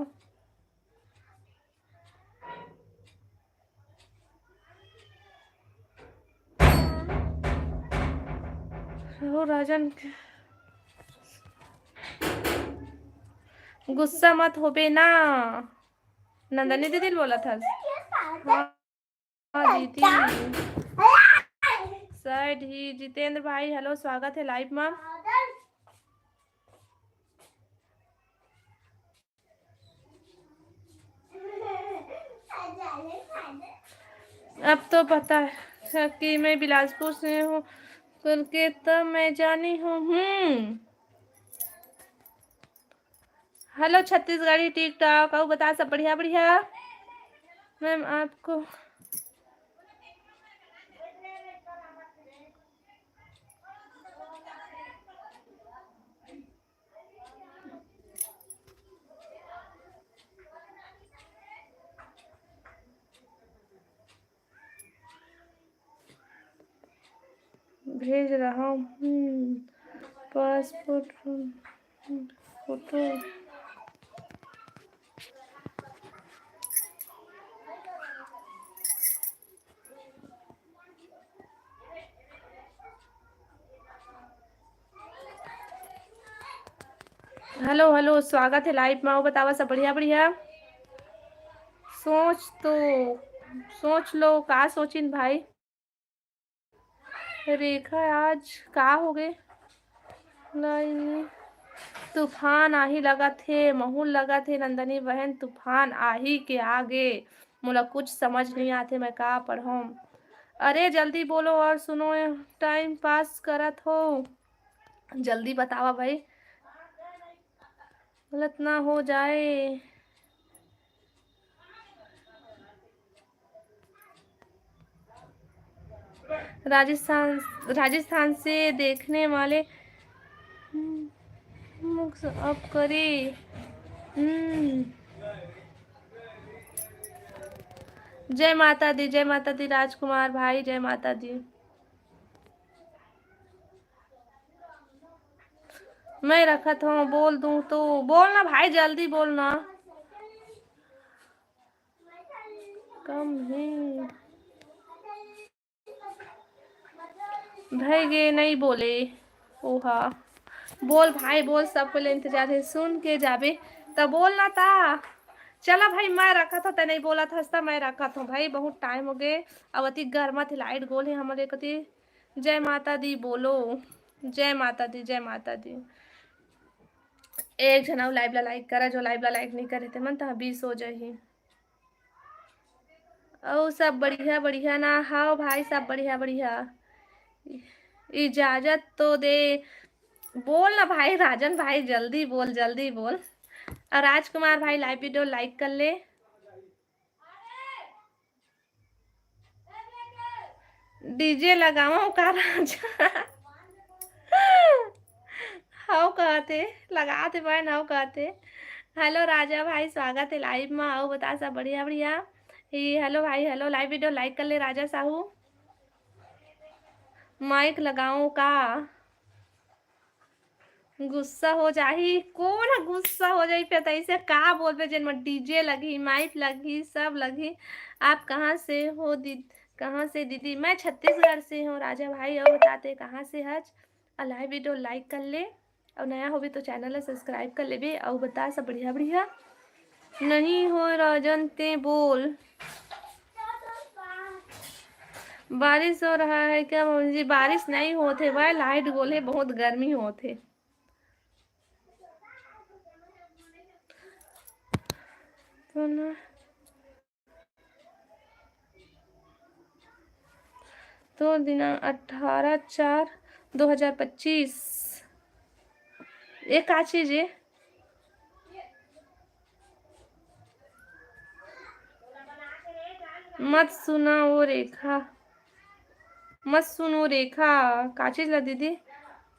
हो राजन, गुस्सा मत होबे ना। नंदनी दीदी ल बोलत हस? हाँ दीदी। सैड ही जितेंद्र भाई, हेलो, स्वागत है लाइव में। अब तो पता है कि मैं बिलासपुर से हूँ करके, तब मैं जानी हूँ। हम्म। हेलो छत्तीसगढ़ी टिकटॉक, अउ बता सब बढ़िया बढ़िया। मैम आपको भेज रहा हूँ पासपोर्ट फोटो। हेलो हेलो, स्वागत है लाइव में। अउ बतावा सब बढ़िया बढ़िया। सोच तो सोच लो, का सोचिन भाई? रेखा, आज का हो गए? नहीं, तूफान आही लगत हे, महूँ लगत हे नंदनी बहन, तूफान आही के आगे। मोला कुछ समझ नहीं आथे, मैं का पढ़ूं? अरे जल्दी बोलो और सुनो, टाइम पास करत हो, जल्दी बतावा भाई, गलत ना हो जाए। राजस्थान, राजस्थान से देखने वाले, हम्म, मुख से अब करी। हम्म। जय माता दी, जय माता दी राजकुमार भाई, जय माता दी। मैं रखत हूँ, बोल दूँ तो बोल ना भाई, जल्दी बोल ना। कम है। भई गे, नहीं बोले। ओहा। बोल भाई, बोल, सब कोई ले इंतजार है, सुन के जाबे। त बोल ना ता। चला भाई, मैं रखत हूँ, तै नहीं बोलत हस त मैं रखत हूँ भाई, बहुत टाइम हो गए। अब अति गर्मा थे, लाइट गोल है हमर एक अति। जय माता दी बोलो। जय माता दी, जय माता दी। एक झन अउ लाइव ला लाइक करा, जो लाइव ला लाइक नहीं करे ते मन, तहाँ बीस हो जाही। अउ सब बढ़िया बढ़िया ना? हाव भाई, सब बढ़िया बढ़िया। इजाजत तो दे। बोल ना भाई, राजन भाई, जल्दी बोल, जल्दी बोल। और राजकुमार भाई, लाइव वीडियो लाइक कर ले। डीजे लगावं का राजा? हव कहते, लगाते बहन, हव कहते। हेलो राजा भाई, स्वागत है लाइव में। अउ बता सब बढ़िया बढ़िया। ही हेलो भाई, हेलो, लाइव वीडियो लाइक कर ले राजा साहू। माइक लगावं का? गुस्सा हो जाही। कोन ह गुस्सा हो जाही? फेर तइसे का बोलबे, जेन म डीजे लगही, माइक लगही, सब लगही। आप कहाँ से हो दीदी? कहाँ से दीदी? मैं छत्तीसगढ़ से हूँ राजा भाई। अउ बता ते कहाँ से हच? अउ लाइव वीडियो लाइक कर ले, अउ नया होबे तो चैनल ला सब्सक्राइब कर लेबे। अउ बता सब बढ़िया बढ़िया। नहीं हो राजन ते बोल। बारिश हो रहा है क्या मम्मी जी? बारिश नहीं होत हे भाई, लाइट गोल हे, बहुत गर्मी होत हे। तो ना, तो दिनांक अठारह चार दो हजार पच्चीस। ये का चीज है? मत सुना वो रेखा, मत सुन वो रेखा। का चीज ला दीदी?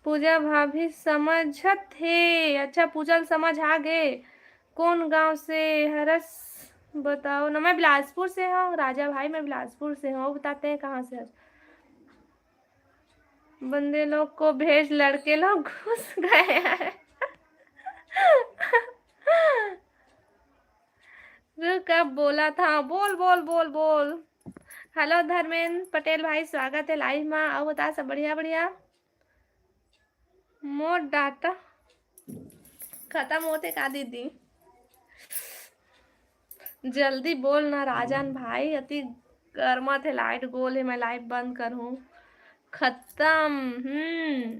पूजा भाभी समझत हे। अच्छा, पूजा ल समझ आ गे। कौन गांव से हरस बताओ ना? मैं बिलासपुर से हूँ राजा भाई, मैं बिलासपुर से हूँ। बताते हैं कहाँ से हरस। बंदे लोग को भेज, लड़के लोग घुस गए हैं। रुक, अब बोला था, बोल, बोल, बोल, बोल। हेलो धर्मेंद्र पटेल भाई, स्वागत है लाइव में। अउ बता सब बढ़िया, बढ़िया। मोर डाटा खत्म होते का दीदी? जल्दी बोल ना राजन भाई, अति गर्मा थे, लाइट गोल है, मैं लाइव बंद करूँ। खत्म। हम्म।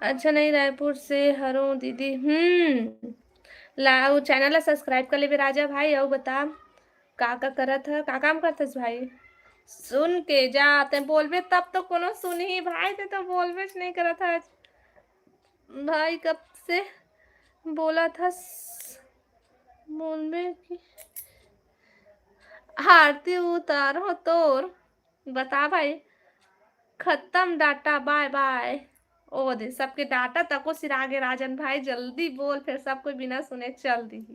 अच्छा नहीं, रायपुर से हरो दीदी। हम्म। ला, वो चैनल ला सब्सक्राइब कर लेबे राजा भाई। अउ बता, का का करत ह, का काम करथस भाई? सुन के जा, ते बोलबे तब तो कोनो सुनही भाई, ते तो बोलबेच नहीं करत ह। भाई कब से बोलत हस, बोलबे कि आरती उतारो तोर। बता भाई, खत्म डाटा, बाय बाय। ओ दे, सबके डाटा तको सिरा गे राजन भाई, जल्दी बोल, फिर सब कोई बिना सुने चल दी।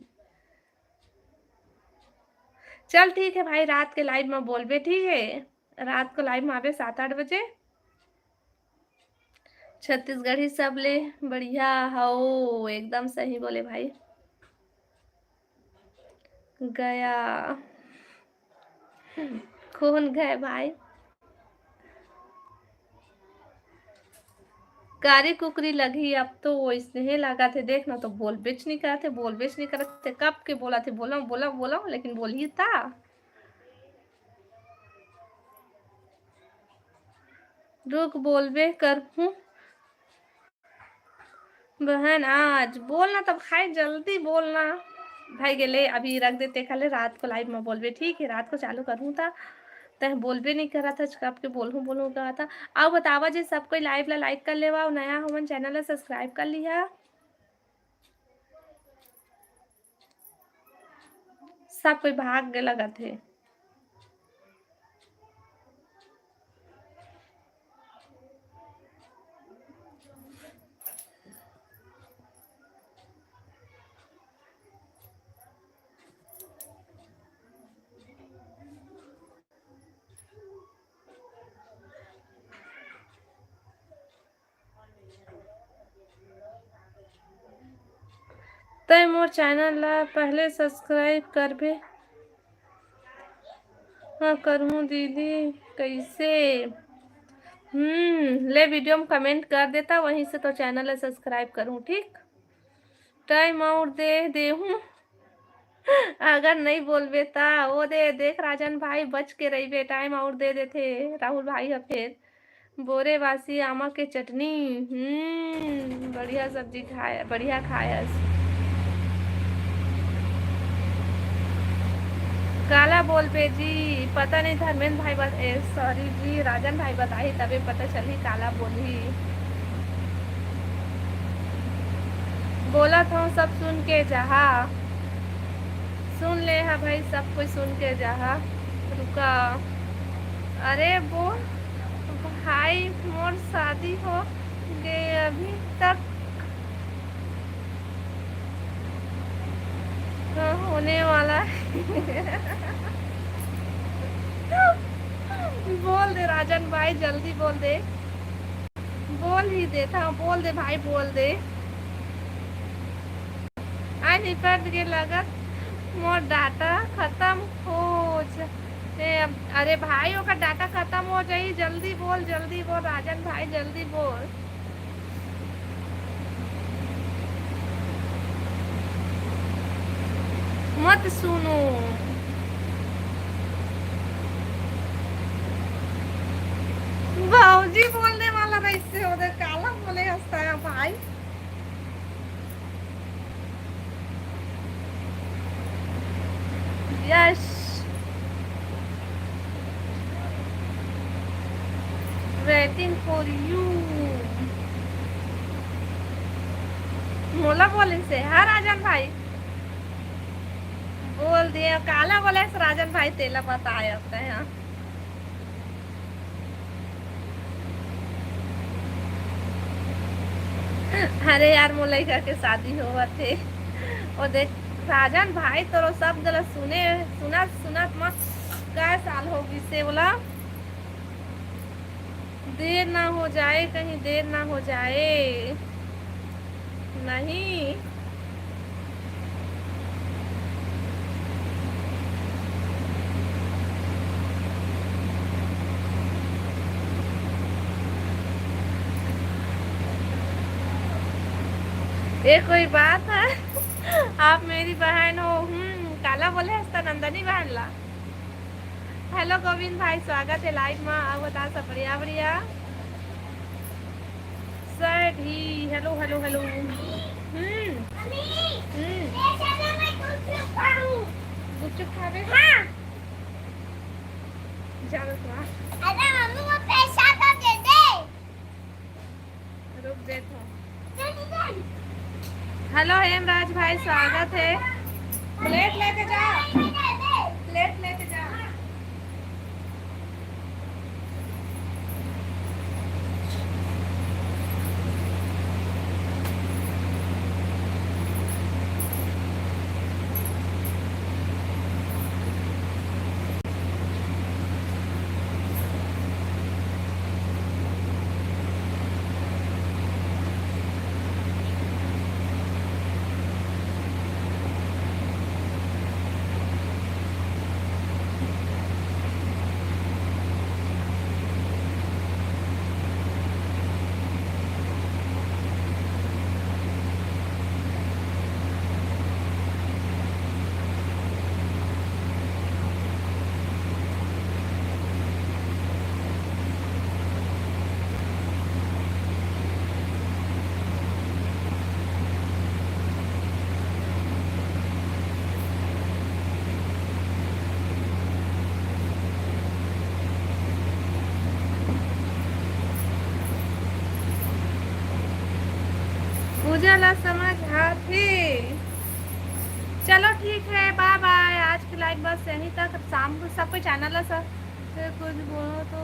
चल ठीक है भाई, रात के लाइव में बोलबे, ठीक है? रात को लाइव में आबे सात आठ बजे। छत्तीसगढ़ी सबले बढ़िया हो, एकदम सही बोले भाई। गया। कौन गए भाई? कारी कुकरी लगही, अब तो वैसने लागत हे। देख ना, तो बोलबेच नहीं करत हे, बोलबेच नहीं करत हे। कब के बोलत हे, बोलव, बोलव, बोलव, लेकिन बोलही ता। रुक, बोलबे करहूँ। बहन, आज बोलना तब खाए, जल्दी बोलना। भाई गेले, अभी रख देते, खाले रात को लाइव में बोलबे, ठीक है? रात को चालू करूँ था, तह बोलबे नहीं करा था, कब के बोलूँ, बोलूँ कहा था। आओ बतावा जे सब कोई लाइव ला लाइक कर लेवा, अउ नया हमन चैनल ला सब्सक्राइब कर लिहा। सब कोई भाग के लगत हे। तै मोर चैनल ला पहले सब्सक्राइब करबे। हाँ, करहूँ दीदी, कैसे? हम्म, ले वीडियो में कमेंट कर देता, वहीं से तो चैनल ला सब्सक्राइब करूँ, ठीक? टाइम आउट दे देहूँ। अगर नहीं बोलबे ता, ओ दे, देख राजन भाई, बच के रहिबे, टाइम आउट दे देथे राहुल भाई ह फेर। बोरे बासी आमा के चटनी, हम्म, बढ़िया सब्जी खाय, बढ़िया खायस। काला बोलबे जी, पता नहीं धर्मेंद्र भाई बत-, ए, सॉरी जी, राजन भाई बताही तबे पता चलही काला बोलही। बोलत हूँ सब सुन के जाहा, सुन ले हा भाई, सब कोई सुन के जाहा। रुका, अरे वो भाई मोर शादी हो गए अभी तक। हाँ, होने वाला है। बोल दे राजन भाई, जल्दी बोल दे। बोल ही दे था, बोल दे भाई, बोल दे। आ निपट के लगत मोर डाटा खत्म हो ज-, ए, अरे भाई, ओकर डाटा खत्म हो जाई। जल्दी बोल, जल्दी बोल राजन भाई, जल्दी बोल। मत सुनो। भौजी बोलने वाला रहिसे, ओदे काला बोले हंसता है भाई। Yes, waiting for you। मोला बोलिसे, हाँ राजन भाई, बोल दिए, काला बोले से राजन भाई, तेला बताए अब तैं, हाँ। अरे यार, मोर लइका के शादी होवत हे। ओ देख, राजन भाई तोरो शब्द ल सुने, सुनत, सुनत म काय साल हो गिसे ओला। देर ना हो जाए, कहीं देर ना हो जाए। नहीं। ये कोई बात है? आप मेरी बहन हो। हम्म, काला बोले हस्ता नंदनी बहन ला। हेलो गोविंद भाई, स्वागत है लाइव में। आओ, बता सब बढ़िया बढ़िया। सर ढी, हेलो हेलो हेलो। हम्म। हम्म। गुपचुप खाबे? हाँ। जाओ तो आ। अरे मम्मी, वो पैसा तो दे दे। रुक दे तो। हेलो हेमराज भाई, स्वागत है। प्लेट लेके जा, प्लेट लेके जा। पूजा ला समझ आथे। चलो ठीक है, बाय बाय। आज के लाइव बस यहीं तक। शाम को सबको चैनल ला सब, फिर कुछ बोलो तो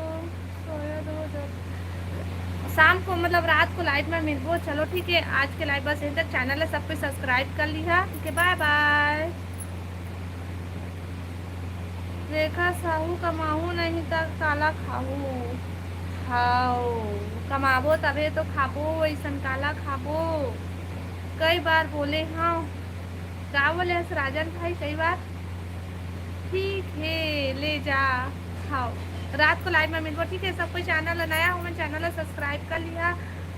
सोया दो जब शाम को, मतलब रात को लाइव में मिलबो। चलो ठीक है, आज के लाइव बस यहीं तक। चैनल ला सबको सब्सक्राइब कर लिहा। ठीक है, बाय बाय। रेखा साहू, कमाहू नहीं त काला खाहू? हाओ, कमाबो तभे तो खाबो, अइसन काला खाबो? कई बार बोले हव। का बोले हस राजन भाई, कई बार? ठीक है, ले जा, खाओ। रात को लाइव में मिलबो, ठीक है? सब कोई चैनल ला नया हो, मन चैनल ला सब्सक्राइब कर लिहा।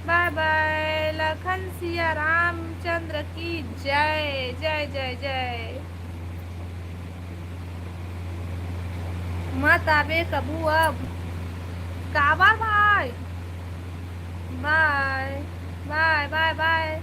बाय बाय। लखन सिया रामचंद्र की जय, जय, जय, जय। मत आबे कभू अब। काबर भाई? बाय, बाय, बाय, बाय।